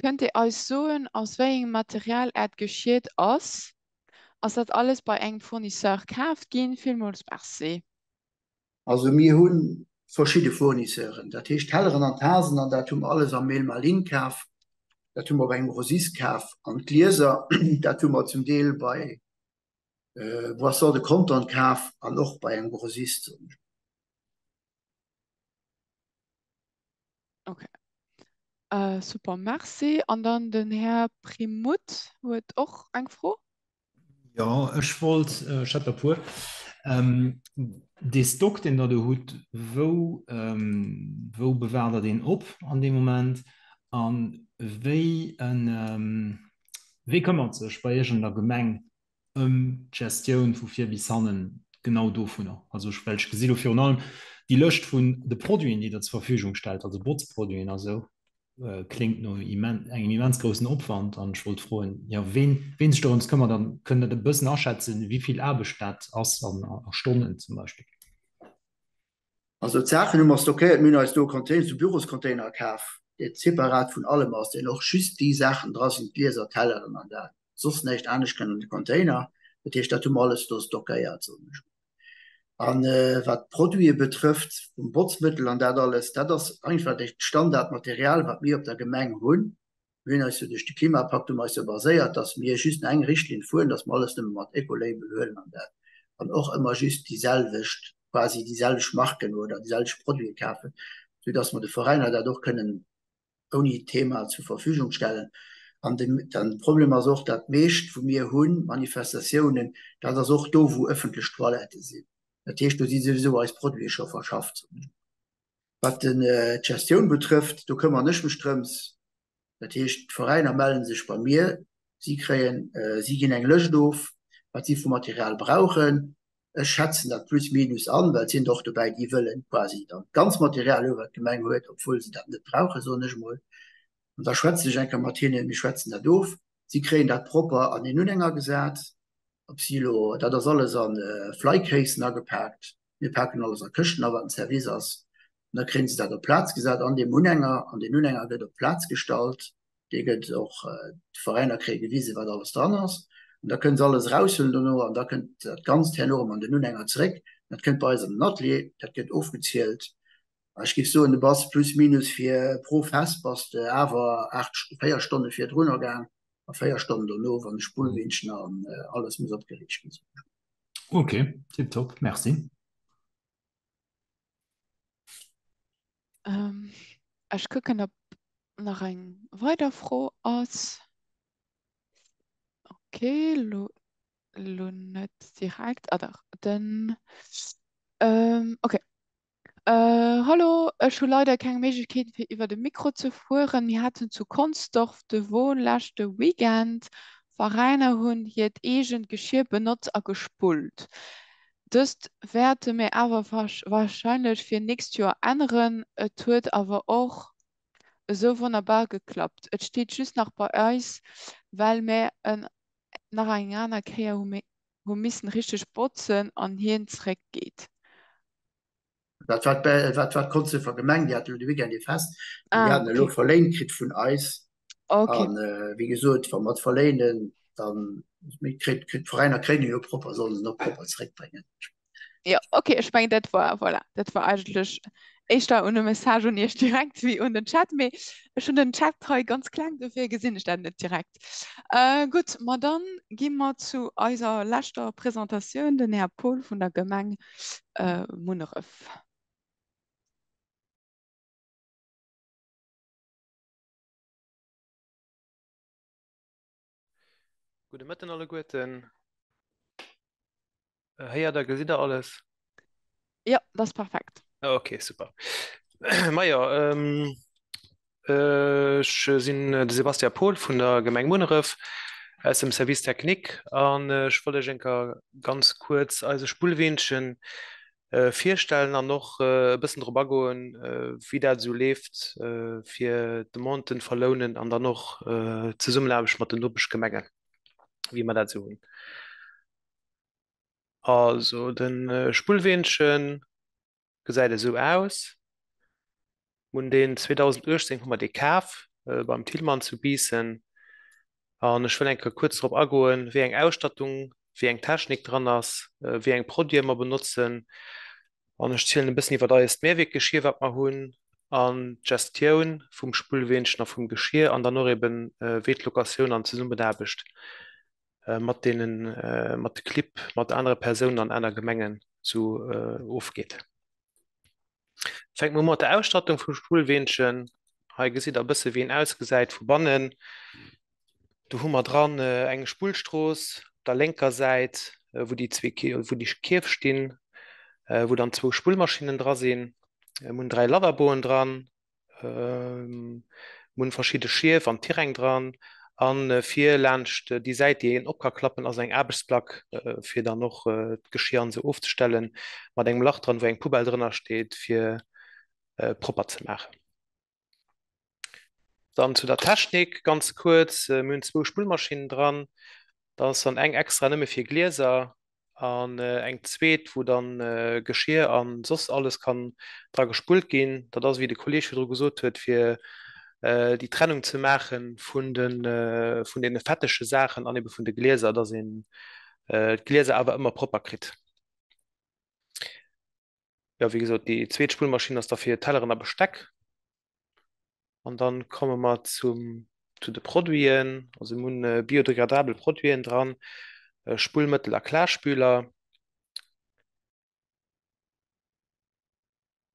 Speaker 2: Kënnt Dir eis soen, aus wéi engem Material Äert Geschiet ass? Ass dat alles bei engem Fournisseur kaaft ginn? Villmools Merci.
Speaker 8: Also mir hu verschidde Fournisseuren, dat heescht d'Telleren an d'Tasen an dat hu mer alles am Mehl Malin kaf, dat hu mer bei engem Grossist kaf an d'Glieser, dat hu mer zum Deel bei Boissons de Contern kaf an och bei engem Grossist.
Speaker 2: Okay. Super, merci. An dann den Här Primout huet och eng Fro.
Speaker 5: Jo, ech wollt, ech hätt der e puer. Dee Stock, deen Der do hutt, wou, wou bewaart Der deen op an deem Moment? A wéi en, wee këmmert sech bei Iech an der Gemeng ëm d'Gestioun vu vir bis hannen genau dovunner? Also ech, well ech gesi lo virun allem déi Lëscht vun de Produiten, déi Der zur Verfügung stellt, also Botzproduiten a sou. Kléngt no engem immens groussen Opwand an ech wollt froen, jo, ween, ween sech dorëms këmmert an kënnt dat e bëssen aschätzen, wéi vill Aarbecht dat ass an a Stonnen zum Beispill?
Speaker 8: Also d'Saachen hu mer stockéiert, mir hunn eis do e Container, esou Büroscontainer kaf, dee separat vun allem ass, deen och just déi Saachen dra sinn, d'Glieser, d'Telleren an dat, soss näischt anescht kënnt an de Container. Dat heescht, dat hu mer alles do stockéiert, soen ech mol. An wat d'Produite betrëfft vum Botzmëttel an dat alles, dat ass einfach dat Standardmaterial, wat mir op der Gemeng hunn. Mir hunn eis jo duerch de Klimapakt hu mer eis jo baséiert, datt mir just no eng Richtlinn fueren, datt mer alles nëmme mat Ecolabel huelen an dat an och ëmmer just déi selwecht, quasi déi selwecht Marken oder déi selwecht Produite kafen, soudatt mer de Veräiner dat och kënnen ouni Thema zur Verfügung stellen. An de den Problem ass och, dat meescht wou mir hunn, Manifestatiounen, dat ass och do wou ëffentlech Toilettë sinn. Dat heescht, do si souwisou eis Produite scho verschafft. Wat den d'Gestioun betrëfft, do këmmern ech mech drëms. Dat heescht, d'Veräiner melle sech bei mir, si kréien, si ginn eng Lëscht of, wat si vu Material brauchen. Ech schätzen dat plus minus an, well et sinn der och dobäi, déi wëllen quasi dann d'ganz Material hu wat d'Gemeng huet, obwuel se dat net brauchen, soen ech emol. An da schwätzen ech eng Kéier mat hinnen, mir schwätzen dat of, si kréien dat propper an een Unhänger gesat, ob si elo, dat ass alles a Flycasen agepaakt, mir paken alles a Këschten a wat den Service ass, an da kréie se dat op d'Plaz gesat an deem Unhänger, an deen Unhänger gëtt op d'Plaz gestallt. Dee gëtt och, d'Veräiner kréie gewisen, wat alles dran ass. An da kënne se alles eraushuelen dono an da kënnt dat Ganzt herno erëm an den Unhänger zeréck. Dat kënnt bei eis an den Atelier, dat gëtt ofgezielt. A ech géif soen, du bass plus minus fir pro Fest bass de awer 8, 4 Stonne virdrunner gaang a 4 Stonnen dono, wann de Spullweenchen an alles muss opgeriicht ginn.
Speaker 5: Ok, tiptop, merci.
Speaker 2: Ech kucken, ob nach eng weider Fro ass. Okay, lo, lo net direkt. Ah dach, den, ähm, okay. Äh, hallo, ech hu leider keng Méiglechkeet fir iwwer de Mikro ze fueren. Mir haten zu Consdorf de Won leschte Weekend. Veräiner hunn hiert eegent Geschir benotzt a gespullt. Dëst wäerte mir awer warscheinlech fir nächst Joer änneren. Et huet awer och esou wonnerbar geklappt. Et steet just nach bei eis, well mär en nach eng aner Kéier hu missen richteg botzen an hien zréck geet.
Speaker 8: Dat war dat war d'Consefer Gemeng, déi hat elo de Weekend ee Fest an déi haten elo verléint kritt vun eis.
Speaker 2: Okay.
Speaker 8: An wéi gesot, wa mer et verléinen, dann kritt d'Veräiner kréien e jo propper, sollen se en och propper zeréckbréngen.
Speaker 2: Jo, okay, ech mengen dat war, voilà, dat war eigentlech. Éischter un e Message un Iech direkt wéi un den Chat, mee ech hunn den Chat hei ganz kleng, dofir gesinn ech dat net direkt. Gutt, ma dann gi mer zu eiser leschter Presentatioun, den Här Paul vun der Gemeng Munneref.
Speaker 9: Gudde Mëtten alleguerten. Héiert a gesitt der alles?
Speaker 2: Jo, dat ass perfekt.
Speaker 9: Ok, super. Majo, ech sinn de Sebastian Pohl vun der Gemeng Munneref aus dem Service Technique an ech wollt Iech eng Kéier ganz kuerz eise Spullweenchen virstellen an och e bëssen drop agoen, wéi dat esou leeft fir d'Demanden verlounen an dann och d'Zesummenaarbecht mat den Nopeschgemengen, wéi mer dat esou hunn. Also de Spullweenchen gesäit esou aus. Mir hunn deen 2018 hu mer dee kaf beim Thilmann zu Biissen. An ech wëll eng Kéier kuerz drop agoen, wéi eng Ausstattung, wéi eng Technik dran ass, wéi eng Produite mer benotzen. An ech zielen e bëssen iwwer eist Mehrweggeschir, wat mer hunn, an d'Gestioun vum Spullweenchen a vum Geschir an dann och eben, wéi d'Locatioun an d'Zesummenaarbecht mat deenen, mat de Clibb, mat anere Persounen an aner Gemengen sou ofgeet. Fänke mer u mat der Ausstattung vum Spullweenchen. Hei gesitt der e bësse wéi en ausgesäit vu bannen. Do hu mer dran eng Spullstrooss op der lénker Säit, wou déi zwee, wou déi Kierf stinn, wou dann zwou Spullmaschinnen dra sinn. Mir hunn 3 Lavaboen dran, Mir hunn verschidde Schief an Tiräng dran an vir laanscht déi Säit, déi een op ka klappen, ass eng Aarbechtsplack, fir dann och d'Geschier an esou ofzestellen, mat engem Lach dran, wou eng Poubelle drënner steet, fir propper ze maachen. Dann zu der Technik ganz kuerz, Mir hunn zwou Spullmaschinnen dran. Da ass dann eng extra nëmme fir Glieser an eng zweet, wou dann Geschir an soss alles kann dra gespullt ginn. Dat ass, wéi de Kolleg virdru gesot huet, fir déi Trennung ze maache vun de vun deene fettege Saachen an ebe vun de Glieser, dass een d'Glieser awer ëmmer propper kritt. Jo, wéi gesot, déi zweet Spullmaschinn ass da fir Telleren a Besteck. An dann komme mer zum, zu de Produiten. Also mir hunn biodegradabel Produiten dran, Spullmëttel a Klarspüler.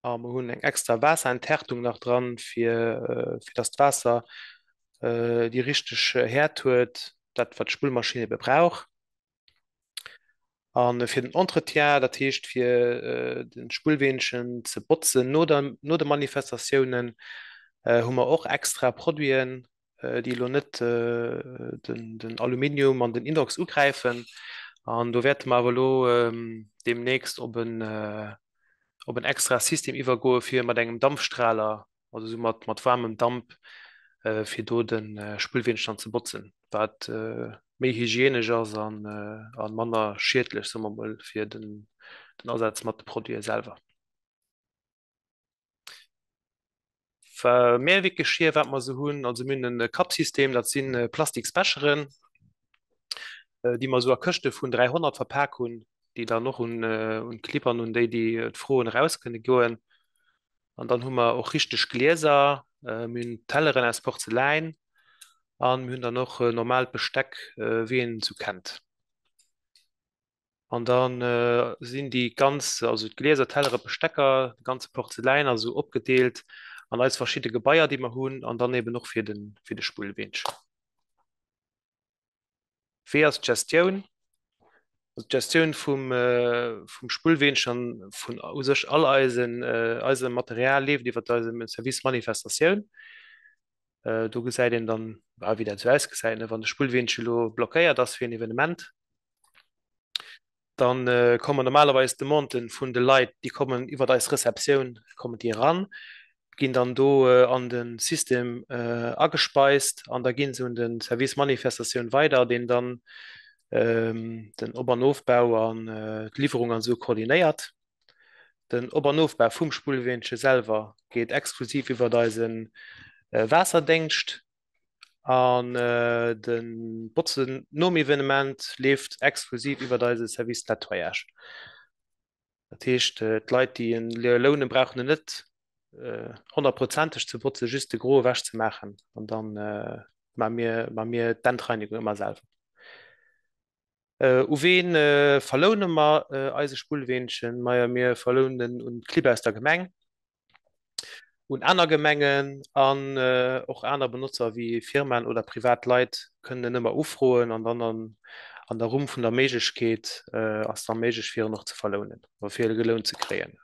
Speaker 9: A mer hunn eng extra Waasserenthärtung nach dran, fir, fir dass d'Waasser déi richteg Häert huet, dat wat d'Spullmaschinn ebe brauch. A fir den Entretien, dat heescht fir de Spullweenchen ze botzen no der, no de Manifestatiounen, hu mer och extra Produiten, déi elo net den, den Aluminium an den Inox ugräifen. An do wäerte mer awer elo deemnächst op en, op en extra System iwwergoe fir mat engem Dampfstrahler also esou mat, mat waarmem Damp, fir do de Spullweenchen dann ze botzen, wat méi hygienesch ass an, a manner schiedlech, soe mer mol, fir den, den Asaz mat de Produite selwer. Mehrweggeschir, wat mer esou hunn, also mir hunn e Cup-System, dat si Plastiksbecheren, déi mer esou a Këschte vun 300 verpak hunn, déi dann och un, un d'Clibb an un déi, déi d'Froen eraus kënne goen. An dann hu mer och richteg Glieser, mir hunn Telleren aus Porzeläin an mir hunn dann och normaalt Besteck, wéi een et esou kennt. An da sinn déi ganz, also d'Glieser, Tellere, Bestecker, de ganze Porzeläin ass esou opgedeelt an eis verschidde Gebaier, déi mer hunn an dann eben och fir de, fir de Spullweenchen. Wéi ass d'Gestioun? Also d'Gestioun vum, vum Spullweenchen an vun u sech all eisen, eisem Material leeft iwwer eisem Service Manifestatioun. Do gesäit een dann, wéi dat esou ausgesäit, ne, wann de Spullweenchen elo blockéiert ass fir en Evenement. Dann kommen normalerweis d'Demanden vun de Leit, déi kommen iwwert eis Receptioun, kommen déi eran, ginn dann do an de System agespeist an da gi se un de Service Manifestatioun weider, deen dann den Op an Ofbau an d'Liwwerung an esou koordinéiert. Den Op an Ofbau vum Spullweenche selwer geet exklusiv iwwert eise Waasserdéngscht. An de Botzen nom Evenement leeft exklusiv iwwert eise Service Nettoyage. Dat heescht, d'Leit, déi en lounen, brauchen en net. honnertprozenteg ze botzen, just de Gros ewech ze maachen an dann maache mir, maache mir d'Endreinigung ëmmer selwer. U ween verloune mer eise Spullweenchen? Majo, mir verlounen en un d'Clibb aus der Gemeng, un aner Gemengen an och aner Benotzer wéi Firmaen oder privat Leit kënnen en ëmmer ufroen an dann an der Rumm vun der Méiglechkeet ass dann méiglech fir en och ze verlounen oder fir e gelount ze kréien.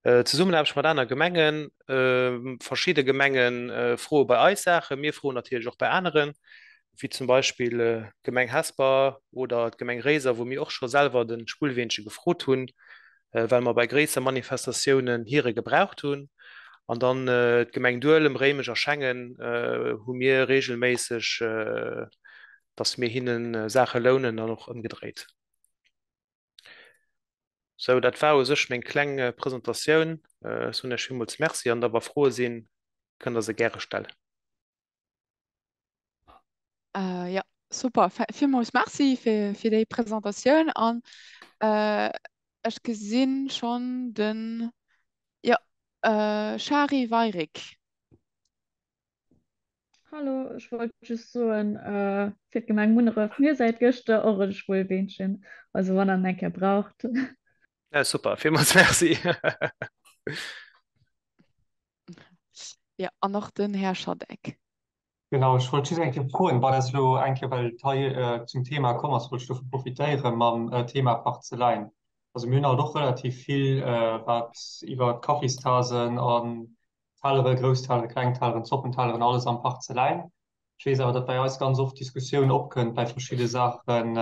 Speaker 9: Zesummenaarbecht mat aner Gemengen, Verschidde Gemenge froe bei eis Saachen, mir froen natierlech och bei aneren, wéi zum Beispill d'Gemeng Hesper oder d'Gemeng Réiser, wou mir och scho selwer de Spullweenche gefrot hunn, well mer bei gréisser Manifestatiounen hire gebraucht hunn. An dann d'Gemeng Duelem, Réimech a Schengen hu mir reegelméisseg, datt mir hinne Saache lounen an och ëmgedréit. Sou, dat war u sech meng kleng Presentatioun. Ech soen Iech villmools Merci an da wa Froe sinn, kënnt Der se gäre stellen.
Speaker 2: Jo, super. Villmools Merci fir déi Presentatioun an ech gesinn schonn den, jo, Shari Weirig.
Speaker 10: Hallo, ech wollt just soen, fir d'Gemeng Munneref, mir säit gëschter och e Spullweenchen, also wann der en eng Kéier braucht.
Speaker 9: Ja, super, villmools Merci.
Speaker 2: Jo, an och den Här Schadeck.
Speaker 6: Genau, ech wollt just eng Kéier froen, bon, dat ass elo eng Kéier, well et hei zum Thema komm ass, wollt ech dovun profitéieren mam Thema Parzeläin. Also mir hunn alt och relativ vill, wat iwwer Kaffistasen an Tellere, grouss Tellere, kleng Telleren, Zoppentelleren, alles am Parzeläin. Ech weess awer, datt bei eis ganz oft d'Diskussioun opkënnt bei verschidde Saachen,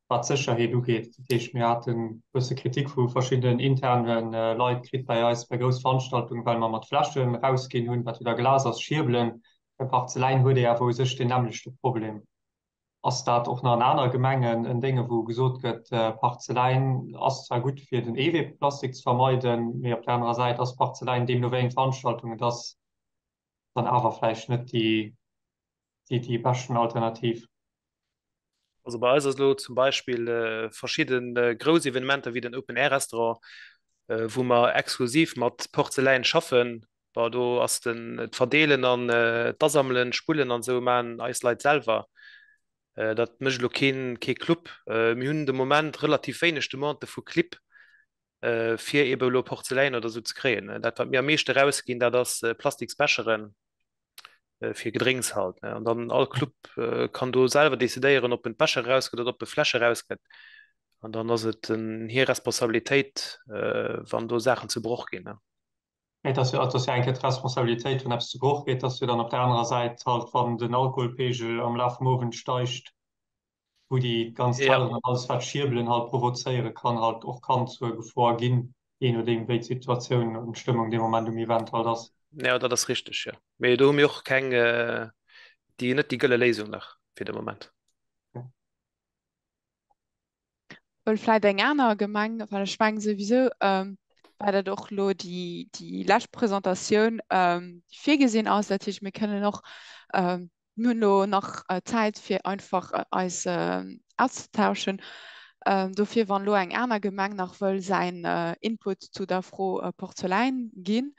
Speaker 6: wat d'Sécherheet ugeet. Dat heescht, mir haten e bësse Kritik vu verschiddenen interne Leit kritt bei eis bei grouss Veranstaltungen, well mer mat Fläschen erausginn hunn, wat jo da Glas ass, Schierbelen. Beim Parzeläin huet ee awer u sech deen nämmlechte Problem. Ass dat och nach an aner Gemengen en Dénge wou gesot gëtt, Parzeläin ass zwar gutt fir den Eeweeplastik ze vermeiden, mee op der anerer Säit ass Parzeläin, deemno wéi eng Veranstaltung et ass, dann awer vläicht net déi déi beschten Alternativ?
Speaker 9: Also bei eis ass elo zum Beispill verschidde grouss Evenementer wéi den Open Air Restaurant, wou mer exklusiv mat Porzeläin schaffen, Bon, do ass den d'Verdeelen an d'Asammelen, d'Spullen an esou maachen eis Leit selwer. Dat mécht elo keen, kee Club. Mir hunn de Moment relativ wéineg Demandë vu Clibb, fir eebe elo Porzeläin oder esou ze kréien. Dat, wat mir am meeschte erausginn, dat ass Plastiksbecheren fir Gedrénks halt. An dann all Club kann do selwer decidéieren, ob en d'Becher erausgëtt oder ob e Fläsche erausgëtt. An dann ass et hir Responsabilitéit, wann do Saachen zu Broch ginn.
Speaker 6: Et ass jo, et ass jo eng Kéier d'Responsabilitéit, wann eppes zu Broch geet, dass jo dann op der anerer Säit halt, wann den Alkoholpegel am Laf vum Owend steigt, wou déi ganz
Speaker 9: Ja.
Speaker 6: Telleren an alles, wat Schierbelen halt provozéiere kann, halt och kann zur Gefor ginn, jee nodeem wéi d'Situatioun an d'Stëmmung dee Moment um Event halt ass.
Speaker 9: Ja, dat ass richteg, jo. Mee do hu mir och keng, déi, net déi gëlle Léisung nach fir de Moment.
Speaker 2: Wëll vläit eng aner Gemeng, well ech mengen souwisou war dat och elo déi, déi lescht Presentatioun, déi virgesinn ass. Dat heescht, mir kënnen och, mir hunn elo nach Zäit fir einfach eis auszetauschen. Dofir, wann elo eng aner Gemeng nach wëll säin Input zu der Fro Porzeläin ginn.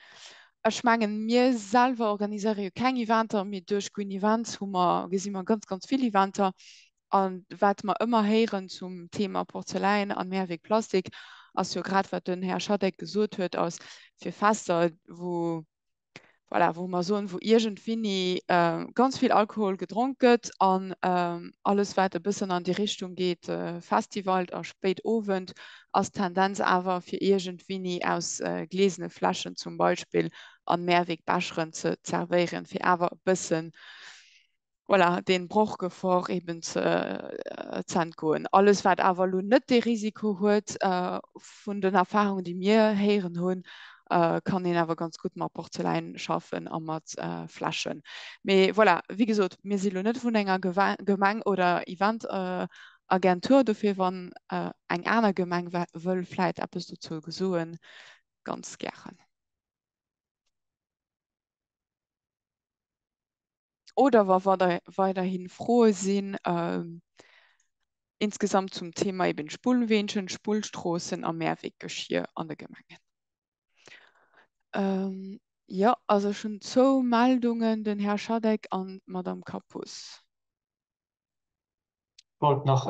Speaker 2: Ech mengen, mir selwer organiséiere jo keng Eventer, mee duerch Green Events hu mer, gesi mer ganz, ganz vill Eventer. An wat mer ëmmer héieren zum Thema Porzeläin an Mehrwegplastik, ass jo grad, wat den Här Schadeck gesot huet, ass fir Fester, wou, voilà, wou mer soen, wou iergendwéini ganz vill Alkohol gedronk gëtt an alles, wat e bëssen an déi Richtung geet, Festival a spéit Owend, ass d'Tendenz awer, fir iergendwéini aus glesene Fläschen zum Beispill an Mehrwegbecheren ze zerwéieren, fir awer e bëssen, voilà, deen Brochgefor eben ze z'entgoen. Alles wat awer elo net dee Risiko huet, vun den Erfahrungen déi mir héieren hunn, kann een awer ganz gutt mat Porzeläin schaffen a mat Fläschen. Mee voilà, wéi gesot, mir si lo net vun enger Gemeng oder Eventagentur, dofir wann eng aner Gemeng wëll vläit eppes dozou soen, ganz gären. Oder wa weiderhin Froe sinn, insgesamt zum Thema eben Spullweenchen, Spullstroossen a Mehrweggeschir an de Gemengen. Jo, also ech hunn zwou Meldungen, den Här Schadeck an d'Madame Cappus.
Speaker 6: Ech wollt nach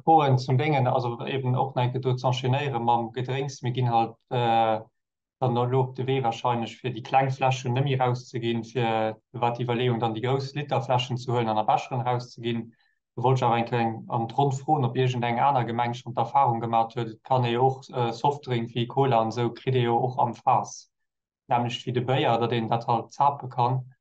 Speaker 6: froen zum Déngen, also eben och nach eng Kéier do ze enchaînéiere mam Gedrénks. Mir ginn halt dann elo op de Wee wahrscheinlech, fir déi kleng Fläschen net méi erauszeginn, fir wat d'Iwwerleeung dann déi grouss Literfläschen ze huelen an a Becheren erauszeginn. Do wollt ech awer eng Kéier an d'Ronn froen, ob iergendeng aner Gemeng schonn d'Erfahrung gemaach huet, et kann ee jo och Softdrink wéi Cola an esou kritt ee jo och am Faass, nämmlecht wéi de Béier, datt een dat halt zape kann,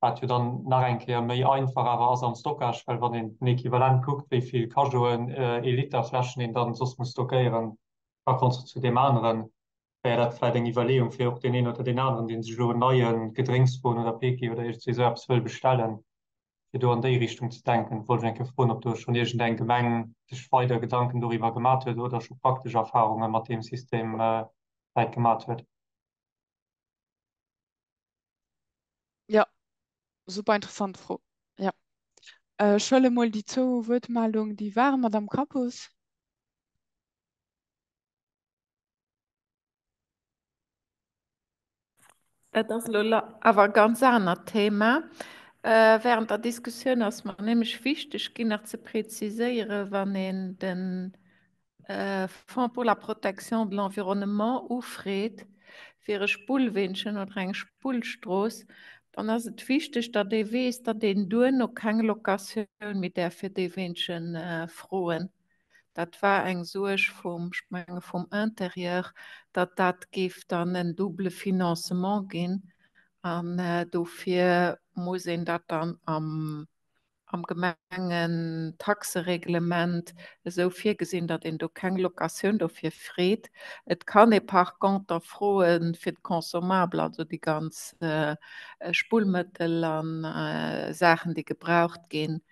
Speaker 6: wat jo dann nach eng Kéier méi einfach awer ass am Stockage, well wann een den Equivalent kuckt, wéi vill Cajoten, Ee-Liter-Fläschen een dann soss muss stockéieren, par contre zu deem aneren, wär dat vläicht eng Iwwerleeung fir och deen een oder deen aneren, dee sech elo en neie Gedrénkswon oder Peki oder iergendwéi esou eppes wëll bestellen, fir do an déi Richtung ze denken. Wollt ech eng Kéier froen, ob do schonn iergendeng Gemeng sech weider Gedanken doriwwer gemat huet oder scho praktesch Erfahrunge mat deem System vläicht gemat huet.
Speaker 2: Ja, super interessant Fro. Ja. Ech huele mol déi zwou Wuertmeldungen, déi waren. Madame Cappus.
Speaker 3: Dat ass elo awer e ganz anert Thema. Während der Diskussioun ass mer nämlech wichteg ginn, nach ze preziséieren, wann een de Fonds pour la protection de l'environnement ufreet fir e Spullweenchen oder eng Spullstrooss, dann ass et wichteg, datt ee weess, datt een duerno keng Locatioun méi däerf fir dee Weenche froen. Dat war eng Suerg vum, ech menge vum Intérieur, datt dat géif dann en double Financement ginn. An dofir muss een dat dann am, am Gemengentaxereglement esou virgesinn, datt een do keng Locatioun dofir freet. Et kann ee par conter froe fir d'Consommables, also déi ganz Spullmëttel a Saachen, déi gebraucht ginn.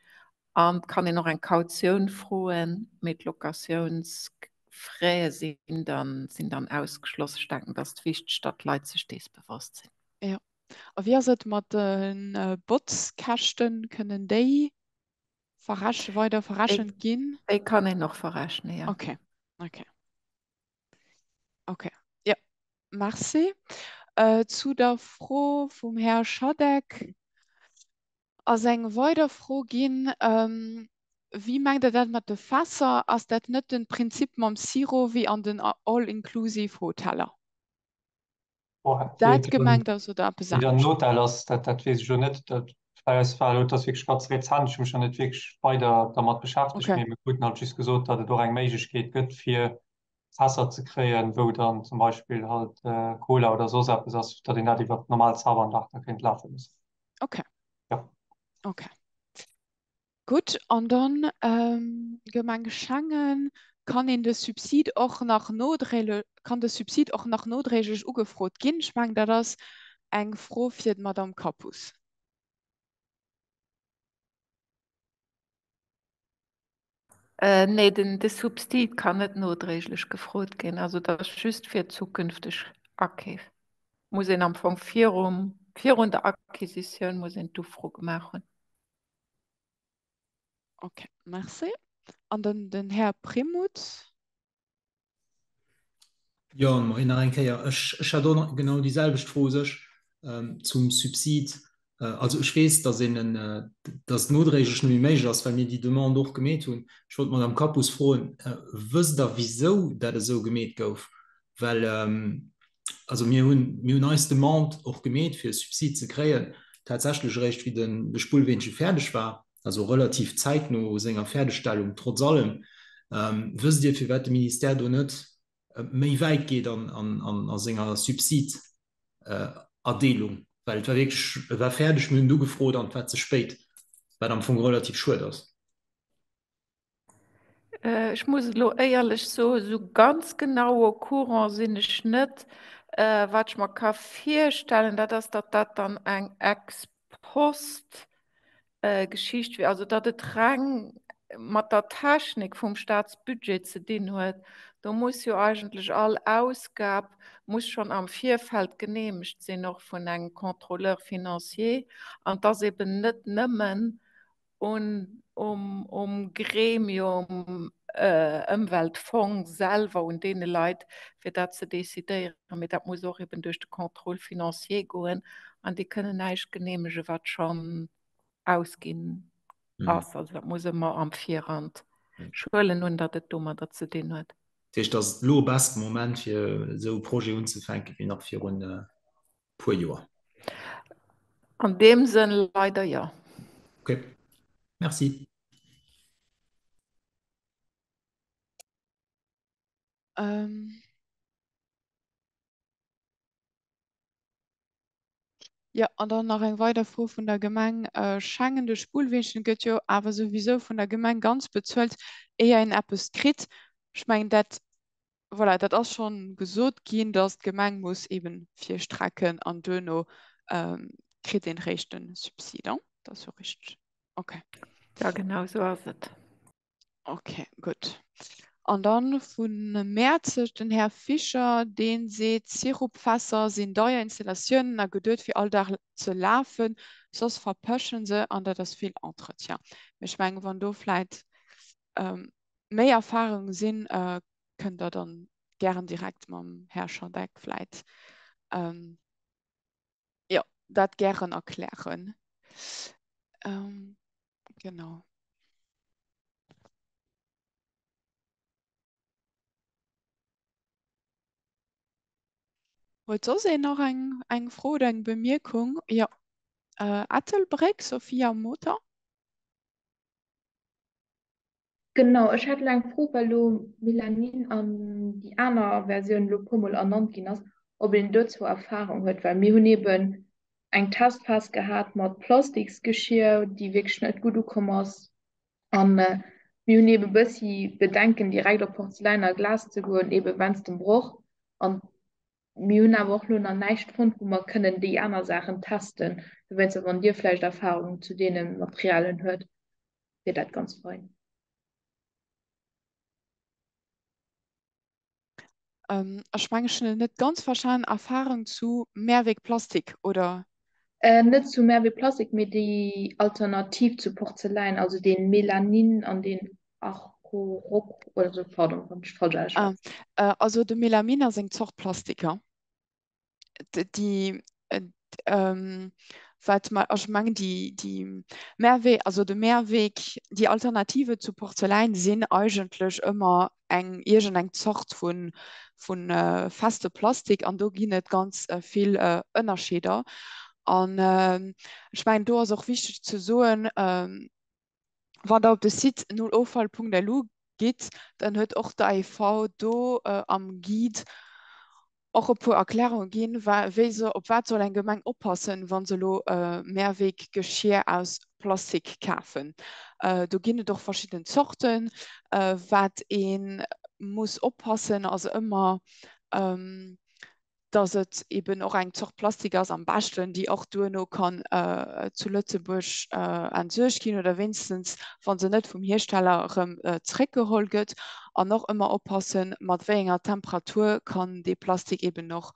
Speaker 3: An et kann een och eng Kautioun froen, mee d'Locatiounsfraie sinn dann, sinn dann ausgeschloss. Ech denken, et ass wichteg, datt d'Leit sech dees bewosst sinn.
Speaker 2: Jo. A wéi ass et mat de Botzkäschten? Kënnen déi verrech weider verrechent ginn?
Speaker 3: Déi kann een och verrechnen, jo.
Speaker 2: Okay, okay. Okay, jo, merci. Zu der Fro vum Här Schadeck ass eng weider Fro ginn, Wéi mengt Der dat mat de Fässer? Ass dat net de Prinzip mam Sirop wéi an den All-inclusive-Hoteller? Dat gemengt ass oder eppes
Speaker 6: Wéi dann
Speaker 2: anescht?
Speaker 6: Hotel ass, dat, dat weess ech elo net. Dat bei eis war elo, dat ass wierklech ganz rezent, ech hu mech nach net wierklech weider dermat beschäftegt,
Speaker 2: Okay.
Speaker 6: mee mir kruten halt just gesot, datt et och eng Méiglechkeet gëtt, fir Fässer ze kréien, wou dann zum Beispill halt Cola oder soss eppes ass, datt een dat iwwer d'normal Zauberanlag da kéint lafe loossen.
Speaker 2: Okay.
Speaker 6: Ja.
Speaker 2: Okay. Gutt, an dann Gemeng Schengen, kann een de Subsid och nach nodréile, kann de Subsid och nach nodréiglech ugefrot ginn? Ech mengen, dat ass eng Fro fir d'Madame Cappus.
Speaker 3: Nee, den de Subsid kann net nodréiglech gefrot ginn. Also dat ass just fir zukünfteg Akeef. Muss een am Fong virum, virun der Acquisitioun muss een d'Ufro gemaach hunn.
Speaker 2: Okay, merci. An dann den Här Primuth.
Speaker 5: Jo, Marie, nach eng Kéier. Ech, ech hat och nach genau déi selwecht Fro u sech zum Subsid. Also ech weess, dass een en, dass et nodréiglech net méi méiglech ass, well mir déi Demande och gemeet hunn. Ech wollt d'Madame Cappus froen, Wësst Der, wisou dat esou gemeet gouf? Well, also mir hunn, mir hunn eis Demande och gemeet, fir e Subsid ze kréien, tatsächlech eréischt, wéi den, de Spullweenche fäerdeg war, also relativ zäitno senger Fäerdegstellung trotz allem. Wësst Dir, firwat de Ministère do net méi wäit geet an a senger Subsiderdeelung? Well et war wierklech, e war fäerdeg, mir hunn et ugefrot an et war ze spéit, wat am Fong relativ schued ass.
Speaker 3: Ech muss elo éierlech soen, esou ganz genau au courant sinn ech net. Wat ech mer ka virstellen, dat ass, datt dat dann eng ex post Geschicht wier, also datt et reng mat der Technik vum Staatsbudget ze dinn huet. Do muss jo eigentlech all Ausgab muss schonn am Virfeld geneemegt sinn, och vun engem Contrôleur financier, an et ass eben net nëmmen. un, um, um Gremium Ëmweltfong selwer, un deene Leit, fir dat ze decidéieren. Mee dat muss och eben duerch de Contrôle financier goen an déi kënnen näischt geneemegen, wat schonn ausginn ass. Also dat muss ëmmer am Virhand. Ech huelen un, datt et domadder ze dinn huet.
Speaker 5: Dat heescht, et ass elo e bessere Moment, fir esou e Projet unzefänken, wéi nach virun e puer Joer?
Speaker 3: An deem Sënn leider jo.
Speaker 5: Okay. Merci.
Speaker 2: Jo, an dann nach eng weider Fro vun der Gemeng Schengen. De Spullweenchen gëtt jo awer souwisou vun der Gemeng ganz bezuelt, éier een eppes kritt. Ech mengen, dat, voilà, dat ass schonn gesot ginn, datt d'Gemeng muss eeben virstrecken an duerno kritt een réischt de Subsid. Dat ass jo richteg. Okay.
Speaker 3: Ja, genau esou ass et.
Speaker 2: Okay, gutt. An dann vun Mäerzeg den Här Fischer, dee seet, Sirupfässer sinn deier Installatiounen a geduet fir all Dag ze lafen, soss verpëschen se an dat ass vill Entretien. Mee ech mengen, wann do vläit méi Erfahrungen sinn, kënnt Der dann gären direkt mam Här Schadek vläit, jo, dat gären erklären. Genau. Huet soss een nach eng, eng Fro oder eng Bemierkung? Jo, äh, Ettelbréck, Sophia Mota.
Speaker 11: Genau, ech hätt elo eng Fro, well elo Melanin an déi aner Versioun elo e puermol ernannt ginn ass, ob een dozou Erfahrung huet, well mir hunn eeben eng Testphas gehat mat Plastiksgeschier, déi wierklech net gutt ukomm ass. A mir hunn eebe bëssi Bedenken, direkt op Porzeläin a Glas ze goen, eebe wennst dem Broch. An mir hunn awer och elo nach näischt fonnt, wou mer kënnen déi aner Saachen testen. Dowéinster, wann Dir vläicht Erfahrung zu deene Materialien huet. wier dat ganz fein.
Speaker 2: Ähm, ech mengen, ech hunn et net ganz verstanen. Erfahrung zu Mehrwegplastik, oder?
Speaker 11: Äh, net zu Mehrwegplastik, mee déi Alternativ zu Porzeläin, also deen Melanin an deen Arcoroc oder sou, pardon, wann ech falsch
Speaker 2: Ah,
Speaker 11: ausschwätzen.
Speaker 2: äh, also de Melamin ass eng Zort Plastik, ja. déi wat mer, ech mengen déi déi Mehrwee, also de Mehrweg, déi Alternative zu Porzeläin sinn eigentlech ëmmer eng iergendeng Zort vu vu feste Plastik an do ginn et ganz vill Ënnerscheeder. An ech mengen do ass och wichteg ze soen, Wann der op de Site nulloffall.lu gitt, dann huet och d'AEV do am Guide och e puer Erklärunge ginn, wéi se, op wat soll eng Gemeng oppassen, wa se elo Mehrweggeschier aus Plastik kafen. Do ginn et och verschidden Zorten. Wat ee muss oppassen, ass ëmmer, dass et eben och eng Zort Plastik ass, am beschten, déi och duerno kann zu Lëtzebuerg entsuergt ginn oder wéinstens, wa se net vum Hiersteller erëm zeréckgeholl gëtt. An och ëmmer oppassen, mat wéi enger Temperatur kann dee Plastik eben och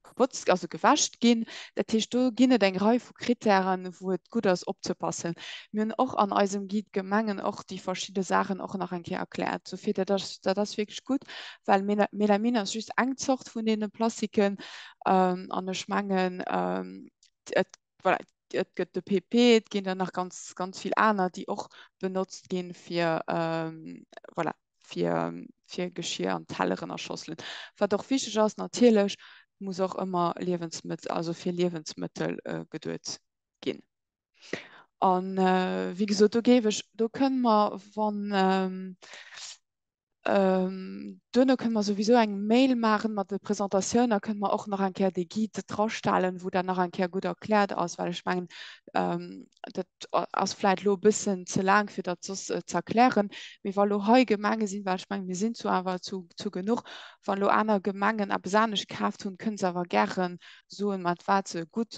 Speaker 2: gebotzt, also gewäscht ginn. Dat heescht, do ginn et eng Rei vu Kritären, wou et gutt ass opzepassen. Mir hunn och an eisem Guide Gemengen och déi verschidde Saachen och nach eng Kéier erkläert. Sofir, dat ass, dat ass wierklech gutt, well Melamin ass just eng Zort vun deene Plastiken an ech mengen, et, voilà, et gëtt de PP, et ginn der nach ganz, ganz vill aner, déi och benotzt ginn, fir, voilà, fir, fir Geschir an Telleren a Schosselen. Wat och wichteg ass, natierlech muss och ëmmer Liewensmëttel, also fir Liewensmëttel geduet ginn. An wéi gesot, do géif ech, do kënne mer, wann, Duerno kënne mer souwisou eng Mail maachen mat de Presentatioun, da kënne mer och nach eng Kéier dee Guide drastellen, wou dat nach eng Kéier gutt erkläert ass, well ech mengen, dat ass vläicht elo e bëssen ze laang, fir dat soss ze erklären. Mee wa lo hei Gemenge sinn, well ech mengen, mir sinn zu awer zu zu genuch, wann elo aner Gemengen eppes anescht kaaft hunn, kënne se awer gäre soen, mat wat se gutt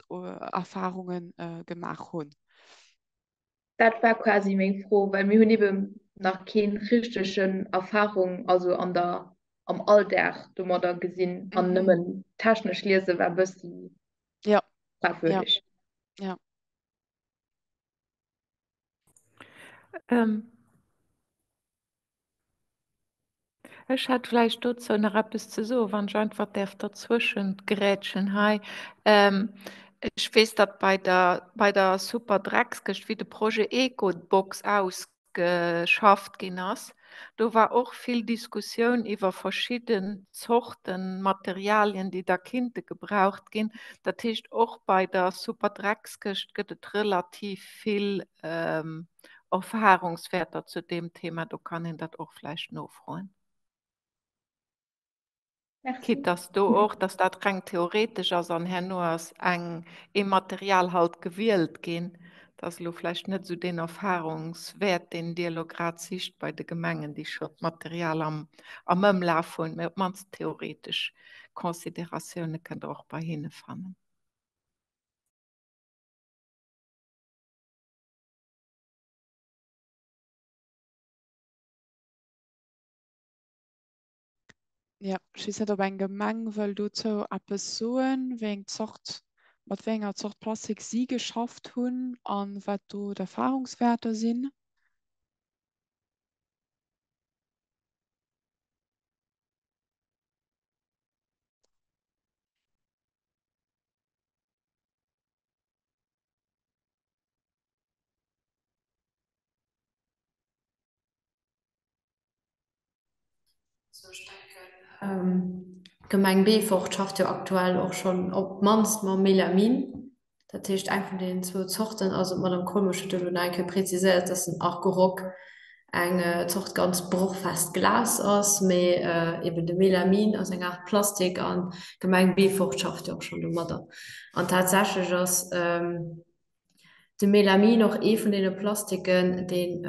Speaker 2: Erfarunge gemaach hunn.
Speaker 11: Dat war quasi meng Fro, well mir hunn eben nach keen richtegen Erfahrung, also an der, am Alldag domadder gesinn an nëmmen technesch liese war bëssi
Speaker 2: Ja, ja,
Speaker 11: fragwürdig.
Speaker 2: ja.
Speaker 3: Ähm, ech hätt vläicht dozou nach eppes ze soen, wann ech einfach däerf derzwëschent grätschen hei. Ähm, ech weess, datt bei der, bei der Superdreckskëscht, wéi de Projet Ecobox ausgeschafft ginn ass, do war och vill Diskussioun iwwer verschidden Zorten Materialien, déi da kinnte gebraucht ginn. Dat heescht, och bei der Superdreckskëscht gëtt et relativ vill Erfahrungswäerter zu deem Thema, do kann een dat och vläicht nofroen. Quitte dass do och, dass dat reng theoretesch ass an herno ass eng, ee Material halt gewielt ginn, dat ass elo vläicht net esou deen Erfahrungswäert, deen Dir elo grad sicht bei de Gemengen, déi scho d'Material am, am Ëmlaf hunn, mä op d'mannst theoretesch Consideratioune kënnt Der och bei hinne fannen.
Speaker 2: Ja, ech weess net, ob eng Gemeng wëll dozou eppes soen, wéi eng Zort, mat wéi enger Zort Plastik si geschafft hunn an wat do d'Erfahrungswäerter sinn.
Speaker 1: Also ech denken, d'Gemeng Beefort schafft jo aktuell och schonn op d'mannst mam Melamin. Dat heescht eng vun deenen zwou Zorten. Also d'Madame Kollmesch huet elo nach eng Kéier preziséiert, dass den Argorok eng Zort ganz brochfest Glas ass, mee eben de Melamin ass eng Aart Plastik an d'Gemeng Beefort schafft jo och schonn domadder. An tatsächlech ass de Melamin och ee vun deene Plastiken, deen,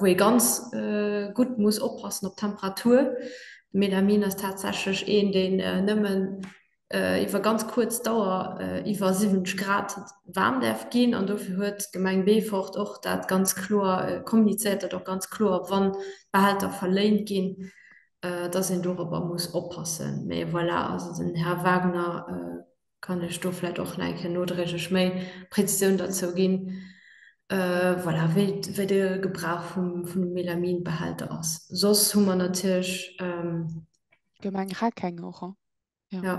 Speaker 1: wou ee ganz gutt muss oppassen op d'Temperatur. De Melamin ass tatsächlech een, deen nëmmen iwwer ganz kuerz Dauer iwwer 70 Grad waarm däerf ginn. An dofir huet d'Gemeng Beefort och dat ganz kloer kommunizéiert, datt och ganz kloer, wann d'Behälter verléint ginn, datt een dorobber muss oppassen. Mee voilà, also den Här Wagner kann lech do vläicht och nach eng Kéier nodréiglech méi Prezisioun derzou ginn, voilà, wéi wéi de Gebrauch vum vun de Melaminbehälter ass. Soss hu mer natierlech.
Speaker 2: D'Gemeng Reckeng och, hein?
Speaker 1: Ja. Ja.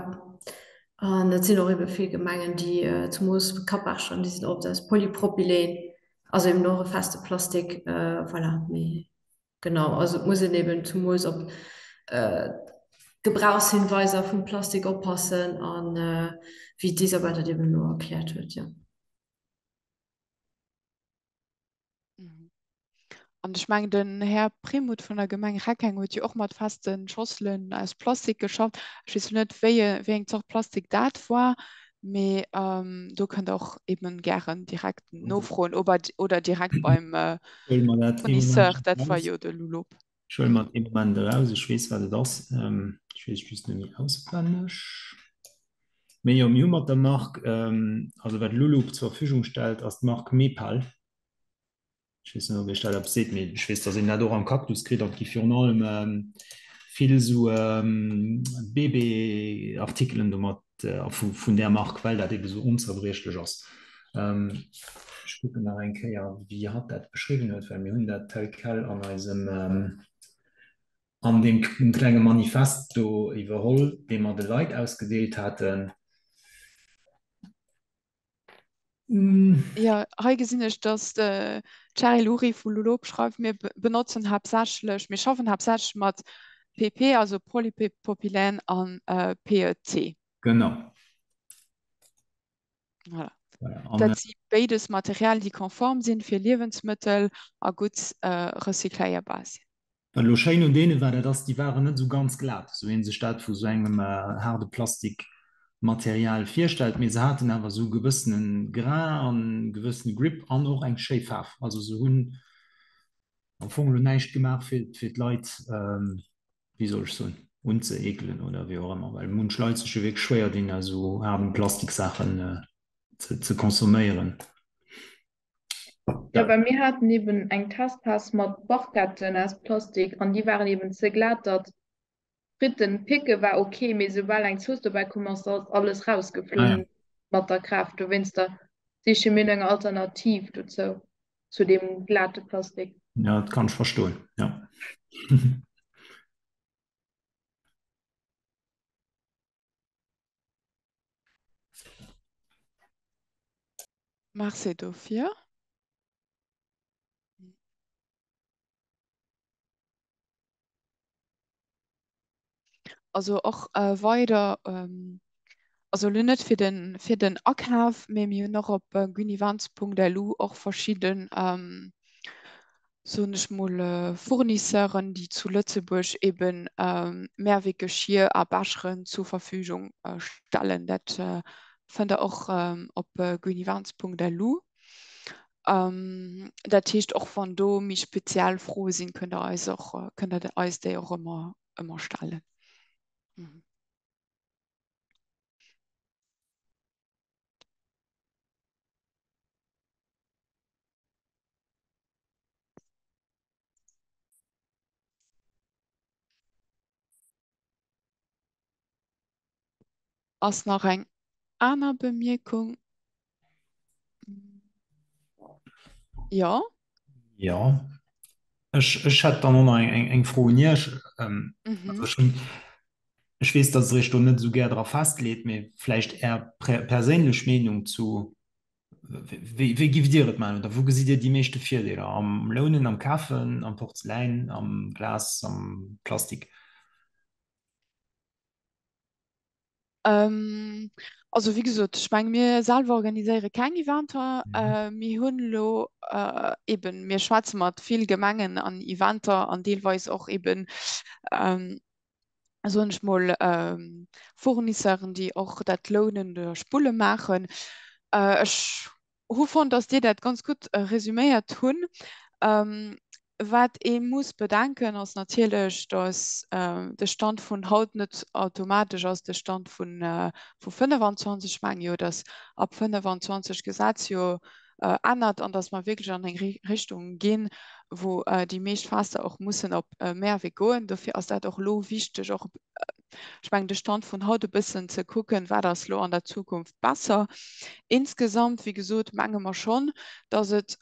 Speaker 1: An et sinn och ebe vill Gemengen, déi zemoos Kappercher, déi sinn oft aus Polypropylen, also eben och e feste Plastik, voilà. Mee genau, also et muss een eben zemoos op d'Gebrauchshinweiser vum Plastik oppassen an wéi d'Isabel dat eben elo erkläert huet, jo.
Speaker 2: An ech mengen, den Här Primoth vun der Gemeng Reckeng huet jo och mat feste Schosselen aus Plastik geschafft. Ech weess elo net, wéi, wéi eng Zort Plastik dat war, mee do kënnt Der och eben gären direkt nofroen ober, oder direkt beim
Speaker 5: Huele mer dat ee
Speaker 2: Fournisseur,
Speaker 5: Moment
Speaker 2: dat war
Speaker 5: eraus.
Speaker 2: jo de Lulop.
Speaker 5: Ech huele mer dee Moment eraus. Ech weess, wat et ass. Ech weess et just net méi auswenneg. Mee jo, mir hu mat der Mark, also wat Lulup zur Verfügung stellt, ass d'Mark Mepal. Ech weess net, ob Iech dat eppes seet, mee ech weess, datt een dat och am Cactus kritt an et gi virun allem vill esou Bébé-Artikelen domat vun där Mark, well dat ebe sou onzerbriechlech ass. Ech kucken nach eng Kéier, wéi hatt dat beschriwwen huet, well mir hunn dat tel quel an eisem, an deem klenge Manifest do iwwerholl, dee mer de Leit ausgedeelt haten.
Speaker 2: Jo, hei gesinn ech, dass d'Cheryl Ury vu Lulop schreift, Mir benotzen haaptsächlech, mir schaffen haaptsächlech mat PP, also Polypropylen an PET.
Speaker 5: Genau.
Speaker 2: Voilà. Dat si béides Materialien, déi konform sinn fir Liewensmëttel a gutt recycléierbar sinn.
Speaker 5: Wat elo schéin un deene war, dat ass, déi waren net esou ganz glat, esou wéi een sech dat vu sou engem haarde Plastikmaterial virstellt, mee se haten awer esou e gewëssene Grain an e gewëssene Grip an och eng schéi Faarf. Also se hunn am Fong elo näischt gemaach, fir fir d'Leit, wéi soll ech soen, unzeekelen oder wéi och ëmmer, well munch Leit sech jo wierklech schwéier dinn, esou haarden Plastiksaachen ze consomméieren.
Speaker 11: Ja, well mir haten eben eng Testphas mat Barquetten aus Plastik an déi waren eben ze glat, datt Fritten picke war ok, mee soubal eng Zooss dobäi komm ass, ass alles rausgeflunn mat der Kraaft. Dowéinster siche mir no enger Alternativ dozou, zu deem glate Plastik.
Speaker 5: Ja, dat kann ech verstoen, ja.
Speaker 2: Merci dofir. Also och äh, weider, ähm, also lo net fir den, fir den Akaf, mee mir hunn och op äh, gunievents.lu och verschidden, ähm, soen ech mol, äh, Fournisseuren, déi zu Lëtzebuerg eben ähm, Mehrweggeschir a Becheren zur Verfügung äh, stellen. Dat äh, fënnt der och ähm, op äh, gunievents.lu. Ähm, dat heescht, och wann do méi speziell Froe sinn, kënnt der eis och, kënnt der eis déi och ëmmer, ëmmer stellen. Mhm. Ass nach eng aner Bemierkung? Jo.
Speaker 5: Jo, ech, ech hätt dann och nach eng, eng, eng Fro un Iech. Ähm, mhm. also ech, hunn, ech weess, dass Der Iech do net esou gär dra festleet, mee vläicht Är perséinlech Meenung zu, wéi, wéi giff Dir et maachen oder wou gesitt Dir déi meeschte Virdeeler? Am Lounen, am Kafen, am Porzeläin, am Glas, am Plastik?
Speaker 2: Ähm, also wéi gesot, ech menge mir selwer organiséiere keng Eventer.
Speaker 5: Mhm.
Speaker 2: Äh, mir hunn elo äh, eben, mir schwätze mat vill Gemengen an Eventer an deelweis och eben, ähm, soen ech mol, ähm, Fournisseuren, déi och dat Lounen oder Spulle maachen. Äh, ech hu fonnt, dass Dir dat ganz gutt äh, resüméiert hunn. Ähm, Wat ee muss bedenken, ass natierlech, datt de Stand vun haut net automatesch ass de Stand vu 25. Ech menge jo, datt ab 25 d'Gesetz jo ännert an datt mer wierklech an eng Richtung ginn, wou déi meescht Fester och mussen op Mehrwee goen. Dofir ass dat och elo wichteg, och, ech mengen, de Stand vun haut e bëssen ze kucken, wat ass elo an der Zukunft besser. Insgesamt, wéi gesot, menge mer schonn, datt et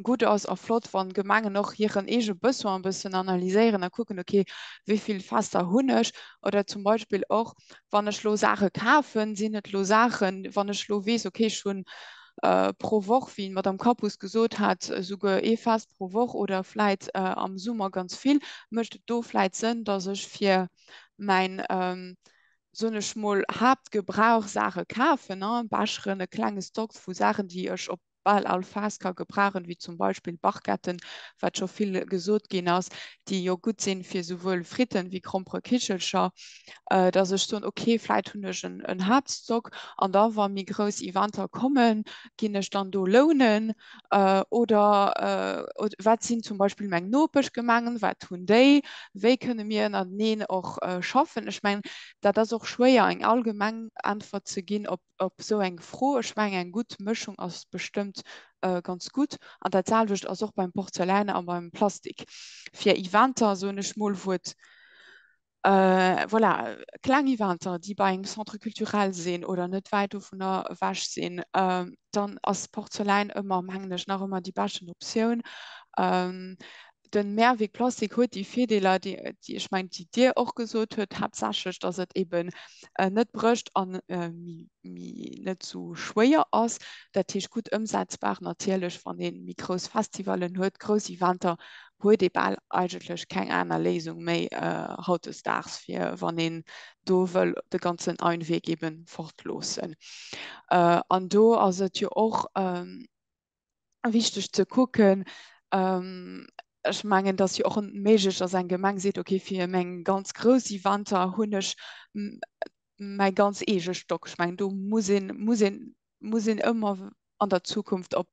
Speaker 2: gutt ass a flott, wann Gemengen och hiren eege Besoin e bëssen analyséieren a kucken, okay, wéi vill Fester hunn ech? Oder zum Beispill och, wann ech elo Saache kafen, sinn et elo Saachen, wann ech elo weess, okay, ech hunn pro Woch, wéi d'Madame Kappus gesot hat, esouguer ee Fest pro Woch oder vläit am Summer ganz vill, mécht et do vläit Sënn, dass ech fir mäin, soen ech mol, Haaptgebrauch Saache kafen, Becheren, e klenge Stock vu Saachen, déi ech op bal all Phas ka gebrauchen, wéi zum Beispill Barquetten, wat scho vill gesot ginn ass, déi jo gutt sinn fir souwuel Fritten wéi Gromperekichelcher, dass ech soen, okay, vläit hunn ech en Haaptstock an da wa méi grouss Eventer kommen, ginn ech dann do lounen oder wat sinn zum Beispill meng Nopeschgemengen, wat hunn déi, wéi kënne mir ënnerteneen och schaffen. Ech mengen, dat ass och schwéier eng allgemeng Äntwert ze ginn op op esou eng Fro. Ech mengen, eng gutt Mëschung ass bestëmmt ganz gutt. An dat selwecht ass och beim Porzeläin a beim Plastik. Fir Eventer, soen ech mol, wou et, voilà, kleng Eventer, déi bei engem Centre culturel sinn oder net wäit dovunner ewech sinn, dann ass Porzeläin ëmmer, mengen ech, nach ëmmer déi beschten Optioun. Den Mehrwegplastik huet déi Virdeeler, déi, déi ech mengen, déi Dir och gesot huet, haaptsächlech, dass et eben net brécht an méi, méi net esou schwéier ass. Dat heescht gutt ëmsetzbar natierlech, wann ee méi grouss Festivallen huet, grouss Eventer, huet ee bal eigentlech keng aner Léisung méi hautdesdaags, fir wann een do wëll de ganzen Einweg eben fortloossen. An do ass et jo och, wichteg ze kucken. Ech mengen, dass jo och méiglech, dass eng Gemeng seet, okay, fir meng ganz grouss Eventer hunn ech mäi ganz eege Stock. Ech mengen, do muss een, muss een, muss een ëmmer an der Zukunft op,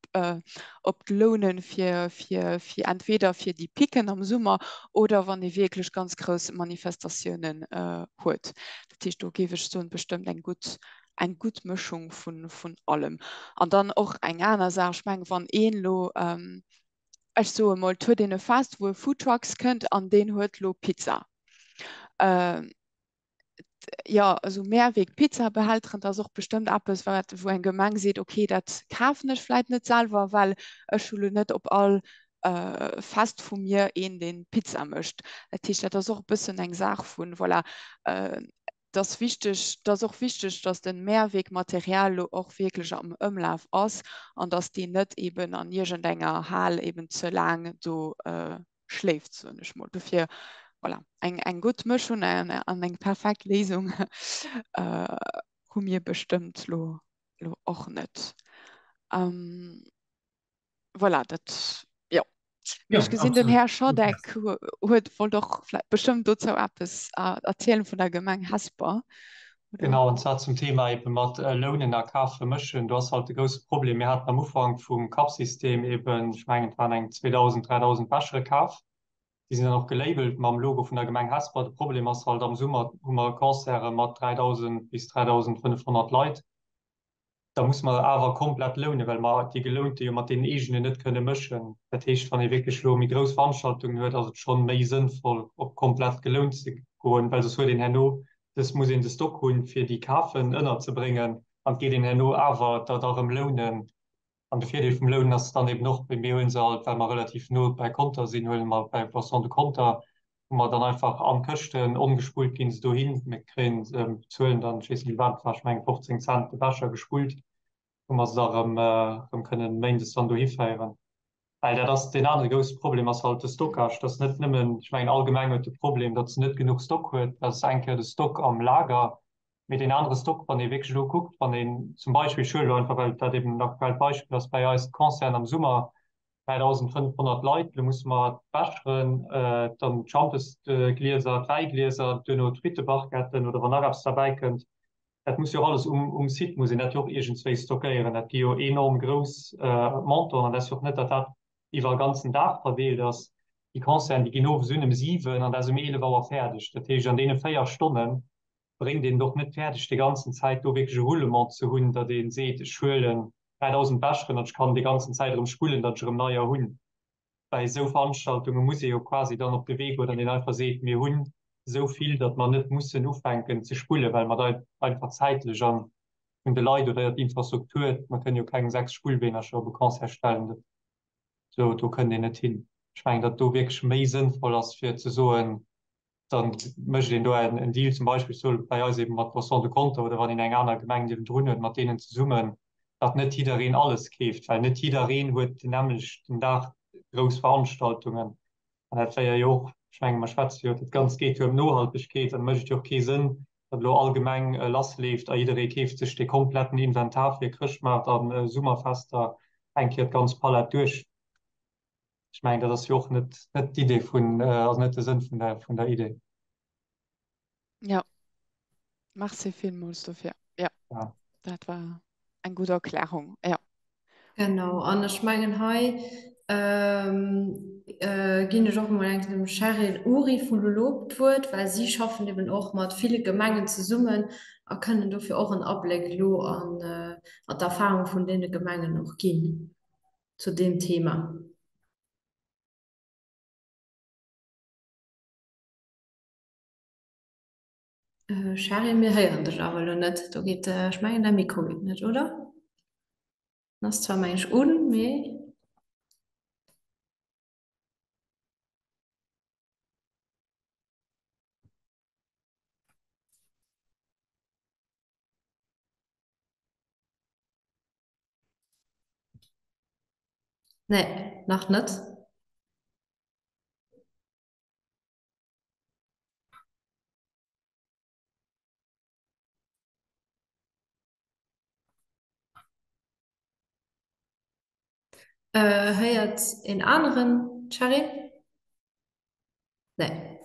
Speaker 2: op d'Lounen fir, fir, fir entweder fir déi Picken am Summer oder wann ee wierklech ganz grouss Manifestatiounen huet. Dat heescht, do géif ech soen, bestëmmt eng gutt, eng gutt Mëschung vun, vun allem. An dann och eng aner Saach, ech mengen, wann een elo, ech soe mol, et huet een e Fest, wou e Foodtrucks kënnt an deen huet elo Pizza. Jo, esou Mehrweg-Pizzabehälteren, dat ass och bestëmmt eppes, wat, wou eng Gemeng seet, okay, dat kafen ech vläit net selwer, well ech hu lo net op all. Fest vu mir een, deen Pizza mécht. Dat heescht, dat ass och e bëssen eng Saach vun, voilà, et ass wichteg, et ass och wichteg, dass de Mehrwegmaterial elo och wierklech am Ëmlaf ass an dass deen net eben an iergendenger Hal eben ze laang do schléift, soen ech mol. Dofir, voilà, eng, eng gutt Mëschung an eng perfekt Léisung hu mir bestëmmt elo, elo och net. Voilà, dat, jo. Mee
Speaker 5: Ja,
Speaker 2: ech gesinn, den
Speaker 5: absolut.
Speaker 2: Här Schadeck huet, wollt och vläicht bestëmmt dozou eppes erzielen vun der Gemeng Hesper, oder?
Speaker 6: Genau, an zwar zum Thema ebe mat Lounen a Kafe mëschen. Do ass halt de grousse Problem, mir haten am Ufank vum Cup-System eben, ech mengen et waren eng 2.000, 3.000 Bechere kaf. Déi sinn dann och gelabelt mam Logo vun der Gemeng Hesper. De Problem ass halt, am Summer hu mer Concerte mat 3.000 bis 3.500 Leit. Da muss mer awer komplett lounen, well mer déi gelounte jo mat deenen eegenen net kënne mëschen. Dat heescht, wann ee wierklech elo méi grouss Veranstaltungen huet, ass et schonn méi sënnvoll, op komplett gelount ze goen, well soss huet een herno, dës muss een de Stock hunn, fir déi Kafen ënnerzebréngen, an et geet een herno awer der da erëm lounen. An de Virdeel vum Lounen ass dann eben och, mir hu se alt, well mer relativ no bei Conter sinn, huele mer bei Boisson de Conter, wou mer dann einfach an Këschten, ongespullt ginn se dohin, mir kréien se, bezuelen dann, ech weess net méi wat et war, ech mengen 15 Cent de Becher gespullt, wou mer se da erëm, erëm kënnen méindes dann dohi féieren. Well dat ass deen anere grousse Problem ass halt de Stockage. Dat ass net nëmmen, ech mengen all Gemeng huet de Problem, datt se net genuch Stock huet, dat ass eng Kéier de Stock am Lager, mee deen anere Stock, wann ee wierklech elo kuckt, wann een zum Beispill, ech huelen elo einfach, well dat eben en aktuellt Beispill ass bei eis, d'Concerten am Summer, 3.500 Leit, elo musse mer d'Becheren, dann d'Schampesglieser, d'Wäiglieser, duerno d'Frittebarquetten oder wann nach eppes derbäi kënnt. Dat muss jo och alles um, um Site muss een dat jo och iergendswéi stockéieren. Dat gi jo enorm grouss Montanten an dat ass jo och net, datt dat iwwer e ganzen Dag verdeelt ass. Déi Concerten, déi ginn owes un ëm 7 an dat ass um 11 Auer fäerdeg. Dat heescht, an deene 4 Stonne bréngt een et och net fäerdeg, déi ganzen Zäit do wierklech e Roulement ze hunn, datt ee seet, ech huelen 3.000 Becheren an ech kann déi ganzen Zäit erëm spullen, datt ech erëm neier hunn. Bei esou Veranstaltunge muss ee jo quasi dann op de Wee goen, datt een einfach seet, mir hunn esou vill, datt mer net mussen ufänken ze spullen, well mer da einfach zäitlech a vun de Leit oder d'Infrastruktur, mer kënnen jo keng 6 Spullweenercher op e Concert stellen, dat, do, do kënnt een net hin. Ech mengen, datt do wierklech méi sënnvoll ass fir ze soen, dann mécht een do en Deal, zum Beispill soll bei eis eben mat Boisson de Conter oder wann een eng aner Gemeng niewendrun huet, mat deenen zesummen, datt net jiddereen alles keeft, well net jiddereen huet den nämmlechten Dag grouss Veranstaltungen. An dat wär jo och, ech menge mer schwätze jo, dat Ganzt geet jo ëm Nohaltegkeet, an da mécht et jo och kee Sënn, datt elo all Gemeng lassleeft a jidderee keeft sech dee kompletten Inventar fir Chrëschtmaart a Summerfester eng Kéier d'ganz Palett duerch. Ech mengen, dat ass jo och net, net d'Idee vun, also net de Sënn vun der, vun der Idee.
Speaker 2: Ja, merci villmools dofir. Ja,
Speaker 6: Ja.
Speaker 2: dat war eng gutt Erklärung. Ja.
Speaker 1: Genau, an ech mengen hei ähm, äh, ginn ech och emol eng dem Cheryl Uri vu Lulop d'Wuert, well si schaffen eben och mat ville Gemengen zesummen a kënnen dofir och en Abléck elo an, äh, an d'Erfahrung vun deene Gemengen och ginn. zu deem Thema. Äh, Cheryl, mir héieren dech awer elo net. Do geet, äh, ech mengen, däi Mikro geet net, oder? En ass zwar, meng ech, un, mee. Nee, nach net. Äh, héiert een aneren d'Sherry? Nee.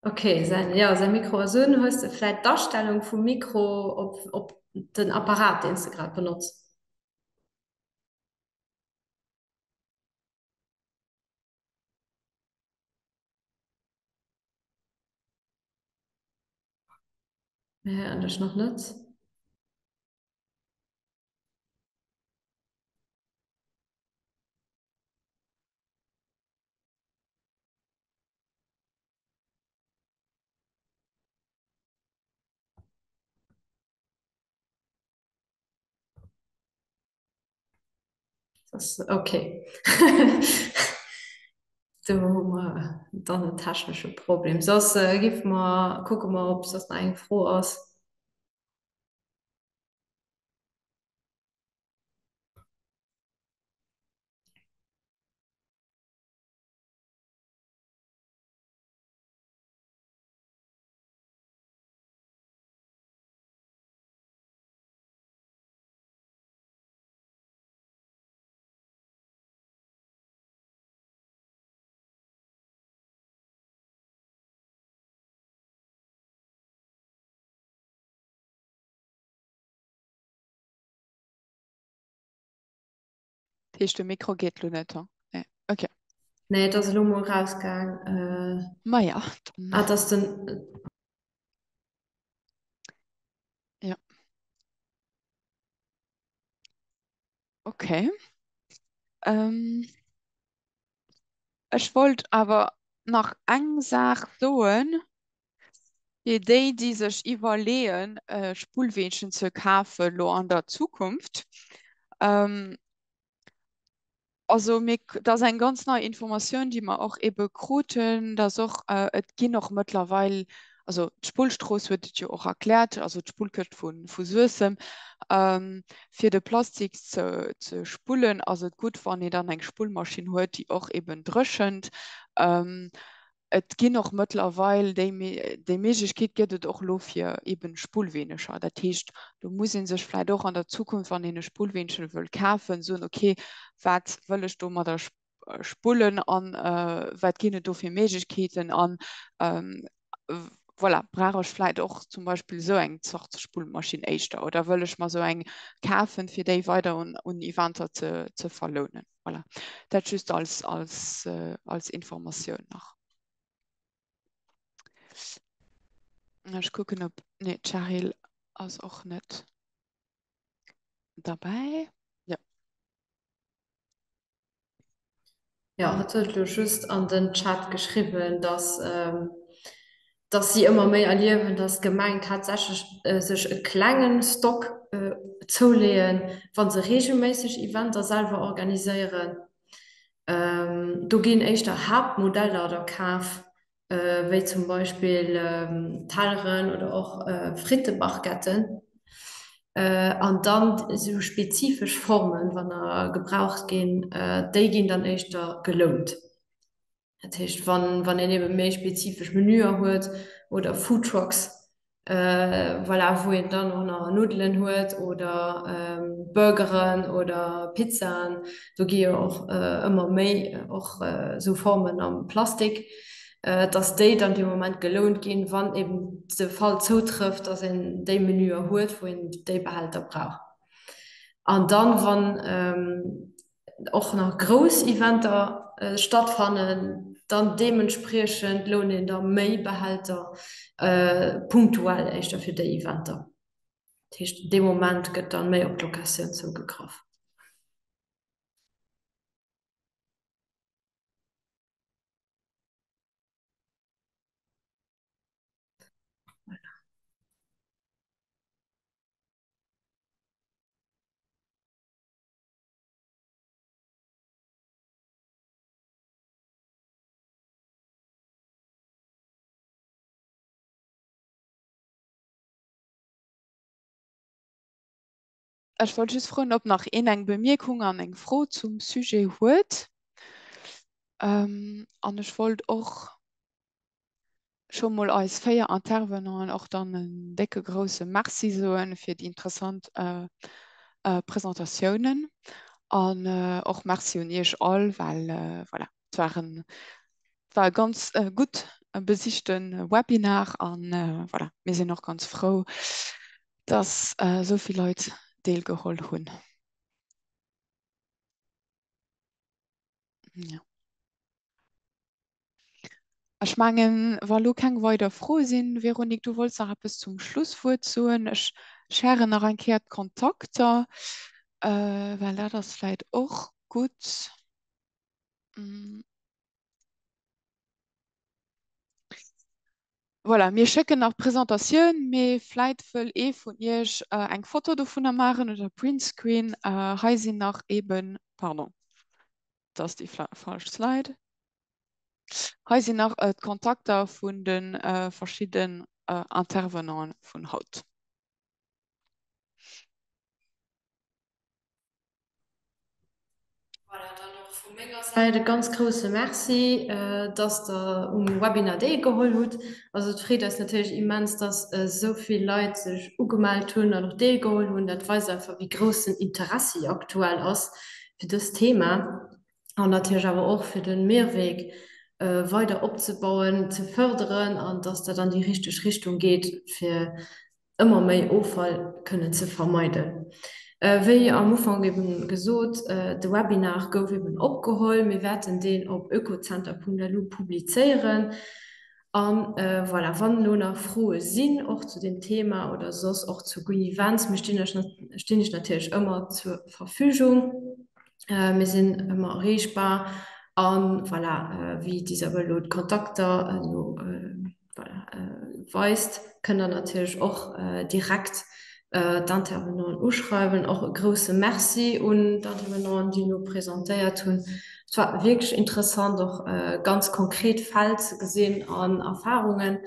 Speaker 1: Okay, säin, ja, säi Mikro ass un. Hues de vläit d'Astellung vum Mikro op, op den Apparat, deen s de grad benotz? Mir héieren dech nach net. Das, okay. Do hu mer dann en technesche Problem. Soss äh, giffe mer, kucke mer, ob soss nach eng Fro ass.
Speaker 2: Dat heescht, de Mikro geet lo net, hein? Nee, okay.
Speaker 1: Nee, et ass elo mol rausgaang. Äh,
Speaker 2: Maja, dann.
Speaker 1: ah, dass den.
Speaker 2: Ja. Okay. Ähm, ech wollt awer nach eng Saach soen, fir déi, déi sech iwwerleeën, e Spullweenchen ze kafen elo an der Zukunft. Ähm, Also mir, dat ass eng ganz nei Informatioun, déi mer och ebe kruten, dass och, et ginn och mëttlerweil, also d'Spullstrooss huet et jo och erkläert, also d'Spullkëscht vu vu Suessem, fir de Plastik ze ze spullen ass et gutt, wann een dann eng Spullmaschinn huet, déi och eben dréchent. Et ginn och mëttlerweil déi, déi Méiglechkeet gëtt et och elo fir eben Spullweenecher. Dat heescht, do muss ee sech vläicht och an der Zukunft, wann een e Spullweenchen wëll kafen, soen, okay, wat wëll ech domadder spullen an wat ginn et do fir Méiglechkeeten an voilà, brauch ech vläicht och zum Beispill esou eng Zort Spullmaschinn éischter oder wëll ech mer esou eng kafen, fir déi weider un Eventer ze verlounen. Voilà. Dat just als, als, äh, als Informatioun nach. Ech kucken op nee, d'Cheryl ass och net derbäi. Ja.
Speaker 1: Ja, hat huet lo just an den Chat geschriwwen, dass ähm, dass si ëmmer méi erliewen, dass d'Gemeng tatsächlech sech e klengen Stock zouleeën, wa se reegelméisseg Eventer selwer organiséieren. Do ginn éischter Haaptmodeller da kaf, wéi zum Beispill Telleren oder och Frittebarquetten. An dann esou spezifesch Formen, wann der gebraucht ginn, déi ginn dann éischter gelount. Dat heescht, wann, wann een ebe méi spezifesch Menüer huet oder Foodtrucks, voilà, wou een dann och nach Nuddelen huet oder Burgeren oder Pizzaen, do gi jo och ëmmer méi och esou Formen am Plastik, dass déi dann dee Moment gelount ginn, wann eben de Fall zoutrëfft, dass een déi Menüer huet, wou een déi Behälter brauch. An dann, wann och nach grouss Eventer stattfannen, dann deementspriechend lount een da méi Behälter punktuell éischter fir déi Eventer. Dat heescht, dee Moment gëtt dann méi op d'Locatioun zougegraff. Voilà.
Speaker 2: Ech wollt just froen, ob nach een eng Bemierkung an eng Fro zum Sujet huet. An ech wollt och scho mol eis 4 Intervenanten och dann en décke grousse Merci soen fir déi interessant Presentatiounen an och Merci un Iech all, well voilà, et war en, et war e ganz gutt besichte Webinar an voilà, mir sinn och ganz frou, dass esou vill Leit deelgeholl hunn. Jo. Ech mengen, wa lo keng weider Froe sinn, Véronique, du wollts nach eppes zum Schlusswuert soen. Ech sharen nach eng Kéier d'Kontakter, well dat ass vläicht och gutt. Voilà, mir schécken nach d'Presentatioun, mee vläit wëll ee vun Iech eng Foto dovunner maachen oder Printscreen. Hei sinn nach eben, pardon, dat ass déi falsch Slide. Hei sinn nach d'Kontakter vun de verschidden Intervenanten vun haut.
Speaker 1: Voilà, dann och vu menger Säit e ganz grousse Merci, dass Der um Webinar deelgeholl hutt. Also et freet eis natierlech immens, dass esou vill Leit sech ugemellt hunn an och deelgeholl hunn. Dat weist einfach, wéi grouss den Interessi aktuell ass fir dëst Thema an natierlech awer och fir de Mehrweg weider opzebauen, ze fërderen an dass dat an déi richteg Richtung geet, fir ëmmer méi Offall kënnen ze vermeiden. Wéi am Ufank eben gesot, de Webinar gouf eben opgeholl. Mir wäerten deen op oekozenter.lu publizéieren. A voilà, wann elo nach Froe sinn, och zu deem Thema oder soss och zu Green Events, mir stinn iech stinn iech natierlech ëmmer zur Verfügung. Mir sinn ëmmer erreechbar. A voilà, wéi d'Isabel elo d'Kontakter elo voilà, weist, kënnt der natierlech och direkt d'Intervenanten uschreiwen. Och e grouse Merci un d'Intervenanten, déi elo presentéiert hunn. Et war wierklech interessant, och ganz konkret Fäll ze gesinn an Erfarungen,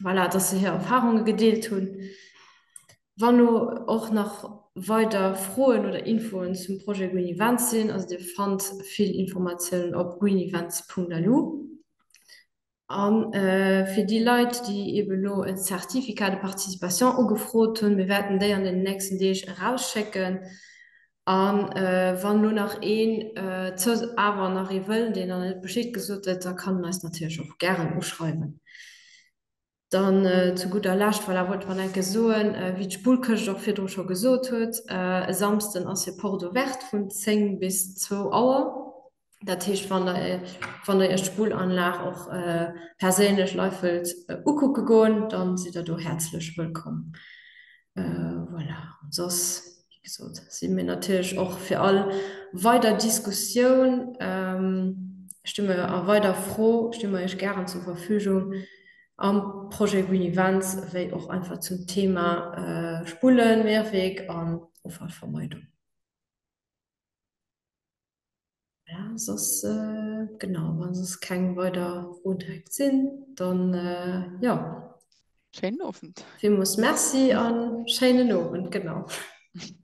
Speaker 1: voilà, dass se hir Erfarunge gedeelt hunn. Wann elo och nach weider Froen oder Infoen zum Projet Green Events sinn, also Dir fannt vill Informatiounen op greenevents.lu. A fir déi Leit, déi eeben elo e Certificat de participation ugefrot hunn, mir wäerten déi an den nächsten Deeg erausschécken. A wann elo nach een awer nach ee wëll, deen nach net Bescheed gesot huet, da kann en eis natierlech och gären uschreiwen. Dann zu gudder Lescht, voilà, wollt mer enke soen, wéi d'Spullkëscht och virdru scho gesot huet, e Samsden ass hir Porte ouverte vun 10 bis zwou Auer. Dat heescht, wann der, wann der iech d'Spullanlag och perséinlech live wëllt ukucke goen, dann sidd der do häerzlech wëllkomm. Voilà, an soss, wéi gesot, si mir natierlech och fir all weider Diskussioun, sti mer a weider Fro sti mer iech gären zur Verfügung. Am Projet Green Events wéi och einfach zum Thema Spullen, Mehrweg an Offallvermeidung. Voilà, soss, genau, wa soss keng weider Froen direkt sinn, dann, jo.
Speaker 2: Schéinen Owend.
Speaker 1: Villmools Merci a schéinen Owend, genau.